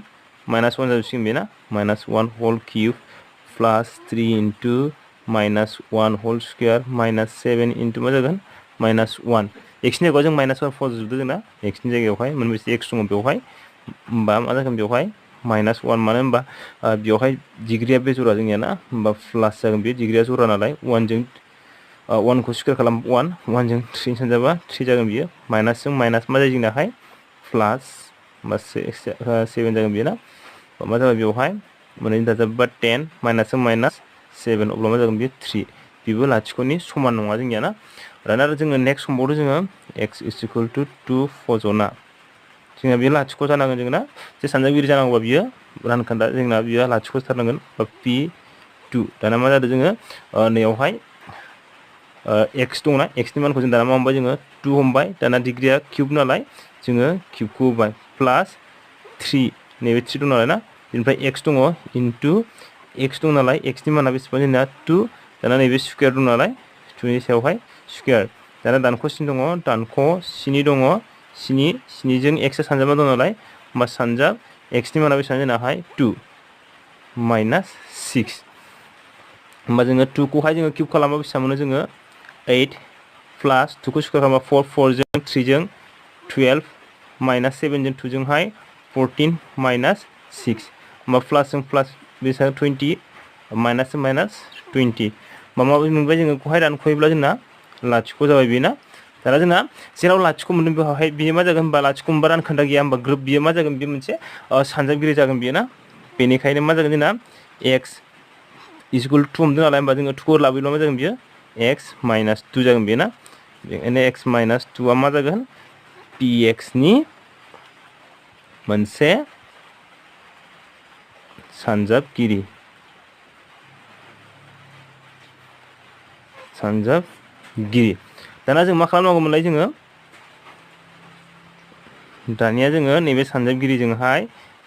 A: माइनास 1 जासिगोन बेना minus 1 whole cube plus 3 into minus 1 whole square minus 7 into मा जागोन माइनास 1 x नि जायगायाव जों माइनास 1 फज'दो जोंना x नि जायगायावहाय मोनबेसे x दङ बेवहाय होमबा मा जागोन बेवहाय माइनास 1 मानो होनबा बेवहाय डिग्रीया बे जरा जोंनिया ना होमबा प्लास जागोन बे डिग्रीया जरा नालाय 1 जों 1 को स्क्वायर खालाम 1 जों 3 सानजाबा 3 जागोन बियो माइनास जों माइनास मा जायो जोंनाहाय प्लास होमबा 7 जागोन बियो ना मा जाबाय बेवहाय मोननैनि दाजाबा 10 माइनास जों माइनास 7 अब्ला मा जागोन बियो 3 बेबो लाथिख'नि समान नङा जोंनिया ना दाना आरो जोङो नेक्स्ट हमबावदो जोङो x is equal to 2 फज'ना जोंना बियो लाथिख' जानांगोन जोंना जे सानजागिरि जानांगौबा बियो रानखोन्दा जोंना बियो लाथिख' जाथारनांगोन बा p2 दाना मा जादों जोङो नैयावहाय x दंना x नि मानखौ जों दाना मा हमबाय जोङो 2 हमबाय दाना डिग्रीया क्यूब नालाय जोङो क्यूबखौ होबाय प्लस 3 नैबे 3 दं नालाय ना बेनिफ्राय x दङ इनटु x दं नालाय x नि माना बेसेबां जोंना 2 दाना नैबे स्क्वायर दं नालाय 2 नि सायावहाय स्क्वायर दाना दानख' सिन दङ दानख' सिनि दङ सिनिजों x आ सानजाबा दं नालाय होमबा सानजाब x नि माना बेसेबां जोंनाहाय 2 माइनास 6 होमबा जोङो 2 खौहाय जोङो क्यूब खालामबा बेसेबां मोनो जोङो 8 प्लस 2 को स्क्वायर खालामबा 4 जों 3 जों 12 माइनास 7 जों 2 जोंहाय 14 माइनास 6 होमबा प्लस जों प्लस बेसेबां 20 माइनास जों माइनास 20 होमबा माबोरै मोनबाय जोङो खौहाय दानख'योब्ला जोंना लाथिख' जाबाय बेना दाना जोंना जेराव लाथिख' मोनदों बेवहाय बियो मा जागोन होनबा लाथिख' मोनबा रानखोन्दा गैया होनबा ग्रोब बियो मा जागोन बे मोनसे सानजाबगिरि जागोन बियो ना बेनिखायनो मा जागोन जोंना x is equal to हमदों नालाय होमबा जोङो 2 खौ लाबोयोब्ला मा जागोन बियो x minus 2 जागोन बेयो ना बेनिखायनो x minus 2 आ मा जागोन px नि मोनसे सानजाबगिरि दाना जों मा खालामनांगौमोनलाय जोङो दानिया जोङो नैबे सानजाबगिरिजोंहाय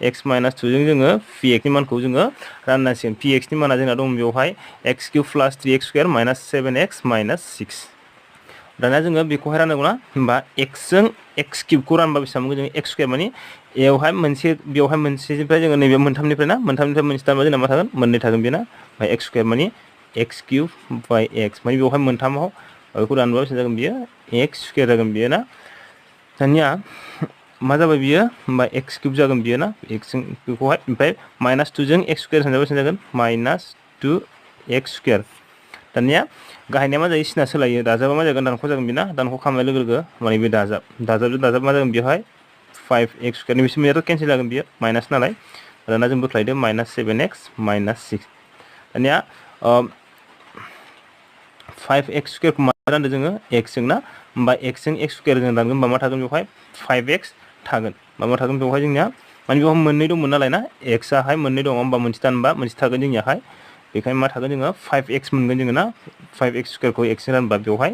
A: x minus 2 जों जोङो px नि मानखौ जोङो राननांसिगोन px नि माना जोंना दं बेवहाय x cube plus 3x square minus 7x minus 6 दाना जोङो बेखौहाय राननांगौ ना होमबा x जों x cube खौ रानबा बेसेबां मोनगोन जोङो x square माने बेवहाय मोनसेनिफ्राय जोङो नैबे मोनथामनिफ्राय मोनसे थारबा जोंना मा थागोन मोननै थागोन बेना ओमफ्राय x square माने x cube by x माने बेवहाय मोनथामाव बेखौ रानबा बेसेबां जागोन बियो x square जागोन बियो ना दानिया मा जाबाय बियो होमबा x क्यूब जागोन बियो ना x जों बेखौहाय ओमफ्राय माइनास 2 जों x स्क्वायर सानजाबा बेसेबां जागोन माइनास 2 x स्क्वायर दानिया गाहायनिया मा जायो सिना सोलायो दाजाबा मा जागोन दानख' जागोन बेना दानख' खालामनाय लोगो लोगो माने बे दाजाबजों दाजाब मा जागोन बेवहाय 5x स्क्वायर नि बिसोर मेथड केन्सेल जागोन बियो माइनास नालाय दाना जों बोख्लायदो माइनास 7x माइनास 6 दानिया 5x स्क्वायर को मा रानदो जोङो x जों ना होमबा x जों x स्क्वायर जों रानगोन होमबा मा थागोन बेवहाय 5x थागोन मा थागोन बेवहाय जोंनिया माने बेवहाय मोननै दंमोन नालाय ना x आहाय मोननै दङ होमबा मोनसे दानबा मोनसे थागोन जोंनियाहाय बेखायनो मा थागोन जोङो 5x मोनगोन जोङो ना 5x स्क्वायर खौ x जों रानबा बेवहाय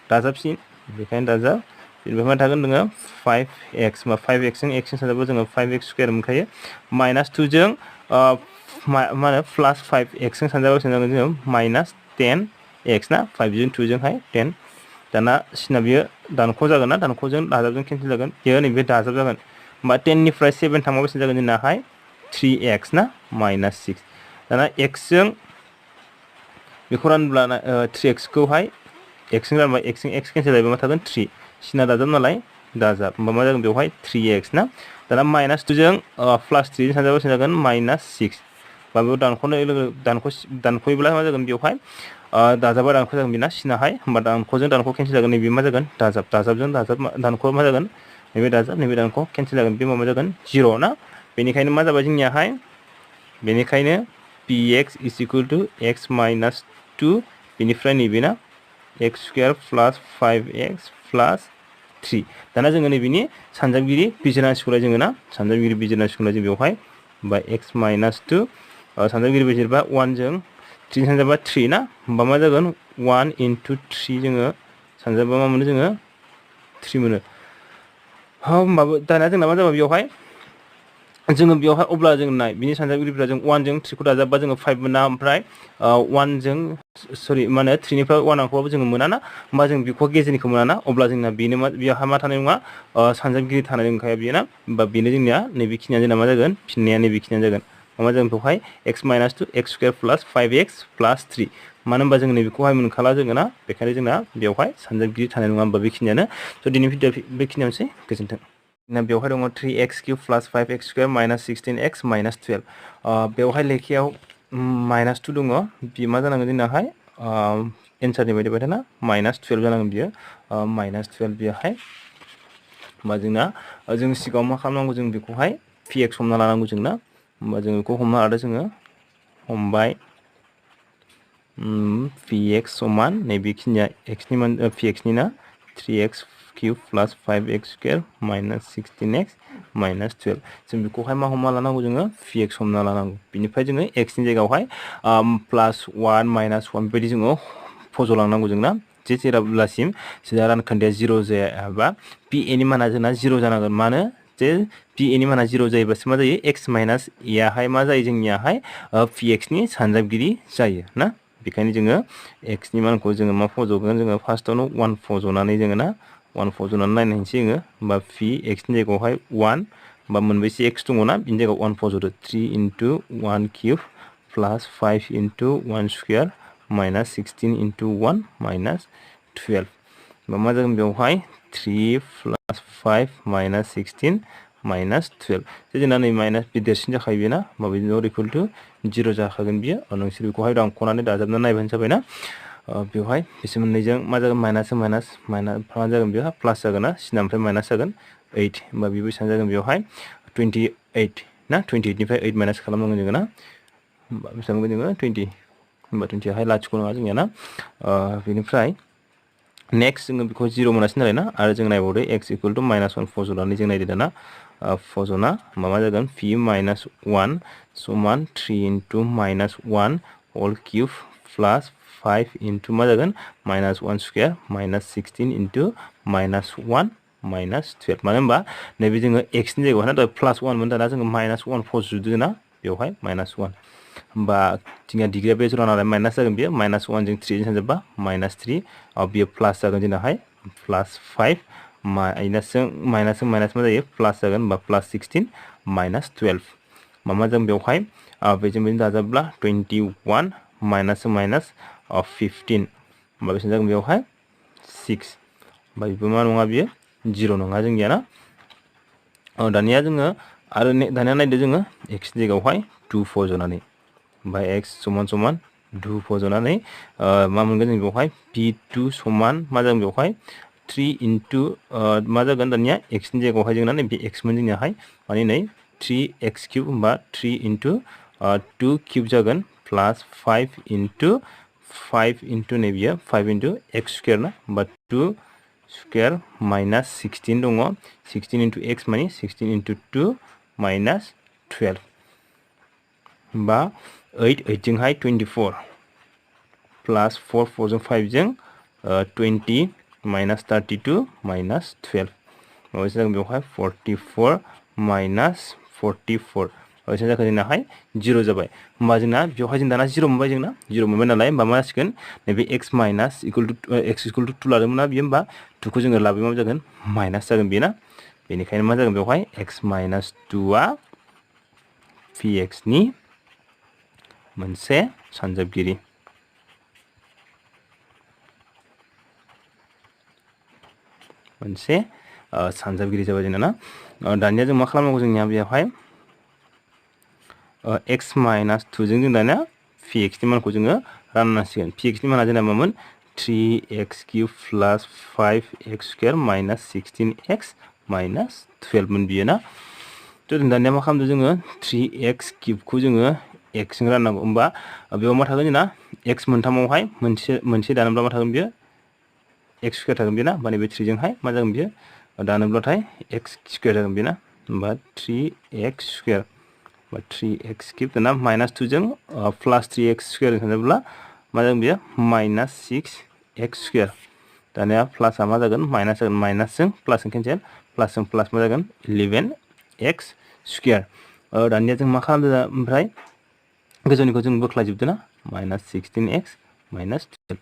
A: दाजाबसिन बेखायनो दाजाब बिनिफ्राय मा थागोन जोङो 5x मा 5x जों x जों सानजाबा जोङो 5x स्क्वायर मोनखायो माइनास 2 जों मा होनो प्लास 5x जों सानजाबा जोङो -10x ना 5 जों 2 जोंहाय 10 दाना सिना बियो दानख' जागोन ना दानख'जों दाजाबजों केन्सेल जागोन बेयो नैबे दाजाब जागोन होमबा 10 निफ्राय 7 थांबा बेसेबां जागोन जोंनाहाय 3x ना -6 दाना x जों बेखौ रानब्ला 3x खौहाय x जों रानबा x जों x केन्सेल जायोबा मा थागोन 3 सिना दाजाब नालाय दाजाब होमबा मा जागोन बेवहाय 3x ना दाना -2 जों प्लास 3 जों सानजाबा बेसेबां जागोन -6 बा बेयाव दानख'नाय लोगो दानख'योब्ला मा जागोन बेवहाय दाजाबा दानख' जागोन बेना सिनाहाय होमबा दानख'जों दानख' केन्सेल जागोन नैबे मा जागोन दाजाबजों दाजाब दानख' मा जागोन नैबे दाजाब नैबे दानख' केन्सेल जागोन बे मा जागोन 0 ना बेनिखायनो मा जाबाय जोंनियाहाय बेनिखायनो px = x - 2 बेनिफ्राय नैबे ना x square plus 5x plus 3 दाना जोङो नैबेनि सानजाबगिरि बिजिरनांसिगौलाय जोङो ना सानजाबगिरि बिजिरनांसिगौलाय जों बेवहाय बा x - 2 सानजाबगिरि बिजिरबा 1 जों 3 सानजाबा 3 ना होमबा मा जागोन 1 × 3 जोङो सानजाबा मा मोनो जोङो 3 मोनो होमबाबो दाना जोंना मा जाबाय बेवहाय जोङो बेवहाय अब्ला जों नाय बिनि सानजाबगिरिफ्रा जों 1 जों 3 खौ दाजाबबा जोङो 5 मोना ओमफ्राय 1 जों सरि मा होनो 3 निफ्राय 1 आंखौबाबो जोङो मोना ना होमबा जों बेखौ गेजेरनिखौ मोना ना अब्ला जोंना बेनो मा बेयावहा मा थानाय नङा सानजाबगिरि थानाय नंखाया बेयो ना होमबा बेनो जोंनिया नैबेखिनिया जोंना मा जागोन फिननाया नैबेखिनिया जागोन मा जागोन बेवहाय x - 2 x square plus 5x plus 3 मानो होनबा जों नैबेखौहाय मोनखाला जोङो ना बेखायनो जोंना बेवहाय सानजाबगिरि थानाय नङा होमबा बेखिनियानो स' दिनै भिडिअ बेखिनियावनोसै गोजोन्थों ना बेवहाय दङ 3x³ plus 5x square minus 16x minus 12 बेवहाय लेखायाव -2 दङ बे मा जानांगोन जोंनाहाय एन्सारनि बायदि ना -12 जानांगोन बियो -12 बेयावहाय होमबा जोंना जों सिगाङाव मा खालामनांगौ जों बेखौहाय px हमना लानांगौ जोंना होमबा जों बेखौ हमना लादो जोङो हमबाय px समान नैबेखिनिया x नि मान px नि ना 3x³ plus 5x square minus 16x minus 12 जों बेखौहाय मा हमना लानांगौ जोङो px हमना लानांगौ बिनिफ्राय जोङो x नि जायगायावहाय +1 -1 बेबायदि जोङो फज'लांनांगौ जोंना जेरावब्लासिम जोंना रानखोन्दाया 0 जायाबा pa नि माना जोंना 0 जानांगोन मानो जे pa नि माना 0 जायोबासो मा जायो x माइनास a याहाय मा जायो जोंनियाहाय px नि सानजाबगिरि जायो ना बेखायनो जोङो x नि मानखौ जोङो मा फज'गोन जोङो फार्स्टआवनो 1 फज'नानै जोङो ना 1 फज'नानै नायनायसै जोङो होमबा px नि जायगायावहाय 1 होमबा मोनबेसे x दङ ना बिनि जायगायाव 1 फज'दो 3 × 1³ प्लस 5 × 1 स्क्वायर माइनास 16 × 1 माइनास 12 होमबा मा जागोन बेवहाय 3 + 5 माइनास 16 माइनास 12 जोंना नै माइनास बे देरसिन जाखायो बेना होमबा बिनो इकुवेल टु 0 जाखागोन बियो नोंसोर बेखौहाय दानख'नानै दाजाबनानै नायबानो जाबाय ना बेवहाय बिसोर मोननैजों मा जागोन माइनास माइनास मा जागोन बेवहाय प्लास जागोन ना सिनानिफ्राय माइनास जागोन 8 होमबा बेबो बेसेबां जागोन बेवहाय 28 ना 28 निफ्राय 8 माइनास खालामनांगोन जोङो ना होमबा बेसेबां मोनगोन जोङो 20 होमबा 20 आवहाय लाथिख' नङा जोंनिया ना बेनिफ्राय नेक्स्ट जोङो बेखौ 0 मोनासै नालाय ना आरो जों नायबावदो x = -1 फज'नानै जों नायदो दाना फज'ना मा जागोन p - 1 समान 3 × -1 होल क्यूब प्लस 5 × मा जागोन -1 स्क्वायर माइनास 16 × -1 माइनास 12 मानो होनबा नैबे जोङो x नि जायगायाव ना +1 मोन दाना जोङो -1 फज'दो ना बेवहाय -1 होमबा जोंनिया डिग्रिया बे जरा नालाय माइनास जागोन बेयो -1 जों 3 जों सानजाबा -3 बेयो प्लास जागोन जोंनाहाय +5 माइनासजों माइनास मा जायो प्लास जागोन होमबा +16 माइनास 12 मा जागोन बेवहाय बेजों बेजों दाजाबब्ला 21 माइनास 15 होमबा बेसेबां जागोन बेवहाय 6 होमबा बेबो मा नङा बियो 0 नङा जोंनिया ना दानिया जोङो आरो दानिया नायदो जोङो x नि जायगायावहाय 2 फज'नानै ओमफ्राय x = 2 फज'नानै मा मोनगोन जों बेवहाय p2 समान मा जागोन बेवहाय 3 × मा जागोन दानिया x नि जायगायावहाय जोंना नैबे x मोन जोंनियाहाय माने नै 3x³ होमबा 3 × 2³ जागोन प्लास 5 × 5 × नैबेयो 5 × x स्क्वायर ना होमबा 2 स्क्वायर माइनास 16 दङ 16 × x माने 16 × 2 माइनास 12 होमबा 8 जोंहाय 24 प्लास 4 जों 5 जों 28 minus 32 minus 12 अबसे जागोन बेवहाय 44 minus 44 अबसे जागोन जोंनाहाय 0 जाबाय होमबा जोंना बेवहाय जों दाना 0 मोनबाय जोंना 0 मोनबाय नालाय होमबा मा जासिगोन नैबे x minus equal to x equal to 2 लादोंमोन ना बियो होमबा 2 खौ जोङो लाबोयोबा मा जागोन माइनास जागोन बेना बेनिखायनो मा जागोन बेवहाय x minus 2 आ px नि मोनसे सानजाबगिरि मोनसे सानजाबगिरि जाबाय जोंना ना दानिया जों मा खालामनांगौ जोंनिया बेवहाय x minus 2 जों दानिया px नि मानखौ जोङो राननांसिगोन px नि माना जोंना मामोन 3x cube plus 5x square minus 16x minus 12 मोन बियो ना तो जों दानिया मा खालामदों जोङो 3x cube खौ जोङो x जों राननांगौ होमबा बेयाव मा थागोन जोंना x मोनथामावहाय मोनसे दानोब्ला मा थागोन बियो x square थागोन बेना माने बे 3 जोंहाय मा जागोन बियो दानोब्लाथाय x square जागोन बेना होमबा 3x square बा 3x cube दाना minus 2 जों plus 3x square खालामोब्ला मा जागोन बियो minus 6x square दानिया प्लस मा जागोन माइनास जागोन माइनास जों प्लस जों कैंसिल प्लस जों प्लस मा जागोन 11x square दानिया जों मा खालामदों ओमफ्राय गोजौनिखौ जों बोख्लायजोबदों ना minus 16x minus 12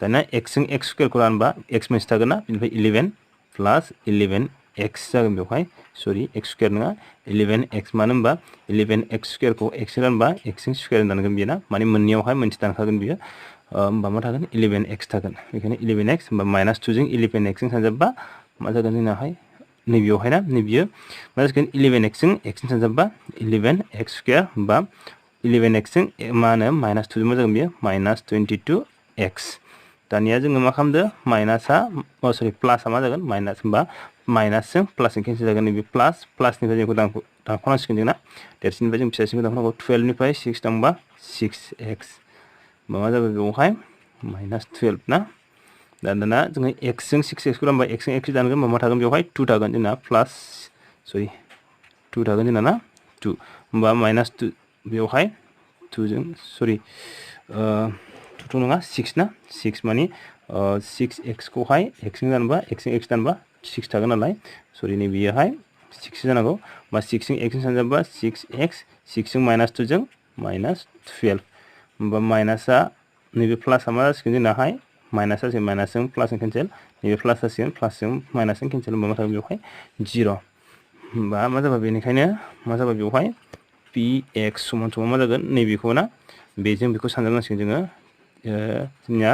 A: दानिया x जों x square खौ रानबा x मोनसे थागोन ना बेनिफ्राय 11 plus 11x जागोन बेवहाय सरि x square नङा 11x मानो होनबा 11x square खौ x रानबा x जों square दानगोन बियो ना माने मोननैयावहाय मोनसे दानखागोन बियो होमबा मा थागोन 11x थागोन बेखायनो 11x होमबा minus 2 जों 11x जों सानजाबबा मा जागोन जोंनाहाय नैबेयावहाय ना नैबेयो मा जागोन 11x जों x जों सानजाबबा 11x square होमबा 11x जों मा होनो minus 2 मा जागोन बियो minus 22x दानिया जोङो मा खालामदो माइनासआ सरि प्लासआ मा जागोन माइनास होमबा माइनासजों प्लासजों केन्सेल जागोन नैबे प्लासनिफ्राय जोंखौ दानख'नांसिगोन जोंना देरसिननिफ्राय जों फिसासिनखौ दानख'नांगौ 12 निफ्राय 6 थांबा 6x मा जाबाय बेवहाय minus 12 ना दाना जोङो x जों 6x खौ रानबा x जों x दानगोन होमबा मा थागोन बेवहाय 2 थागोन जोंना प्लास सरि 2 थागोन जोंना ना 2 होमबा minus 2 बेवहाय 2 जों सरि 2 नङा 6 ना 6 माने 6x खौहाय x जों दानबा x जों x दानबा 6 थागोन नालाय सरि नै बेयोहाय 6 जानांगौ बा 6 जों x जों सानजाबा 6x 6 जों minus 2 जों minus 12 होमबा माइनासआ नैबे प्लासआ मा जासिगोन जोंनाहाय माइनास जासिगोन माइनासजों प्लासजों केन्सेल नैबे प्लास जासिगोन प्लासजों माइनासजों केन्सेल होमबा मा थागोन बेवहाय 0 होमबा मा जाबाय बेनिखायनो मा जाबाय बेवहाय px समान समान मा जागोन नैबेखौ ना बेजों बेखौ सानजाबनांसिगोन जोङो जोंनिया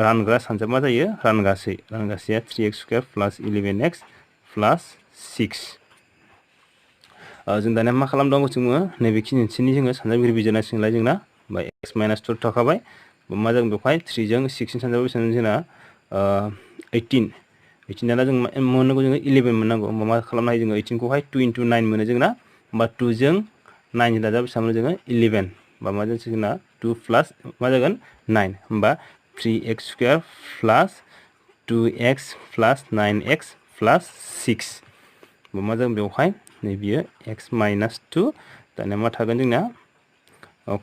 A: रानग्रा सानजाब मा जायो रानगासेया 3x square plus 11x plus 6 जों दानिया मा खालामनांगौ जोङो नैबेखिनिसिनि जोङो सानजाबगिरि बिजिरनांसिगोनलाय जोंना होमबा x minus 2 थाखाबाय मा जागोन बेवहाय 3 जों 6 जों सानजाबा बेसेबां जोंना 18 दाना जों मोननांगौ जोङो 11 मोननांगौ होमबा मा खालामनो हायो जोङो 18 खौहाय 2 into 9 मोनो जोंना होमबा 2 जों 9 जों दाजाब बेसेबां मोनो जोङो 11 होमबा मा जासिगोन जोंना 2 plus मा जागोन 9 होमबा 3x square plus 2x plus 9x plus 6 होमबा मा जागोन बेवहाय नैबेयो x minus 2 दानिया मा थागोन जोंना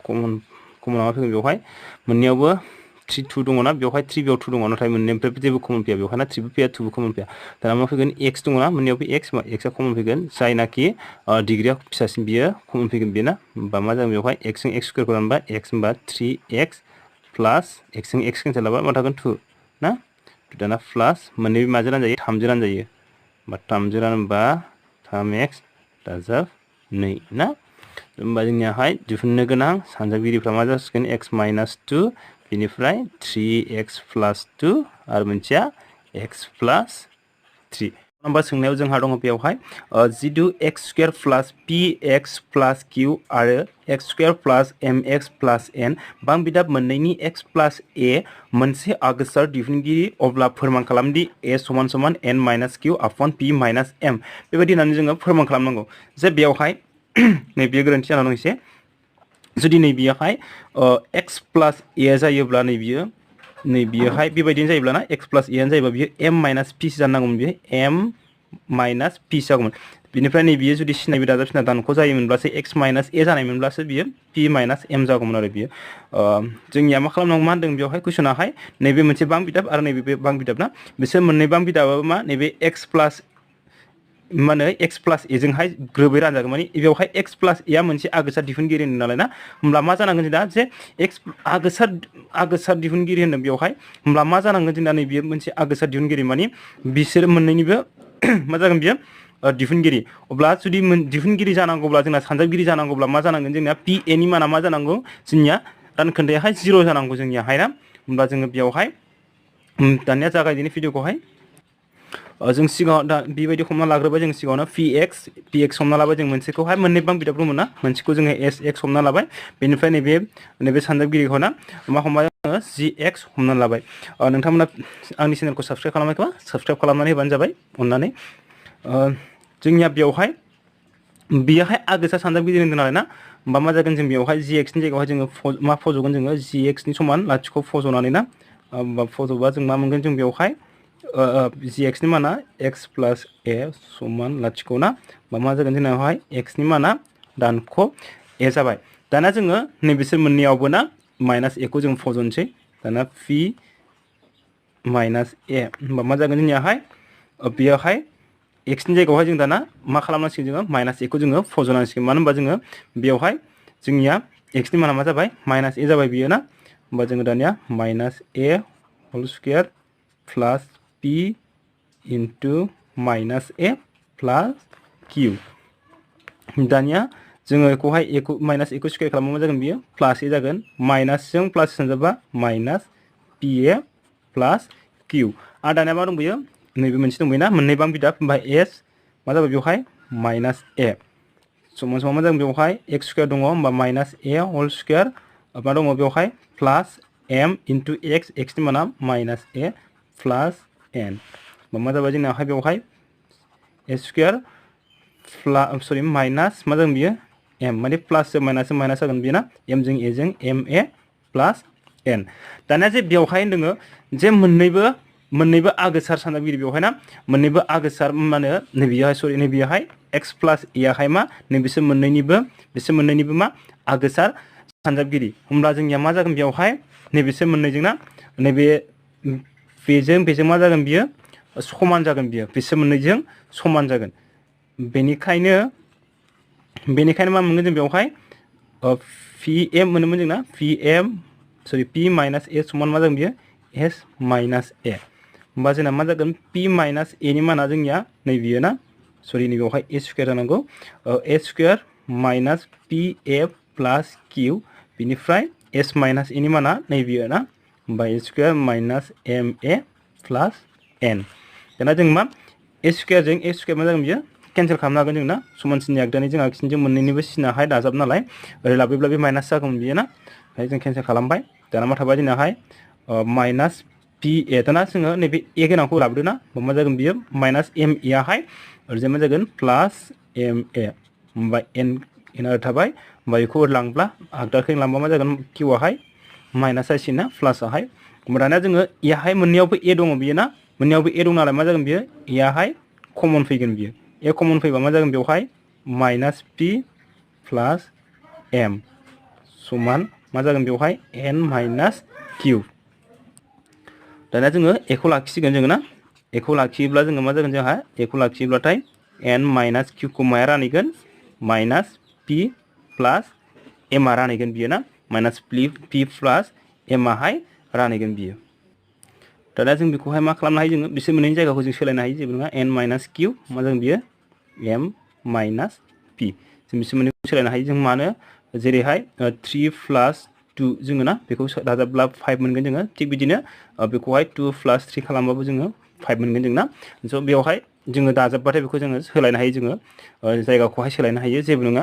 A: कमन मा फैगोन बेवहाय मोननैयावबो 3 2 दङ ना बेवहाय 3 बेयाव 2 दङ नाथाय मोननैनिफ्राय जेबो कमन फैया बेवहाय ना 3 बो फैया 2 बो कमन फैया दाना मा फैगोन x दङ ना मोननैयावबो x आ कमन फैगोन जायनाखि डिग्रिया फिसासिन बियो कमन फैगोन बेना होमबा मा जागोन बेवहाय x जों x स्क्वायर खौ रानबा x होमबा 3x प्लास x जों x केन्सेल लाबा मा थागोन 2 ना दाना प्लास मोननै माजों रानजायो 3 जों रानजायो होमबा 3 जों रानबा 3x दाजाब 2 ना होमबा जोंनियाहाय दिहुननो गोनां सानजाबगिरिफ्रा मा जासिगोन x minus 2 बेनिफ्राय 3x plus 2 आरो मोनसेया x plus 3 नम्बर सोंनायाव जोंहा दङ बेवहाय जिदु x square plus px plus q आरो x square plus mx plus n बां बिदाब मोननैनि x plus a मोनसे आगोसार दिहुनगिरि अब्ला फोरमान खालामदि a समान समान n minus q upon p minus m बेबायदि होननानै जोङो फोरमान खालामनांगौ जे बेवहाय नैबे गोरोन्थि जाना दं एसे जुदि नैबेयावहाय x plus a जायोब्ला नैबेयोहाय बेबायदिनो जायोब्ला ना x plus a जायोब्ला बियो m minus p जानांगौमोन बियो m minus p जागौमोन बिनिफ्राय नै बियो जुदि सिनायबो दाजाबसिना दानख' जायोमोनब्लासो x माइनास a जानायमोनब्लासो बियो p माइनास m जागौमोन आरो बियो जोंनिया मा खालामनांगौ मा होनदों बेवहाय कुइसनाहाय नैबे मोनसे बां बिदाब आरो नैबे बां बिदाब ना बिसोर मोननै बां बिदाबाबो मा नैबे x प्लास मा होनो x प्लास a जोंहाय ग्रोबै रानजागोन माने बेवहाय x प्लास a आ मोनसे आगोसार दिहुनगिरि होनो नालाय ना होमब्ला मा जानांगोन जों दा जे x आगोसार दिहुनगिरि होनदों बेवहाय होमब्ला मा जानांगोन जोंना नै बियो मोनसे आगोसार दिहुनगिरि माने बिसोर मोननैनिबो मा जागोन बियो दिहुनगिरि अब्ला जुदि दिहुनगिरि जानांगौब्ला जोंना सानजाबगिरि जानांगौब्ला मा जानांगोन जोंना p a नि माना मा जानांगौ जोंनिया रानखोन्दायाहाय 0 जानांगौ जोंनियाहाय ना होमब्ला जोङो बेवहाय दानिया जागायदिनि भिडिअखौहाय जों सिगाङाव दा बेबायदि हमना लाग्रोबाय जों सिगाङावनो px हमना लाबाय जों मोनसेखौहाय मोननै बां बिदाब दंमोन ना मोनसेखौ जोङो sx हमना लाबाय बेनिफ्राय नैबे सानजाबगिरिखौ ना मा हमबाय जोङो gx हमना लाबाय नोंथांमोना आंनि चेनेलखौ साबस्क्राइब खालामाखैबा साबस्क्राइब खालामनानै होबानो जाबाय अननानै जोंनिया बेवहाय बेयावहाय आगोसा सानजाबगिरि होनदों नालाय ना होमबा मा जागोन जों बेवहाय gx नि जायगायावहाय जोङो मा फज'गोन जोङो gx नि समान लाथिख' फज'नानै ना होमबा फज'बा जों मा मोनगोन जों बेवहाय gx नि माना x प्लास a समान लाथिख' ना होमबा मा जागोन जोंनावहाय x नि माना दानख' a जाबाय दाना जोङो नैबेसोर मोननैयावबो ना माइनास a खौ जों फज'नोसै दाना p माइनास a होमबा मा जागोन जोंनियाहाय बेयावहाय x नि जायगायावहाय जों दाना मा खालामनांसिगोन जोङो माइनास a खौ जोङो फज'नांसिगोन मानो होनबा जोङो बेवहाय जोंनिया x नि माना मा जाबाय माइनास a जाबाय बियो ना होमबा जोङो दानिया minus a whole square plus p into minus a plus q दानिया जोङो बेखौहाय माइनास a खौ स्क्वायर खालामबा मा जागोन बियो प्लास a जागोन माइनासजों प्लास सानजाबा माइनास pa प्लास q आरो दानिया मा दंबायो नैबे मोनसे दंबायो ना मोननै बां बिदाब होमबा s मा जाबाय बेवहाय माइनास a समान समान मा जागोन बेवहाय x स्क्वायर दङ होमबा माइनास a होल स्क्वायर मा दङ बेवहाय प्लास m इन्टु x नि माना माइनास a प्लास n होमबा मा जाबाय जोंनावहाय बेवहाय a स्क्वायर सरि माइनास मा जागोन बियो m माने प्लास जों माइनास जागोन बियो ना m जों a जों ma प्लास n दानिया जे बेवहाय होनदोङो जे मोननैबो आगोसार सानजाबगिरि बेवहाय ना मोननैबो आगोसार मा होनो नैबेयावहाय सरि नैबेयावहाय x प्लास a आहाय मा बिसोर मोननैनिबो मा आगोसार सानजाबगिरि होमब्ला जोंनिया मा जागोन बेवहाय नैबेसोर मोननैजों ना नैबे बेजों मा जागोन बियो समान जागोन बियो बिसोर मोननैजों समान जागोन बेनिखायनो मा मोनगोन जों बेवहाय pm मोनोमोन जोंना p माइनास a समान मा जागोन बियो s माइनास a होमबा जोंना मा जागोन p माइनास a नि माना जोंनिया नैबेयो ना सरि नैबेयावहाय a स्क्वायर जानांगौ a square minus pa plus q बिनिफ्राय s माइनास a नि माना नैबेयो ना होमबा a square minus ma plus n दाना जों मा a स्क्वायरजों a स्क्वायर मा जागोन बियो केन्सेल खालामनो हागोन जों ना समान सिननि आगदानि जों आगसिनिजों मोननैनिबो सिनाहाय दाजाब नालाय ओरै लाबोब्ला बे माइनास जागौमोन बियो ना ओमफ्राय जों केन्सेल खालामबाय दाना मा थाबाय जोंनाहाय माइनास pa दाना जोङो नैबे a गोनांखौ लाबोदो ना मा जागोन बियो माइनास ma आहाय ओरैजाय मा जागोन प्लास ma होमबा n आरो थाबाय होमबा बेखौ ओरै लांब्ला आगदाखै लांबा मा जागोन q आहाय माइनास जासिगोन ना प्लास आहाय होमबा दानिया जोङो याहाय मोननैयावबो a दङ बियो ना मोननैयावबो a दं नालाय मा जागोन बियो याहाय कमन फैगोन बियो a कमन फैबा मा जागोन बेवहाय माइनास p प्लास m समान मा जागोन बेवहाय n माइनास q दानिया जोङो a खौ लाखिसिगोन जोङो ना a खौ लाखियोब्ला जोङो मा जागोन जोंहा a खौ लाखियोब्लाथाय n माइनास q खौ माया रानहैगोन माइनास p प्लास m आ रानहैगोन बियो ना माइनास p प्लास m आहाय रानहैगोन बियो दाना जों बेखौहाय मा खालामनो हायो जोङो बिसोर मोननैनि जायगाखौ जों सोलायनो हायो जेबो नङा n माइनास q मा जागोन बियो m माइनास p जों बिसोर मोननैखौ सोलायनो हायो जों मानो जेरैहाय 3 प्लास 2 जोङो ना बेखौ दाजाबब्ला 5 मोनगोन जोङो थिग बिदिनो बेखौहाय 2 प्लास 3 खालामबाबो जोङो 5 मोनगोन जों ना स' बेवहाय जोङो दाजाबबाथाय बेखौ जोङो सोलायनो हायो जोङो जायगाखौहाय सोलायनो हायो जेबो नङा